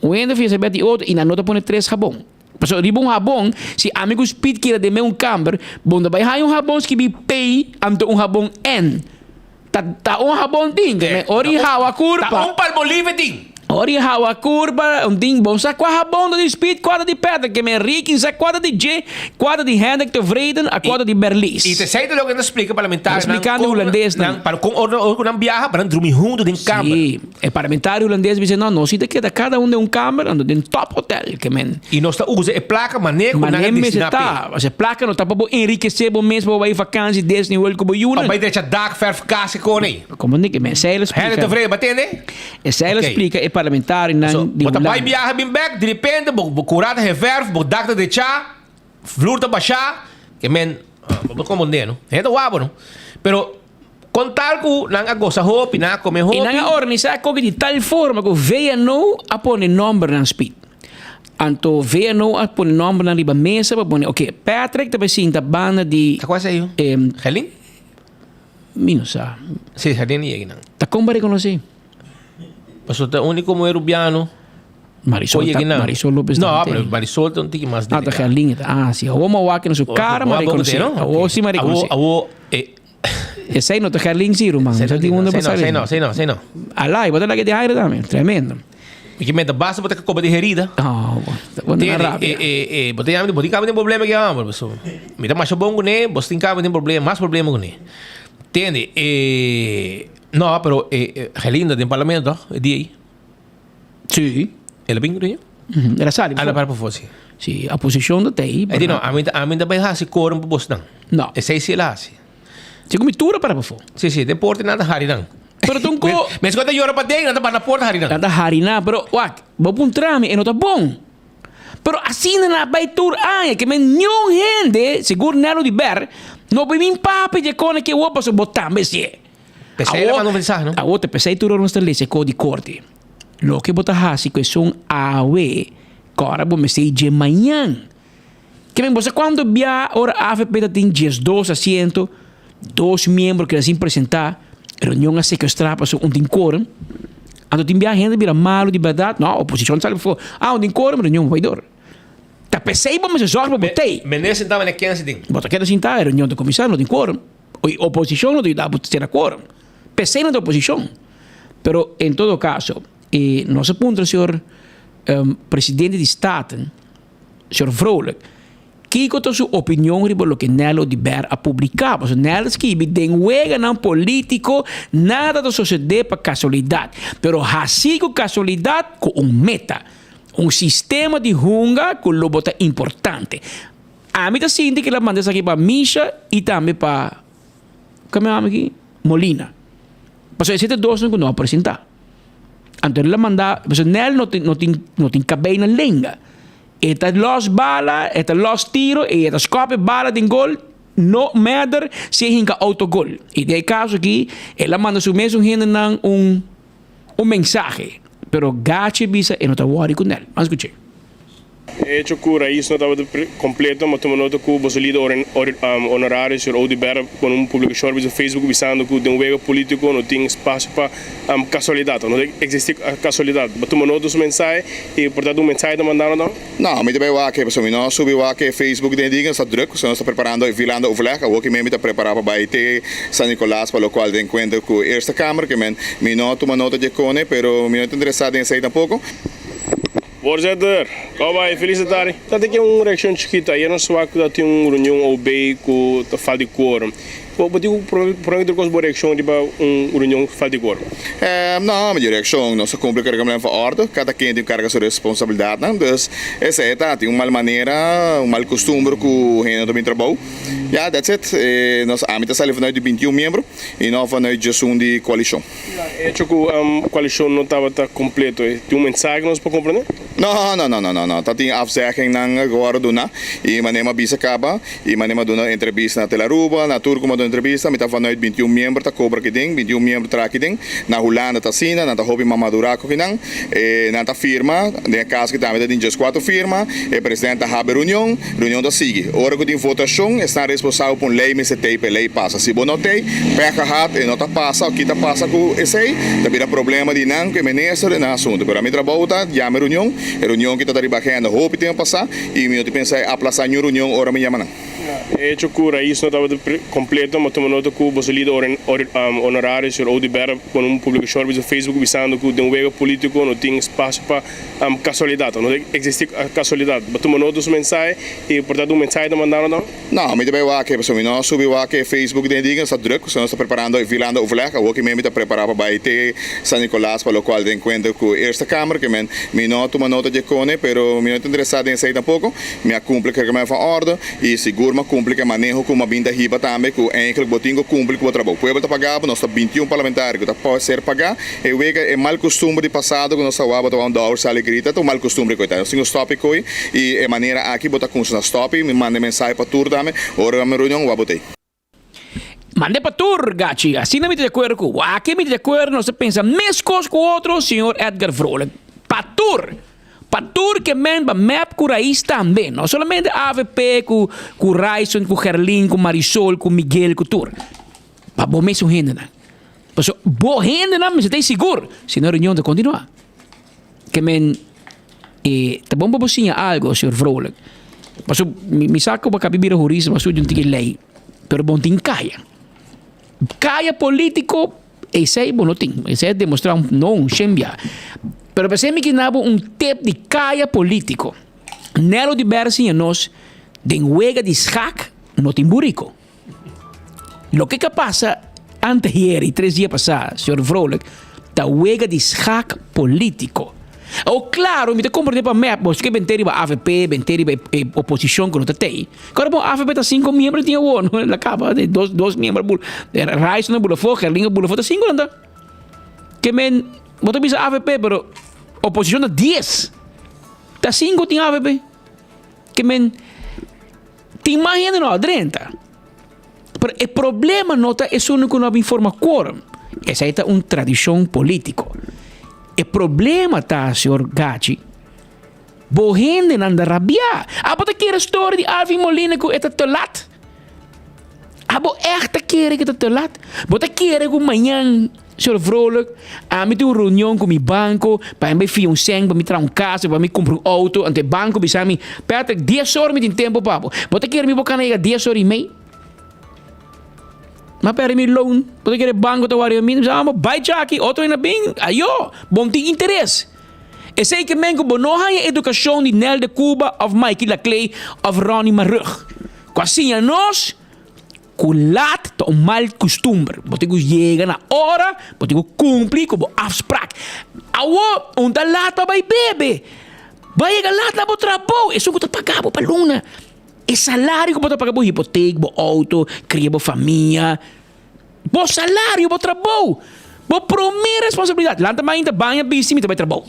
Un hende fia serbèt di otro i nan no ta pone tres habon. Pasobra riba un habon, si ami ku Speed keda den meun kamber, bo no ta bai haña un habon skibi P anto un habon N. Ta ta un habon tin. Me ora i hawa kurpa. Ta un palmolive tin. Ora i hawa kurpa, un tin bo sa kua habon ta di Speed, kua ta di Patrick, ke men Ricky sa kua ta di dje, kua ta di Hendrik Tevreden, a kua ta di Berlis. I t'esei ta loke nan ta splika parlamentarionan. Ta splikando hulandesnan. Pa kon ora ku nan biaha, pa nan drumi huntu den kamber. Si. E parlamentario hulandes bisa no, nos si ta keda kada un den un kamer, anto den top hotel, ke men. I nos ta usa e plaka manera ku nan a Manera mester destina p'e. ta. Osea, plaka no ta pa bo enrikesé bo mes pa bo bai vakansi Disney World ku bo yunan. Of bai drecha dak, verf kas e kon ei. Komo ni ke men. Esei el a splika. Hende tevreden, bo a tende? Esei el a Oké. splika e parlamentarionan So, di bo ta bai Hulanda. biaha bin bèk, direpente bo bo kura ta heverf, bo dak ta drechá, vloer ta bashá, ke men, bo por komprondé no. Hende ta wak bo no. Pero. Kon tal ku nan a gosa hopi, nan a kome hopi. I nan a organisá e koki di tal forma ku VNO a pone nòmbernan spit. Anto VNO a pone nòmbernan riba mesa pa pone, oke, Patrick ta bai sinta banda di. Ta kua esei yu? Gerlin? Mi no sa. Si, Gerlin a yega nan. Ta kon bo rekonosé? Pasobra ta úniko muher rubiano. Marisol Oye, ta, Guinam. Marisol Lopez No, tambe. pero Marisol ta un tiki mas Ah, ta delicado. Gerlin. Ah, si. Awor mi a wak na su cara, mi a Awor bo rekonosé. no? Awor si mi a rekonosé. Awor, awor, eh. Esei no ta Gerlin si, ruman. Esei Esei tin unda no, pasá esei no, esei no, esei no. Alai, bo ta laga di aire tambe. Tremendo. Mi ke meta basta bo ta koba di herida. Oh, bo ta Tene, rabia. eh, eh, eh, bo ta yama, bo tin kaba den problema ke homber, so. Mi ta masha bon kuné, bo tin kaba den problema, mas problema kuné. Tende, eh, no, pero eh, eh, Gerlinda den parlamento, e dia ei. Sí. El a bin reunion? El a sali. El a para pafó, sí. Sí, oposicion ta tei. E di no, ami ta, ami ta bai hasi korum pa bosnan. No. Esei sí el a hasi. Sí, ku mi tur a para pafó. Sí, sí, den porta nan ta hari nan. Pero ta un ko. Mes ku ta yora paden, nan ta para na porta hari nan. Nan ta hari nan, pero wak, bo puntra mi, e no ta bon. Pero asina nan a bai tur aña, ke men niun hende, sigur Nelo di Ber, no por bin papia dje kona ke wou pasobra bo tambe si'e. P'esei el a manda un mensahe, no? Awor ta p'esei tur ora nos ta lesa e kos di korte. Loke bo ta hasi ku esun awe, kòrda bo mester i dje mañan. Ke men bo sa kuantu bia ora avp ta tin diesdos asiento, dos miembro keda sin presentá, reunion a sekuestrá pasobra un tin quorum. Anto tin bia hende bira malu di bèrdat, no, oposishon sali pafó, ah un tin quorum, reunion bai dor. Ta p'esei bo mester zòrg pa bo tei. Meneer sintá manera ken si tin. Bo ta keda sintá, e reunion ta kuminsá, no tin quorum. Oye, oposicion no ta yuda bo cera quorum. P'esei no ta oposicion. Pero en todo caso, e nos a puntra señor presidente di Staten, señor Vrolijk, kico ta su opinion riba loke Nel Oduber a publica. Pasobra Nel a skibi den weganan politico nada ta sucede pa casualidad, pero haci cu casualidad cu un meta, un sistema di hunga cu lo bo ta importante. Ami ta sinti ke el a manda esaki pa Misha i tambe pa, kome yama aki? Molina. Pasobra esei ta dosnan ku no a presentá. Anto el a manda, pasobra Nel no tin no tin no tin kabei na lenga. E ta lòs bala, e ta lòs tiro i e ta skòp e bala den gol, no matter si e hinka outogol. I den e kaso aki el a manda su mesun hendenan un un mensahe, pero Gachi a bisa e no ta wòri ku Nel. Ban skuch'é. E hecho cu Raiz no tabata completo, ma tuma nota cu boso lider honorario, señor Oduber, a pone un publicacion riba su Facebook bisando cu den un wega politico no tin espacio pa casualidad, no ta existi casualidad. Bo tuma nota su mensahe y por tanto un mensahe ta mandando nan? No, mi ta bay wak e, pasobra mi no a subi wak e Facebook den e dia, nos ta druk, pasobra nos ta preparando e Vilanda Overleg, awor ki mi mi ta prepara pa bay te San Nicolas pa locual den encuentro cu Eerste Kamer, ke men mi no a tuma nota dje cone, pero mi no ta interesa den esey tampoco. Voorzitter, kau bai, felis tardi. Ta tin un reaccion chikito, ayer nos wak cu ta tin un reunion OB cu ta falta di quorum. Bo bo tin cu prome tur cos bo reaccion riba un reunion cu falta di quorum? No, mi reaccion, nos ta cumpli cu e reglamento van orde, cada ken tin cu carga su responsabilidadnan, dus esey ta, tin un mal manera, un mal costumber cu hende no ta bin trabou, ya, that's it. Nos, ami ta sali vanuit di bintiun miembro y no vanuit djesun di coalicion. E hecho cu coalicion no tabata completo e tin un mensahe cu nos por comprende? No, no, no, no, no, no. Ta tin afzeggingnan cu worde duna y manera mi a bisa caba y manera mi a duna entrevista na Telaruba, na tur cu mi a duna entrevista, mi ta vanuit bintiun miembro ta cobra aki den, bintiun miembro traha aki den. Na Hulanda ta asina, nan ta hopi mas madura cu kinan. E nan ta firma, den e caso aki tambe ta tin djescuatro firma, e president ta habi reunion, Reunion ta sigui. Ora ku tin votashon, esnan responsabel pa un lei mester tei pa e lei pasa. Si bo no tei, pèg gehad, e no ta pasa o ki ta pasa ku esei, ta bira problema di nan ku e minister den nan asuntu. Pero ami trabou ta yama e reunion, e reunion ki ta ta riba agenda hopi tempu pasá i mi no ta pensa e aplasá niun reunion ora mi yama nan. E hecho ku Raiz no tabata kompleto, mi a tuma nota ku boso lider honorario, señor Oduber, a pone un publikashon riba su Facebook bisando ku den wega polítiko no tin espasio pa Casualidad, no ta existi casualidad. Bo tuma nota su mensahe y por tanto un mensahe ta mandando nan? No, mi ta bay wak e, pasobra mi no a subi wak e Facebook den e dia, nos ta druk, pasobra nos ta preparando e Vilanda Overleg, awor ki mi ta prepara pa bay te San Nicolas pa locual den encuentro cu Eerste Kamer, ke men mi no a tuma nota dje cone, pero mi no ta interesa den esey tampoco, mi a cumpli cu e reglamento van orde y sigur mi a cumpli cu e maneho cu mi a bin ta hiba tambe cu eigenlijk bo tin cu cumpli cu bo trabou. Pueblo ta paga bo, nos ta bintiun parlamentario cu ta ser paga. E wega e mal custumber di pasado cu nos ta wak bo ta wak un dòwer sali grita ta un mal custumber cu e ta. Nos tin cu stop e coy y e manera aki bo ta cunsa na stop y mi manda e mensahe pa tur tambe ora mi reunion wak bo ta ey. Manda pa tur, Gachi. Asina mi ta di acuerdo cu bo. Aki mi ta di acuerdo, nos ta pensa mescos cu otro, señor Edgar Vrolijk. Pa tur! Pa tur ke men pa mep cu Raiz tambe. No solamente avp cu cu Ryson, cu Gerlin, cu Marisol, cu Miguel, cu tur. Pa bo mesun hendenan. Pasobra bo hendenan mester ta e sigur, si no reunion ta kontinuá. Ke men e ta bon pa bo siña algo, señor Vrolijk. Pasobra mi mi sa ku bo a kabi bira hurista, bo a studia un tiki lei, pero bo no tin kaya. Kaya polítiko, esei bo no tin. Esei a demostrá un no un shen bia. Pero p'esei mi kina bo un tip di kaya polítiko. Nelo di Ber siña nos, den wega di schak no tin buriko. Loke ka pasa anteayer y tres dia pasá, señor Vrolijk, ta wega di schaak politico. Awor, claro, mi ta comprende pa mep, boso ke bente riba avp, bente riba e oposicion cu no ta tey. Kora bon, avp ta cinco miembro tin awor, no? La caba de dos, dos miembro bul, Ryson a bula afó, Gerlin a bula afó, ta cinco nan ta. Ke men, bo ta bisa avp, pero oposicion ta dies. Ta cinco tin avp. Ke men. Tin mas hende no a drenta. Pero e problema no ta esun ku no a bin forma quorum. Esei ta un tradishon politiko. E problema ta, señor Gachi, bo hendenan ta rabiá. Abo ta kere story di Alvin Molina ku e ta te lat? Abo ègt ta kere ku e ta te lat? Bo ta kere ku mañan Señor Vrolijk, ami tin un reunion cu mi banco pa mi bay fia un cent, pa mi traha un casa, pa mi cumpra un auto. Anto e banco bisa mi, Patrick, dies ora mi tin tempo pa bo. Bo ta kere mi bo cana yega dies ora y mei? Mi a perde mi loan. Bo ta kere banco ta wari mi? Mi bisa, amo bay djaki, otro hende a bin. Ayo, bo no tin interes. Esey ke men cu bo no haya educacion di Nel de Cuba of Mikey Laclay of Ronnie Marugg. Cu a siña nos. Ku lat ta un mal kustumber. Bo tin ku yega na ora, bo tin ku kumpli ku bo afsprak. Awor, un ta lat pa bai bebe. Bo a yega lat na bo trabou, esun ku ta paga bo pa luna. E salario ku bo ta paga bo hipotek, bo outo, kria bo famia. Bo salario, bo trabou. Bo promé responsabilidat. Lanta mainta, baña, bisti, mi ta bai trabou.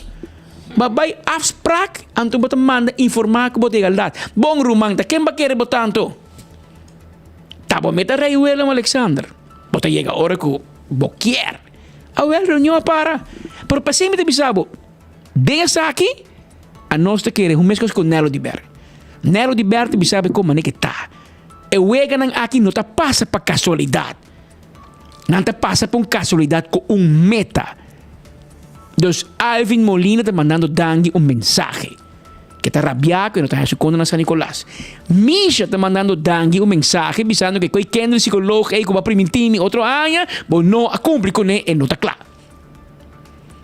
Bo a bai afsprak, anto bo ta manda informá ku bo ta yega lat. Bon ruman, ta ken bo a kere bo tantu? Ta bo meta Rey Willem Alexander. Bo ta yega ora ku bo kier. Awel reunion a para. Pero p'esei mi ta bisa bo, den esaki, Anos ta kere un meskos ku Nelo Oduber. Nelo Oduber ta bisa bo kon manera ke ta. E weganan aki no ta pasa pa kasualidat. Nan ta pasa pa un kasualidat ku un meta. Dus Alvin Molina ta mandando Dangui un mensahe. Ke ta rabiá ku e no ta haña su konta na San Nicolas. Misha ta mandando Dangui un mensahe bisando ke koe Kendry psikoloog ei ku bo a primintí mi otro aña, bo no a kumpli kuné, e no ta kla.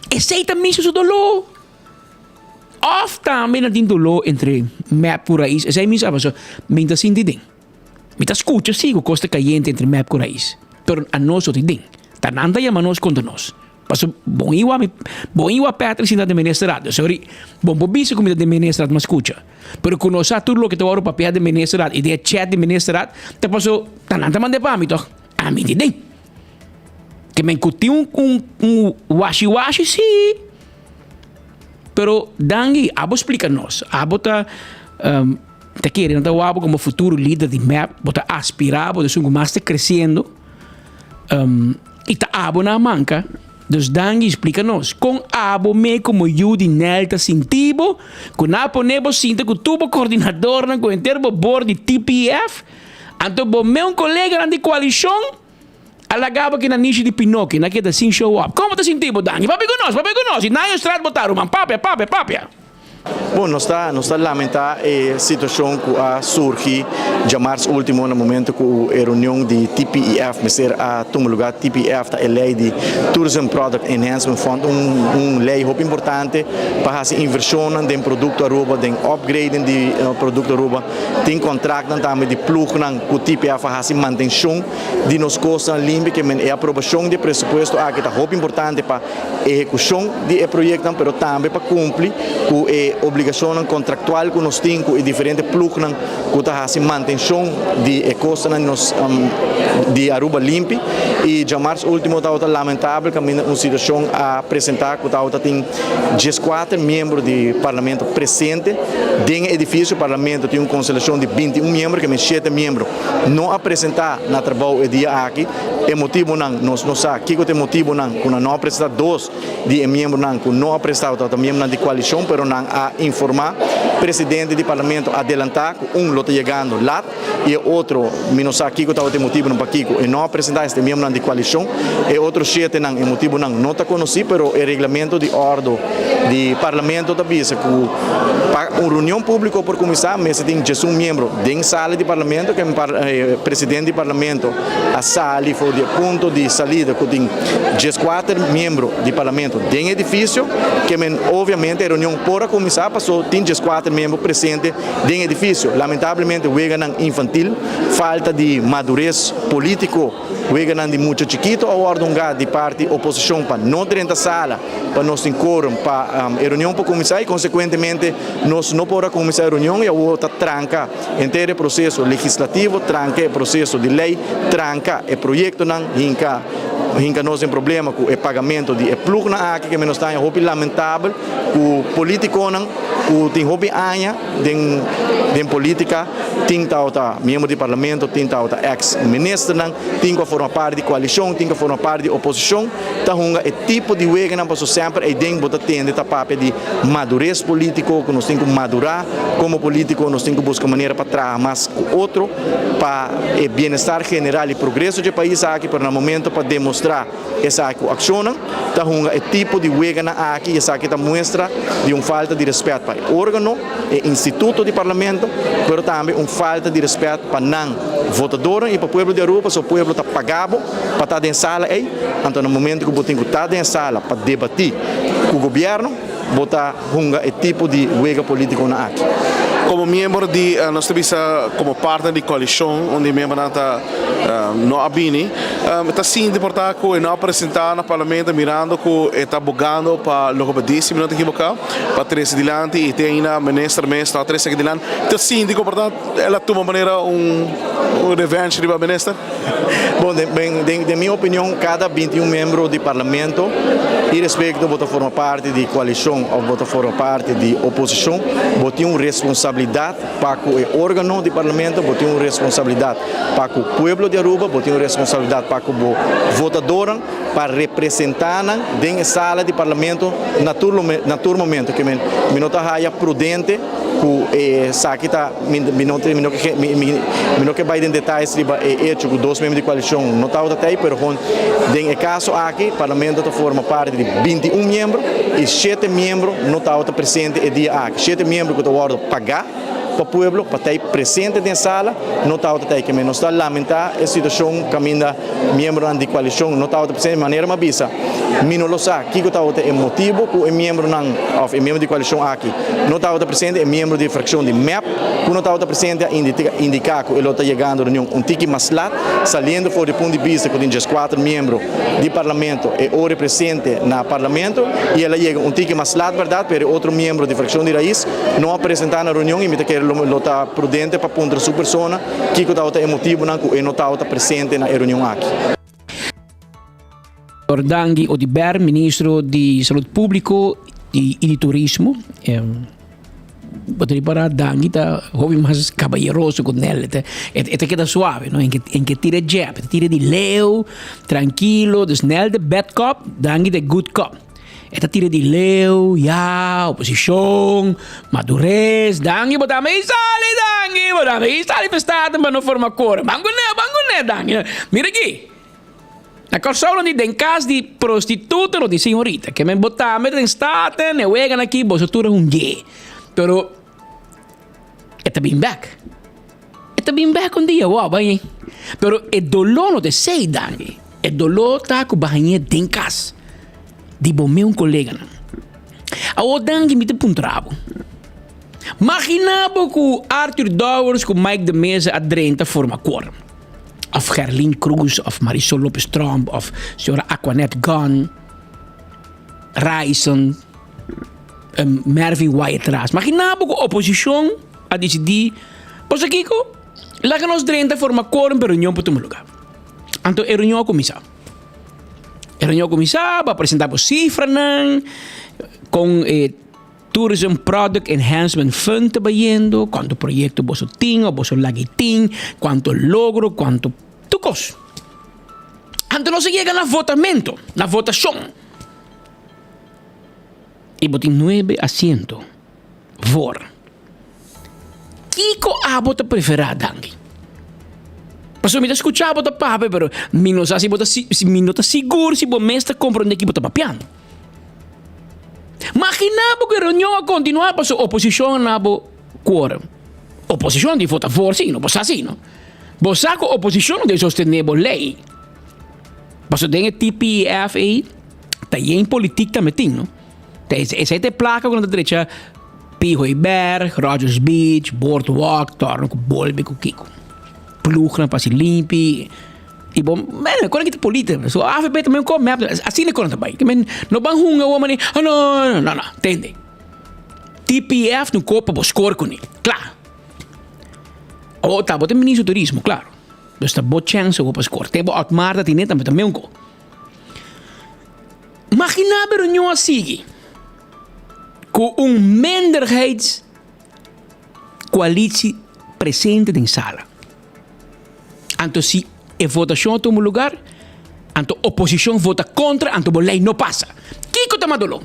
Esei ta Misha su doló. Òf tambe nan tin doló entre mep ku rais. Esei mi sa pasobra mi ta sinti den. Mi ta skucha si ku kos ta kayente entre mep ku rais, pero anos no tin den. Ta nan ta yama nos kontra nos. Pasobra bon iwa mi, bon iwa Patrick sinta den ministerat. Sorry, bon por bisa ku mi ta den ministerat mi a skucha. Pero ku nos sa tur loke ta wòrdu papia den ministerat i den e chat di ministerat, ta pasobra ta nan ta mand'é pa mi tòg. Ami tin den. Ke men ku tin un un un washi washi si. Pero Dangui, abo splika nos. Abo ta ta kere nan ta wak bo komo futuro lider di mep, bo ta aspirá, bo ta esun ku mas ta kresiendo. I ta abo nan a manka. Dus Dangui, splika nos, kon abo me komo yu di Nel ta sinti bo ku nan a pone bo sinta ku tur bo kordinadornan, ku henter bo bor di TPF? Anto bo meun koleganan di koalishon a laga bo kina nishi di Pinocchio, nan keda sin show up. Kon bo ta sinti bo, Dangui? Papia ku nos, papia ku nos! I nan yo straat bo ta, ruman. Papia, papia, papia! Bon, nos ta nos ta lamentá e situashon ku a surgi djamars último na momento ku e reunion di TPEF mester a tuma lugá. TPEF ta e lei di Tourism Product Enhancement Fund, un un lei hopi importante pa hasi invershonnan den produkto Aruba, den upgrading di produkto Aruba. Tin kontraktnan tambe di plugnan ku TPF a hasi mantenshon di nos kosnan limpi ke men e aprobashon di e presupuesto aki ta hopi importante pa ehekushon di e proyektnan pero tambe pa kumpli ku e obligashonnan kontraktual ku nos tin ku e diferente plugnan ku ta hasi mantenshon di e kostanan di nos di Aruba limpi i djamars ultimo tabata lamentabel kaminda un situashon a presenta ku tabata tin Dieskuater miembro di Parlamento presente den e edifisio. Parlamento tin un konstelashon di 21 miembro, ke men shete miembro no a presentá na trabou e dia aki. E motibonan nos no sa kiko ta e motibonan ku nan no a presentá. Dos di e miembronan ku no a presentá tabata miembronan di koalishon, pero nan a informá presidente di Parlamento adelantá ku un lo ta yegando lat i e otro mi no sa kiko tabata e motibonan pakiko e no a presentá esta e miembronan di koalishon. E otro shetenan e motibonan no ta konosí pero e reglamento di òrdo di Parlamento ta bisa ku pa un reunion públiko por kuminsá mester tin djesun miembro den sala di Parlamento ke e presidente di Parlamento a sali for di e punto di salida ku tin djeskuater miembro di Parlamento den edifisio ke men obviamente e reunion por a kuminsá paso tin djeskuater miembro presente Den edifisio, lamentablemente weganan infantil, falta di madures politico, weganan di mucha chikito a wordo hunga di parti oposicion pa no drenta sala pa nos tin quorum pa e reunion por cuminsa y consecuentemente nos no por a cuminsa e reunion y awor ta tranca henter e proceso legislativo, tranca e proceso di ley, tranca e proyectonan, hinca hinca nos den problema cu e pagamento di e plugnan aki ke nos ta haña hopi lamentabel cu politiconan. Ku tin hopi aña den den politica, tin tabata miembro di parlamento, tin tabata ex ministernan, tin ku a forma parti di koalishon, tin ku a forma parti di oposishon, ta hunga e tipo di weganan pasobra semper eiden bo ta tende ta papia di madures politico, ku nos tin ku madura komo politico, nos tin ku buska manera pa traha mas ku otro pa e bienestar general i progreso dje pais aki, pero na momento pa demostra. Esaki ku akshonnan ta hunga e tipo di weganan aki i esaki ta muestra di un falta di rèspèt pa e órgano, e instituto di parlamento, pero tambe un falta di rèspèt pa nan votadornan i pa pueblo di Aruba pasobra pueblo ta paga bo pa ta den sala ei, anto na momento ku bo tin ku ta den e sala pa debatí ku gobièrnu bo ta hunga e tipo di wega politiconan aki. Como miembro di, nos ta bisa como partner di coalicion, un di miembronan ta no a bini, ta sinti por ta cu e no a presenta na parlamento mirando cu e ta bogando pa loke bo di, si mi no ta ekiboca, pa trece dilanti y te ainda minister mes no a trece aki dilanti. Ta sinti cu por ta el a tuma manera un revenge riba minister? Bon, den mi opinion cada 21 miembro di parlamento. Irespekto bo ta forma parti di koalishon òf bo ta forma parti di oposishon, bo tin un responsabilidat pa ku e órgano di parlamento, bo tin un responsabilidat pa ku pueblo di Aruba, bo tin un responsabilidat pa ku bo votadornan pa representá nan den e sala di parlamento na tur na tur momento. Ke men mi no ta haya prudente ku esaki ta mi mi no mi no ke mi no ke bai den detayes riba e echo ku dos miembro di koalishon no tabata tei pero hon den e kaso aki parlamento ta forma parti di 21 miembro i shete miembro no tabata presente e dia aki. Shete miembro ku ta wòrdu pagá pa pueblo pa tei presente den sala no tabata tei. Ke men nos ta lamentá e situashon kaminda miembronan di koalishon no tabata presente. Manera mi a bisa mi no lo sa kiko tabata e motibu ku e miembronan òf e miembro di koalishon aki no tabata presente. E miembro di frakshon di mep ku no tabata presente a indiká ku e lo ta yegando reunion un tiki mas lat, saliendo for di punto di bista ku tin djeskuater miembro di parlamento e ora presente na parlamento i el a yega un tiki mas lat bèrdat, pero e otro miembro di frakshon di rais no a presentá na reunion i mi ta kere lo ta prudente pa puntra su persona kiko tabata e motibunan ku e no tabata presente na e reunion aki. Dangui Oduber, ministro di Salud Publico y di Turismo. Bo ta ripara Dangui ta hopi mas caballeroso cu Nel. E ta keda suave, no? En ke tira jab, e tira di leu, tranquilo. Dus Nel de bad cop, Dangui de good cop. E ta tira di leu, ya, oposicion, madurez. Dangui bo ta mei sali, Dangui, bo ta mei sali pa Staten pa no forma quorum. Ban cu ne, ban cu ne, Dangui. Mira aki. Na Kòrsou nan di den kas di prostituta no tin señorita. Ke men bo tambe den Staten, e weganan aki, boso tur a hung'é. Pero e ta bin bèk. E ta bin bèk un dia, wou, bai. Pero e doló no ta esei, Dani. E doló ta ku bo hañ'é den kas di bo meun koleganan. Awor, Dangui, mi ta puntra bo. Maginá bo ku Arthur Dowers ku Mike de Meza a drenta forma quorum. Of Gerlien Croes of Marisol Lopez Tromp of señora Aquanette Gunn, Ryson, um, Mervin Wyatt-Ras. Imagina bo ku oposishon a disidí, Boso kiko? Laga nos drenta forma quorum pa e reunion por tuma lugar. Anto e reunion a kuminsá. E reunion a kuminsá, bo a presentá bo sifranan, kon e Tourism Product Enhancement Fund ta bayendo, cuanto proyecto boso tin o boso lagi tin, cuanto logro, cuanto tur cos. Anto nos a yega na votamento, na votacion. Y bo tin nuebe asiento voor. Kico abo ta prefera, Dangui? Pasobra mi ta scucha bo ta papia, pero mi no sa si bo ta si mi no ta sigur si bo mes ta comprende ki bo ta papiando. Magina bo ku e reunion a kontinuá pasobra oposishon na bo quorum. Oposishon di vota voor si, no? Bo sa si, no? Bo sa ku oposishon no debe sostené bo lei. Pasobra den e TPF ei ta yen politik tambe tin, no? Ta esei ta e plaka ku nan ta drecha Pihoiberg, Rogers Beach, Boardwalk, torno ku bolbe ku kiko. Plugnan pa hasi limpi. I bo, bueno, kon aki ta polítika. So AVP ta men kom, mep, asina kon ta bai. Men no ban hunga awor mane, oh no, no, no, tende. TPF no kopa bo score kuné. Kla. Awor ta bo ta ministro di turismo, klaro. Dus ta bo chèns awor pa score. Te bo Otmar ta tine tambe ta meun ko. Magina bo reunion a sigui ku un minderheidskoalitie presente den sala. Anto si e votashon a tuma lugar, anto oposishon vota kontra, anto bo lei no pasa. Kiko ta mas doló?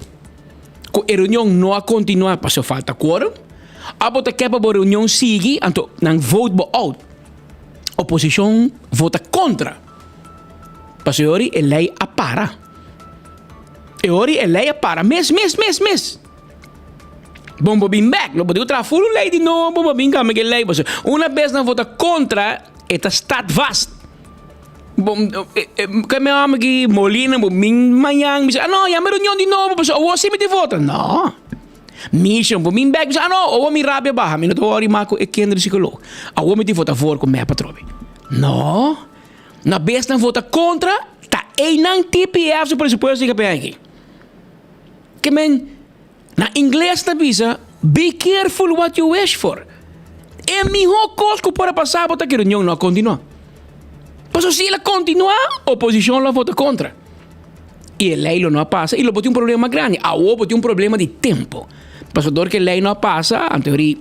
Ku e reunion no a kontinuá pasobra falta quorum? Òf bo ta ke pa bo reunion sigui, anto nan vote bo out? Oposishon vota kontra. Pasobra e ora e lei a para. E ora e lei a para mes mes mes mes. Bon bo bin bek, lo bo tin ku traha ful un lei di nobo pa bin kambia ki lei pasobra una bes nan vota kontra e ta stat vast. Bon ke mi hòmber ki Molina bo bin mañan bisa ah no yama e reunion di nobo pasobra awor si mi tin vota. No, Mission bo bin bek bisa ah no awor mi rabia baha mi no ta wòri mas ku e kinderpsycholoog awor mi tin vota for ku mep atrobe. No, na bes nan vota kontra ta einan TPF su presupuesto di KPN aki. Ke men na ingles ta bisa, Be careful what you wish for. E mihó kos ku por a pasa bo ta ku e reunion no a kontinuá. Pasobra si el a kontinuá, oposishon lo a vota kontra. I e lei lo no a pasa i lo bo tin un problema mas grandi. Awor bo tin un problema di tempo. Pasobra dor ku e lei no a pasa, anto ri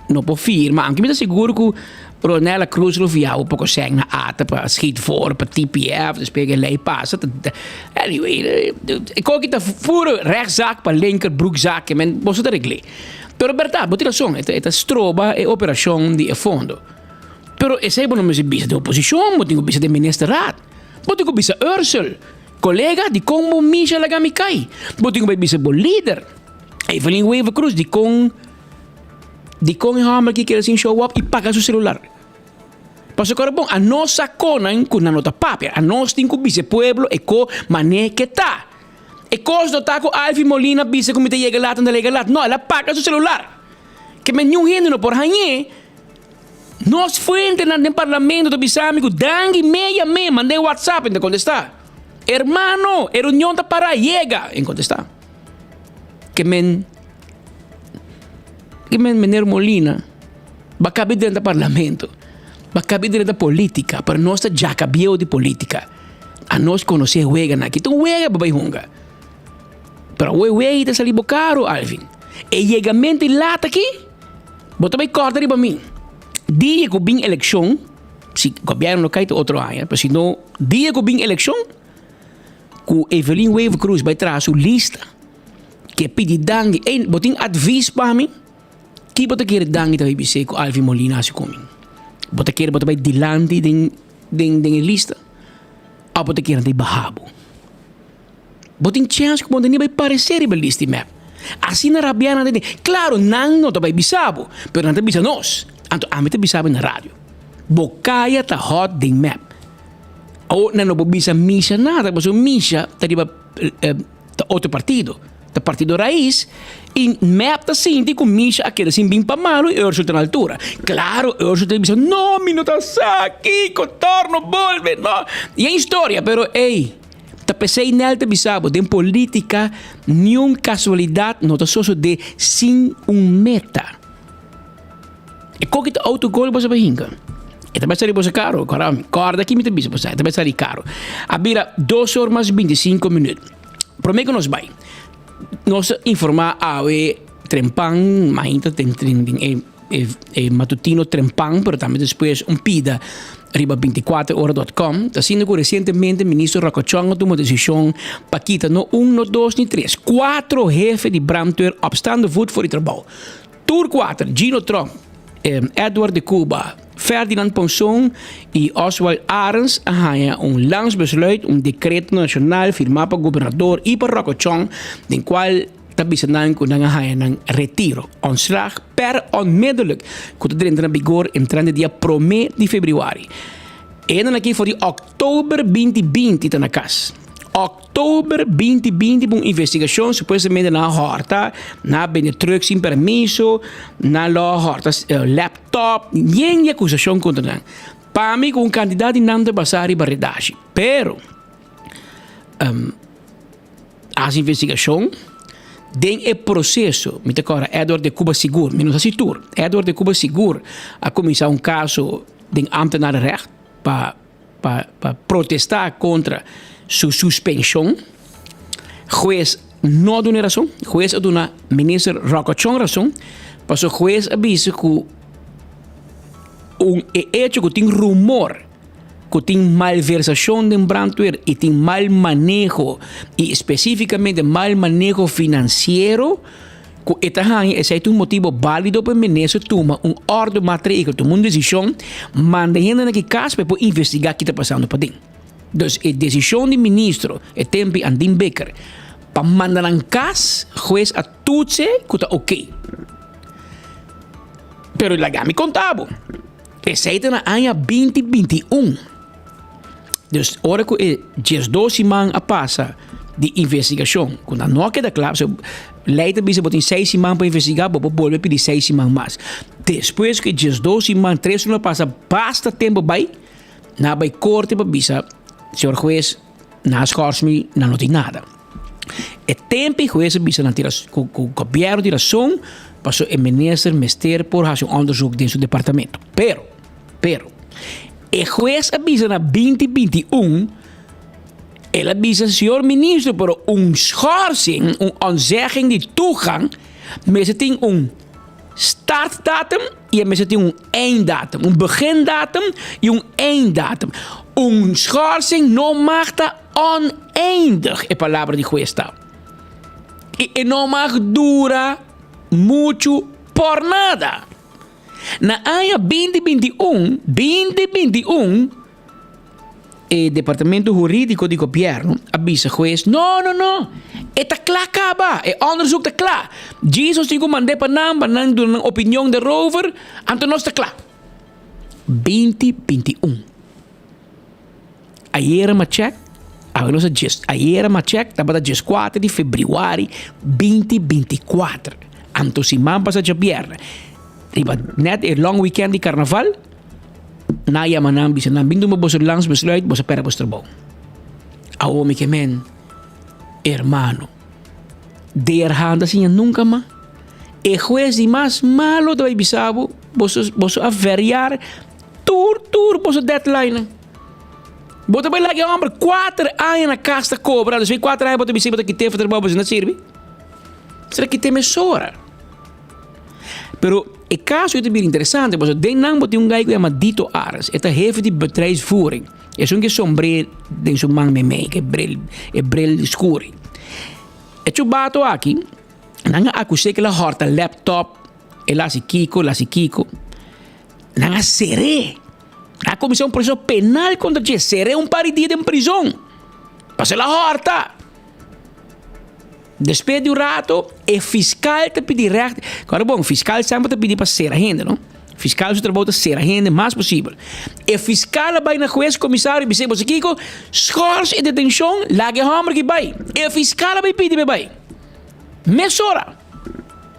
no por firma. Aunke mi ta sigur ku Ronella Cruz lo fia un poko sèn na ata pa schiet voor pa TPF despues ku e lei pasa. Anyway, e koki ta puro rechtszak pa linker broekzak, men boso ta regl'é. Pero bèrdat, bo tin rason, e ta stroba e operashon di e fondo. Pero esei bo no mester bisa den oposishon, bo tin ku bisa den ministerraad. Bo tin ku bisa Ursel, kolega, dikon bo misha laga mi kai? Bo tin ku bai bisa bo lider, Evelyn Wever-Croes, dikon dikon e hòmber aki keda sin show up i paga su selular? Pasobra kòrda bon, anos sa konan ku nan no ta papia, anos tin ku bisa e pueblo e ko manera ke ta. E kos no ta ku Alvin Molina bisa ku mi ta yega lat, mi ta yega lat, no, el a paga su selular. Ke men niun hende no por hañ'é. Nos fuentenan den parlamento ta bisa mi ku Dangui me yam'é, mand'é whatsapp, e no ta kontestá. Hermano, e reunion ta pará, yega! E no kontestá. Ke men, ke men meneer Molina, ba kabi drenta parlamento, ba kabi drenta politica, pero nos ta djaka bieu di politica. Anos konosé weganan aki. Ta un wega bo bai hunga. Pero awe wega ta sali bo karo, Alvin. E yegamento i lat aki. Bo ta bai kòrda riba mi. Dia ku bin elekshon, si gobièrnu no kai ta otro aña, pero si no, dia ku bin elekshon, ku Evelyn Wever Croes bai traha su lista, ke pidi danki, ey, bo tin advis pa mi? Ki bo ta kere danki ta bai bis'é ku Alvin Molina hasi ku mi? Bo ta kere bo ta bai dilanti den den den e lista? Òf bo ta kere nan ta bai baha bo? Bo tin chèns ku bo no ta ni bai paresé riba list di mep. Asina rabiá nan ta den. Klaro, nan no ta bai bisa bo, pero nan ta bisa nos. Anto ami ta bisa bo na radio. Bo kaya ta hòt den mep. Awor nan no por bisa Misha nada, pasobra Misha ta riba ta otro partido, ta partido Raiz, i mep ta sinti ku Misha a keda sin bin pa malu i Ursel ta na altura. Klaro, Ursel ta bisa, no, mi no ta sa kiko, torno, bolbe, no. I e historia, pero ey. Ta p'esei Nel ta bisa bo, den politica niun casualidad no ta sosode sin un meta. E koki ta autogol boso bai hinka. E ta bai sali boso caro, corda ki mi ta bisa boso, e ta bai sali caro. A bira dos or mas binticinco minuut. Prome cu nos bai, nos ta informa awe trempan, mainta den e. E matutino trempan, pero tambe despues un pida riba binticuater ora dot com, ta siendo cu recientemente Ministro Rocco Chong a tuma decision pa kita no un, no dos ni tres, cuatro hefe di brandweer op staande voet for di trabou. Tur cuater, Gino Tromp, Edward de Cuba, Ferdinand Ponson y Oswald Arends a haña un landsbesluit, un decreto nacional firma pa Gobernador y pa Rocco Chong, den cual Ta bisa nan ku nan a haña nan retiro, ontslag, per onmiddellijk, ku ta drenta na bigor entrante dia promé di febrüari. E hendenan aki for di òktober 2020 ta na kas. Òktober 2020 pa un investigashon supuestamente nan a hòrta, nan a bende trùk sin permiso, nan lo a hòrta laptop, yen di akusashon kontra nan. Pa mi ku un kantidat di nan ta basá riba redashi, pero. Hasi investigashon den e proseso. Mi ta kòrda Edward de Cuba sigur, mi no sa si tur, Edward de Cuba sigur a kuminsá un kaso den ambtenarenrecht pa pa pa protestá kontra su suspenshon. Hues no a duna e rason, hues a duna minister Rocco Chong rason, pasobra hues a bisa ku un e echo ku tin rumor. ku tin malversashon den brandweer i tin mal maneho i spesífikamente mal maneho finansiero ku e ta haña esei ta un motibu bálido pa e minister tuma un òrdu maatregel, tuma un desishon, manda hende na ki kas pa e por investigá ki ta pasando paden. Dus e desishon di ministro e tempu Andin Bikker pa manda nan kas, hues a tutse ku ta oké. Pero laga mi konta bo. Esei ta na aña 2021. Dus ora ku e 12 siman a pasa di investigashon, ku nan no a keda kla, so lei ta bisa bo tin 6 siman pa investigá, bo por bolbe pidi 6 siman mas. Despues ku e 12 siman, tres luna pasa, basta tempu bai, nan a bai korte pa bisa, señor hues, nan a skòrs mi, nan no tin nada. E tempu e hues a bisa nan tin ku ku gobièrnu tin rason pasobra e minister mester por hasi un onderzoek den su departamento. Pero, pero, e hues a bisa na 2021. El a bisa, Señor Ministro, pero un schorsing, un ontzegging di toegang, mester tin un startdatum y e mester tin un einddatum. Un begindatum y un einddatum. Un schorsing no mag ta oneindig, e palabra di hues ta. Y e no mag dura muchu por nada. Na aña 2021, 2021, E departamento hurídiko di gobièrnu a bisa hues, No, no, no! E ta kla kaba! E onderzoek ta kla! Djis nos tin ku mand'é pa nan pa nan duna nan opinion derover, anto nos ta kla. Binti binti un. Ayera m'a chèk, awe nos a djes, ayera m'a chèk tabata djeskuater di febrüari binti binti kuater. Anto siman pasa djabièrnè, riba nèt e long weekend di karnaval, Nan a yama nan bisa nan, Bin tuma boso landsbesluit, boso perde boso trabou. Awor mi ke men, hermano, DRH no ta siña nunka mas. E hues di mas malo ta bai bisa bo, boso, boso a veriar tur, tur boso deadlinenan. Bo ta bai laga e homber kuater aña na kas ta kobra, despues di kuater aña bo ta bisa bo ta kit'é for trabou, bo no sirbi. Bo ta kit'é mesora. Pero e caso ta bira interesante pasobra den nan bo tin un guy cu yama Dito Arends. E ta hefe di bedrijfsvoering. Esun cu e sombré den su man meimei, cu e bril, e bril scur. E chubato aki, nan a acus'é cu el a horta laptop, el a haci kico, el a haci kico. Nan a cer'é. Nan a cuminsa un proceso penal contra dje, cer'é un par di dia den prizon pasobra el a horta. Despues di un rato e fiscal ta pidi recht, kòrda bon, fiscal semper ta pidi pa sera hende no, fiscal su trabou ta sera hende mas posibel. E fiscal a bai na hues komisario i bis'é boso kiko, schors e detenshon, laga e hòmber aki bai. E fiscal a bai pidi pa e bai. Mesora.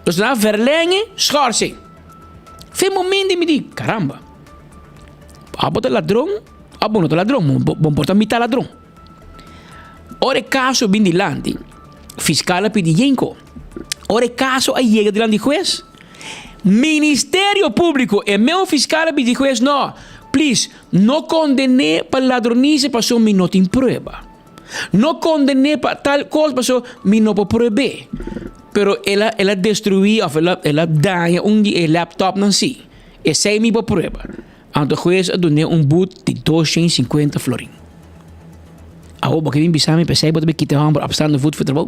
Dus nan a verlenge schorsing. Fe momento mi di, caramba, abo ta ladron, abo no ta ladron, bo por ta mitad ladron. Ora e kaso bin dilanti, fiskal a pidi Yenko. Ora e kaso a yega dilanti hues, Ministerio Públiko, e meu fiskal a pidi hues, no, please, no konden'é pa ladronisia pasobra mi no tin prueba. No konden'é pa tal kos pasobra mi no por prueb'é. Pero el a el a destruí òf el a el a daña un di e laptopnan sí. Esei mi por prueba. Anto hues a dun'é un but di 250 florin. Awor bo ke bin bisa mi p'esei bo ta bin kita e hòmber opstaande voet for trabou?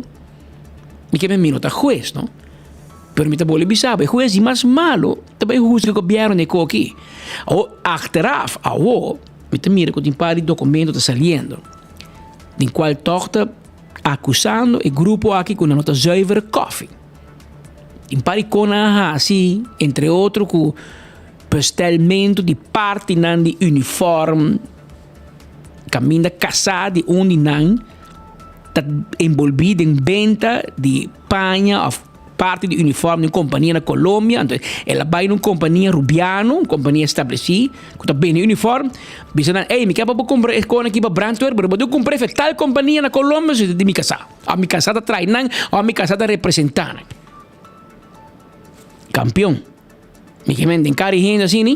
Mi ke mi no ta hues no, pero mi ta bole bisa bo e hues di mas malo ta bai husga gobièrnu na e koki. Awor achteraf awor mi ta mira ku tin par di dokumento ta saliendo den kual tòg ta akusando e grupo aki ku nan no ta zuivere kòfi. Tin par di kon nan a hasi entre otro ku Bestelmentu di partinan di uniform kaminda kasá di un di nan ta enbolbí den benta di paña òf parti di uniform di un kompania na Colombia. Anto el a bai na un kompania rubiano, un kompania establesí ku ta bende uniform, bisa nan, ey mi ke pa bo kumpra e kos aki pa brandweer, pero bo debe kumpra efe tal kompania na Colombia, si ta di mi kasá. Òf mi kasá ta trae nan, òf mi kasá ta representá nan. Kampion. Mi ke men den kari hende asini,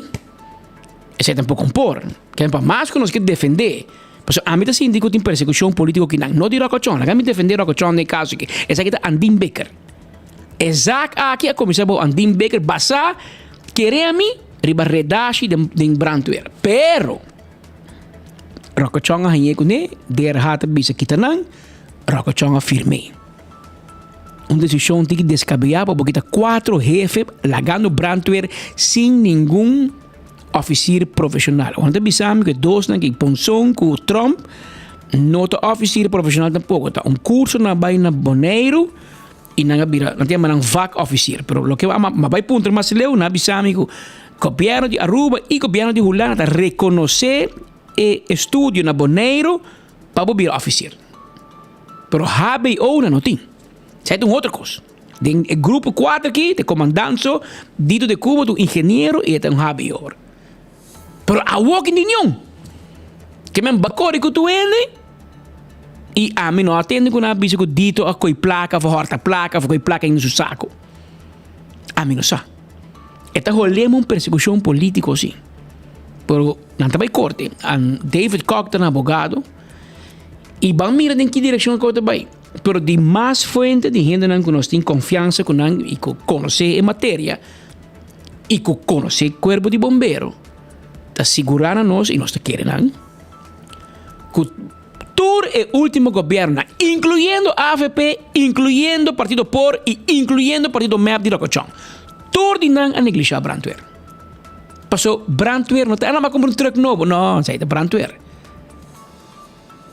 esei tampoco un por. Ke pa mas ku nos ke defendé, pasobra ami ta sinti ku tin persekushon politiko kinan, no di Rocochon. Laga mi defendé Rocochon den e kaso aki. Esaki ta Andin Bikker. E zaak aki a kuminsá bou Andin Bikker basá, kere ami, riba redashi den den brandweer. Pero Rocochon a hañ'é kuné, DRH ta bisa kita nan, Rocochon a firm'é. Un desishon tin ki deskabeyá pa bo kita kuatro hefe lagando brandweer sin ningun ofisier profeshonal. Ora ta bisa mi ku e dosnan ki Ponson ku Tromp no ta ofisier profeshonal tampoko. Ta un kurso nan a bai na Boneiru i nan a bira nan ta yama nan vakofisier. Pero loke a ma bai puntra mas leu nan a bisa mi ku gobièrnu di Aruba i gobièrnu di Hulanda ta rekonosé e estudio na Boneiru pa bo bira ofisier. Pero HBO nan no tin. Esei ta un otro kos. Den e grupo kuater aki, ta e komandant so, Dito de Cuba ta un ingeniero i e ta un HBO. Pero awor ki tin niun. Ke men ba kore ku tur hende i ami no a tende ku nan a bisa ku Dito a koi plaka of a hòrta plaka of a koi plaka den su sako. Ami no sa. E ta holema un persekushon politiko si. Pero nan ta bai korte. David Kock ta nan abogado. I ban mira den ki direkshon ku ta bai. Pero di mas fuente di hendenan ku nos tin konfiansa ku nan i ku konosé e materia i ku konosé kuerpo di bombero ta sigurá na nos i nos ta kere nan ku tur e último gobièrnunan inkluyendo avp, inkluyendo partido por i inkluyendo partido mep di Rokochon tur di nan a neglishá brandweer. Paso brandweer no ta e nan bai kumpra un trùk nobo, no, esei ta brandweer.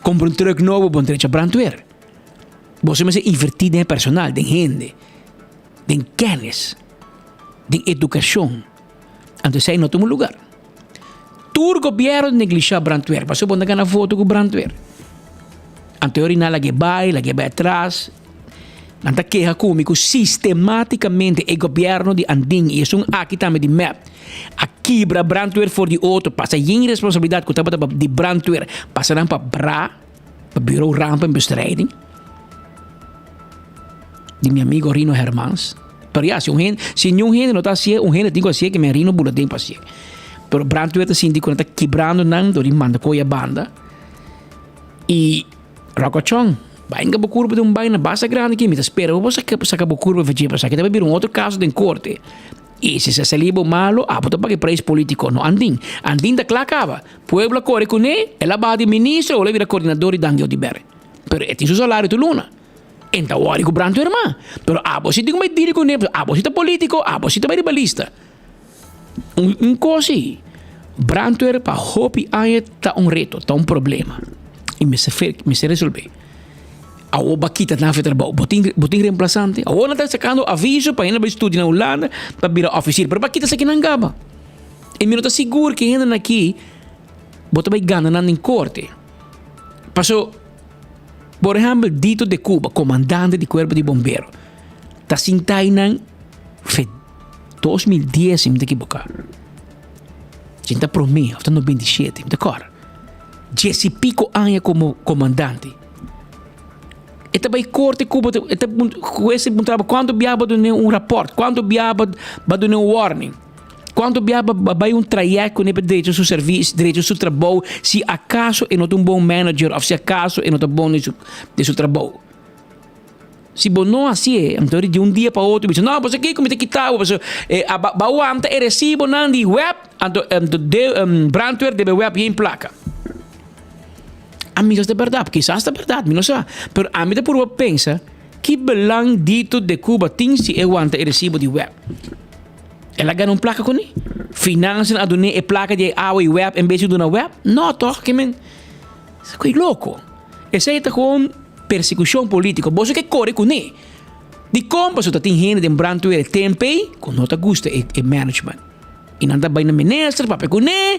Compra un truck nobo bo drecha brandweer. Boso mester inverti den e personal, den hende, den kennis, den educacion. Anto esei no tuma lugar. Tur gobierno neglisha brandweer, pasobra bo no ta gana voto cu brandweer. Anto e orina lag'e bai, lag'e bai atras. Nan ta keha ku mi ku sistematikamente e gobièrnu di Andin i esun aki tambe di mep a kibra brandweer for di otro, pasa yen responsabilidat ku tabata di brandweer pasa nan pa bra, pa Bureau Rampenbestrijding di mi amigo Rino Hermans. Pero ya, si un hende, si niun hende no ta hasié, un hende tin ku hasié ke men Rino bula den pa hasié. Pero brandweer ta sinti ku nan ta kibrando nan dor di manda koe a banda i. Rokochon, bai hinka bo kurpa den un baina basta grandi ki mi ta spera bo por saka bo kurpa fechí pasobra aki ta bai bira un otro kaso den korte. I si sa sali bo malo abo ta paga e preis politiko. No Andin. Andin ta kla kaba. Pueblo a kore kuné, el a baha di ministro awor el a bira koordinador di Dangui Oduber. Pero e tin su salario tur luna. E no ta wòri ku brandweer mas. Pero abo si tin ku bai dil kuné pasobra abo si ta politiko, abo si ta bai riba lista. Un kos si, brandweer pa hopi aña ta un reto, ta un problema. I mester mester resolvé. Awor bo a kita nan for trabou, bo tin bo tin remplasante? Awor nan ta sakando aviso pa hende bai studia na Hulanda pa bira òfisir, pero bo a kita esaki nan kaba. I mi no ta sigur ku e hendenan aki bo ta bai gana nan den korte. Paso, por ehèmpel Dito de Cuba, komandante di kuerpo di bombero, ta sinta einan fe. 2010 si mi ta ekiboká. Si ta promé òf ta 97, mi ta kòrda. Dies i piko aña komo komandante. E ta bai korte ku bo, e ta hues ta puntra bo kuantu biaha bo a dun'é un rapòrt, kuantu biaha bo a dun'é un warning, kuantu biaha bo a bai un trayèkt kuné pa drecha su servis, drecha su trabou, si akaso e no ta un bon manager òf si akaso e no ta bon den su trabou. Si bo no hasié, anto di un dia pa otro bisa, no, pasobra kiko mi ta kita bo, pasobra e a ba wanta e resibonan di web, anto de brandweer debe web yen plaka. Ami sa ta bèrdat, kisas ta bèrdat, mi no sa, pero ami ta purba pensa ki belang Dito de Cuba tin si e wanta e resibo di web. El a gana un plaka kuné? Finansianan a dun'é e plaka di e awa i web en bes di duna web? No tòg, ke men, esaki loko. Esei ta gewoon persekushon polítiko. Boso ke kore kuné. Dikon pasobra ta tin hende den brandweer e temp ei ku no ta gusta e e management. I nan ta bai na minister papia kuné.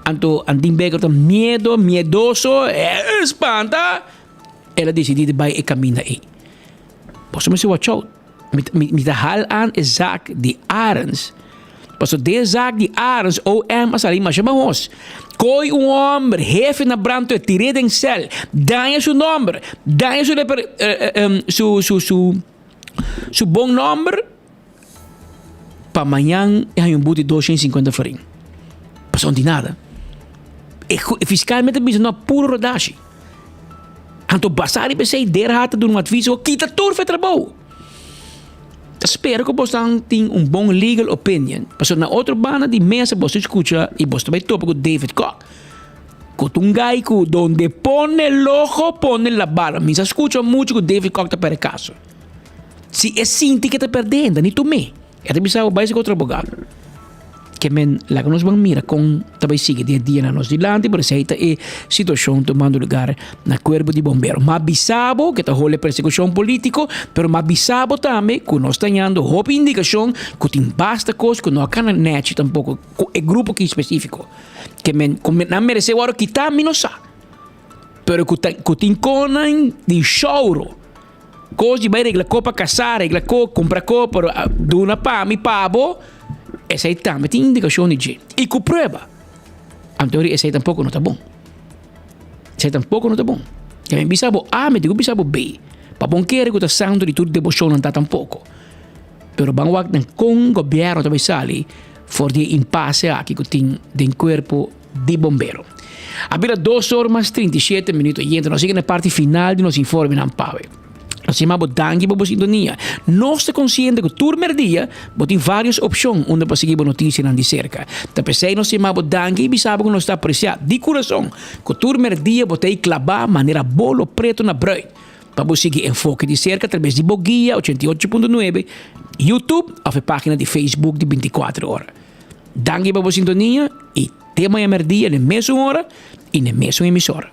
Anto Andin Baker ta miedo, miedoso, e spanta. El a disidí di bai e kaminda ei. Boso mester watch out. Mi, mi, mi ta hal aan e zaak di Arends. Paso den zaak di Arends, OM a sali masha mahos. Kooi un homber, hefe na brandweer, tir'é den cel, daña su nomber, daña su reper, eh, eh, su, su, su, su bon nomber, pa mañan e haña un boete di 250 florin. Paso no tin nada. E, e fiscal mester bisa no, puro rodashi. Anto basá riba esei Derhard ta duna un adviso ku kita tur fe trabou. Ta spera ku bosnan tin un bon legal opinion, pasobra na otro banda di mesa bos ta skucha i bos ta bai topa ku David Kok, ku ta un guy ku donde pone el ojo pone la bala. Mi sa skucha muchu ku David Kok ta perde kaso. Si e sinti ke ta perde, e ta ni tum'é. E ta bisa bo bai saka otro abogado. Ke men laga nos ban mira kon ta bai sigui den e dianan nos dilanti, pero esei ta e situashon tumando lugar na kuerpo di bombero. M'a bisa bo ke ta hole persekushon politiko, pero m'a bisa bo tambe ku nos ta hañando hopi indikashon ku tin basta kos ku no a kana nèchi tampoko ku e grupo aki spesifiko. Ke men ku nan meresé wòrdu kitá mi no sa, pero ku ta ku tin konan di shouro. Kos di bai regla ko pa kasá, regla ko, kumpra ko, pero duna pa mi, pa bo, esei tambe tin indikashon di dje. I ku prueba. Anto ri esei tampoko no ta bon. Esei tampoko no ta bon. Ke mi bisa bo A, mi tin ku bisa bo B. Pa bon kere ku ta santu di tur deboshonnan ta tampoko. Pero ban wak den kon gobièrnu ta bai sali for di e impase aki ku tin den kuerpo di bombero. A bira dos or mas 37 minuut oyente. Nos yega na e parti final di nos informenan pawe. Nos yama bo danki pa bo sintonia. Nos ta konsiente ku tur merdia bo tin varios opshon unda pa sigui bo notisianan di serka. Ta p'esei nos yama bo danki i bisa bo ku nos ta apresiá di kurason ku tur merdia bo ta ei klabá manera bolo preto na bruid pa bo sigui Enfoke di serka atrabes di bo guia 88.9, YouTube òf e página di Facebook di 24 ora. Danki pa bo sintonia i te maña merdia n'e mesun ora i n'e mesun emisora.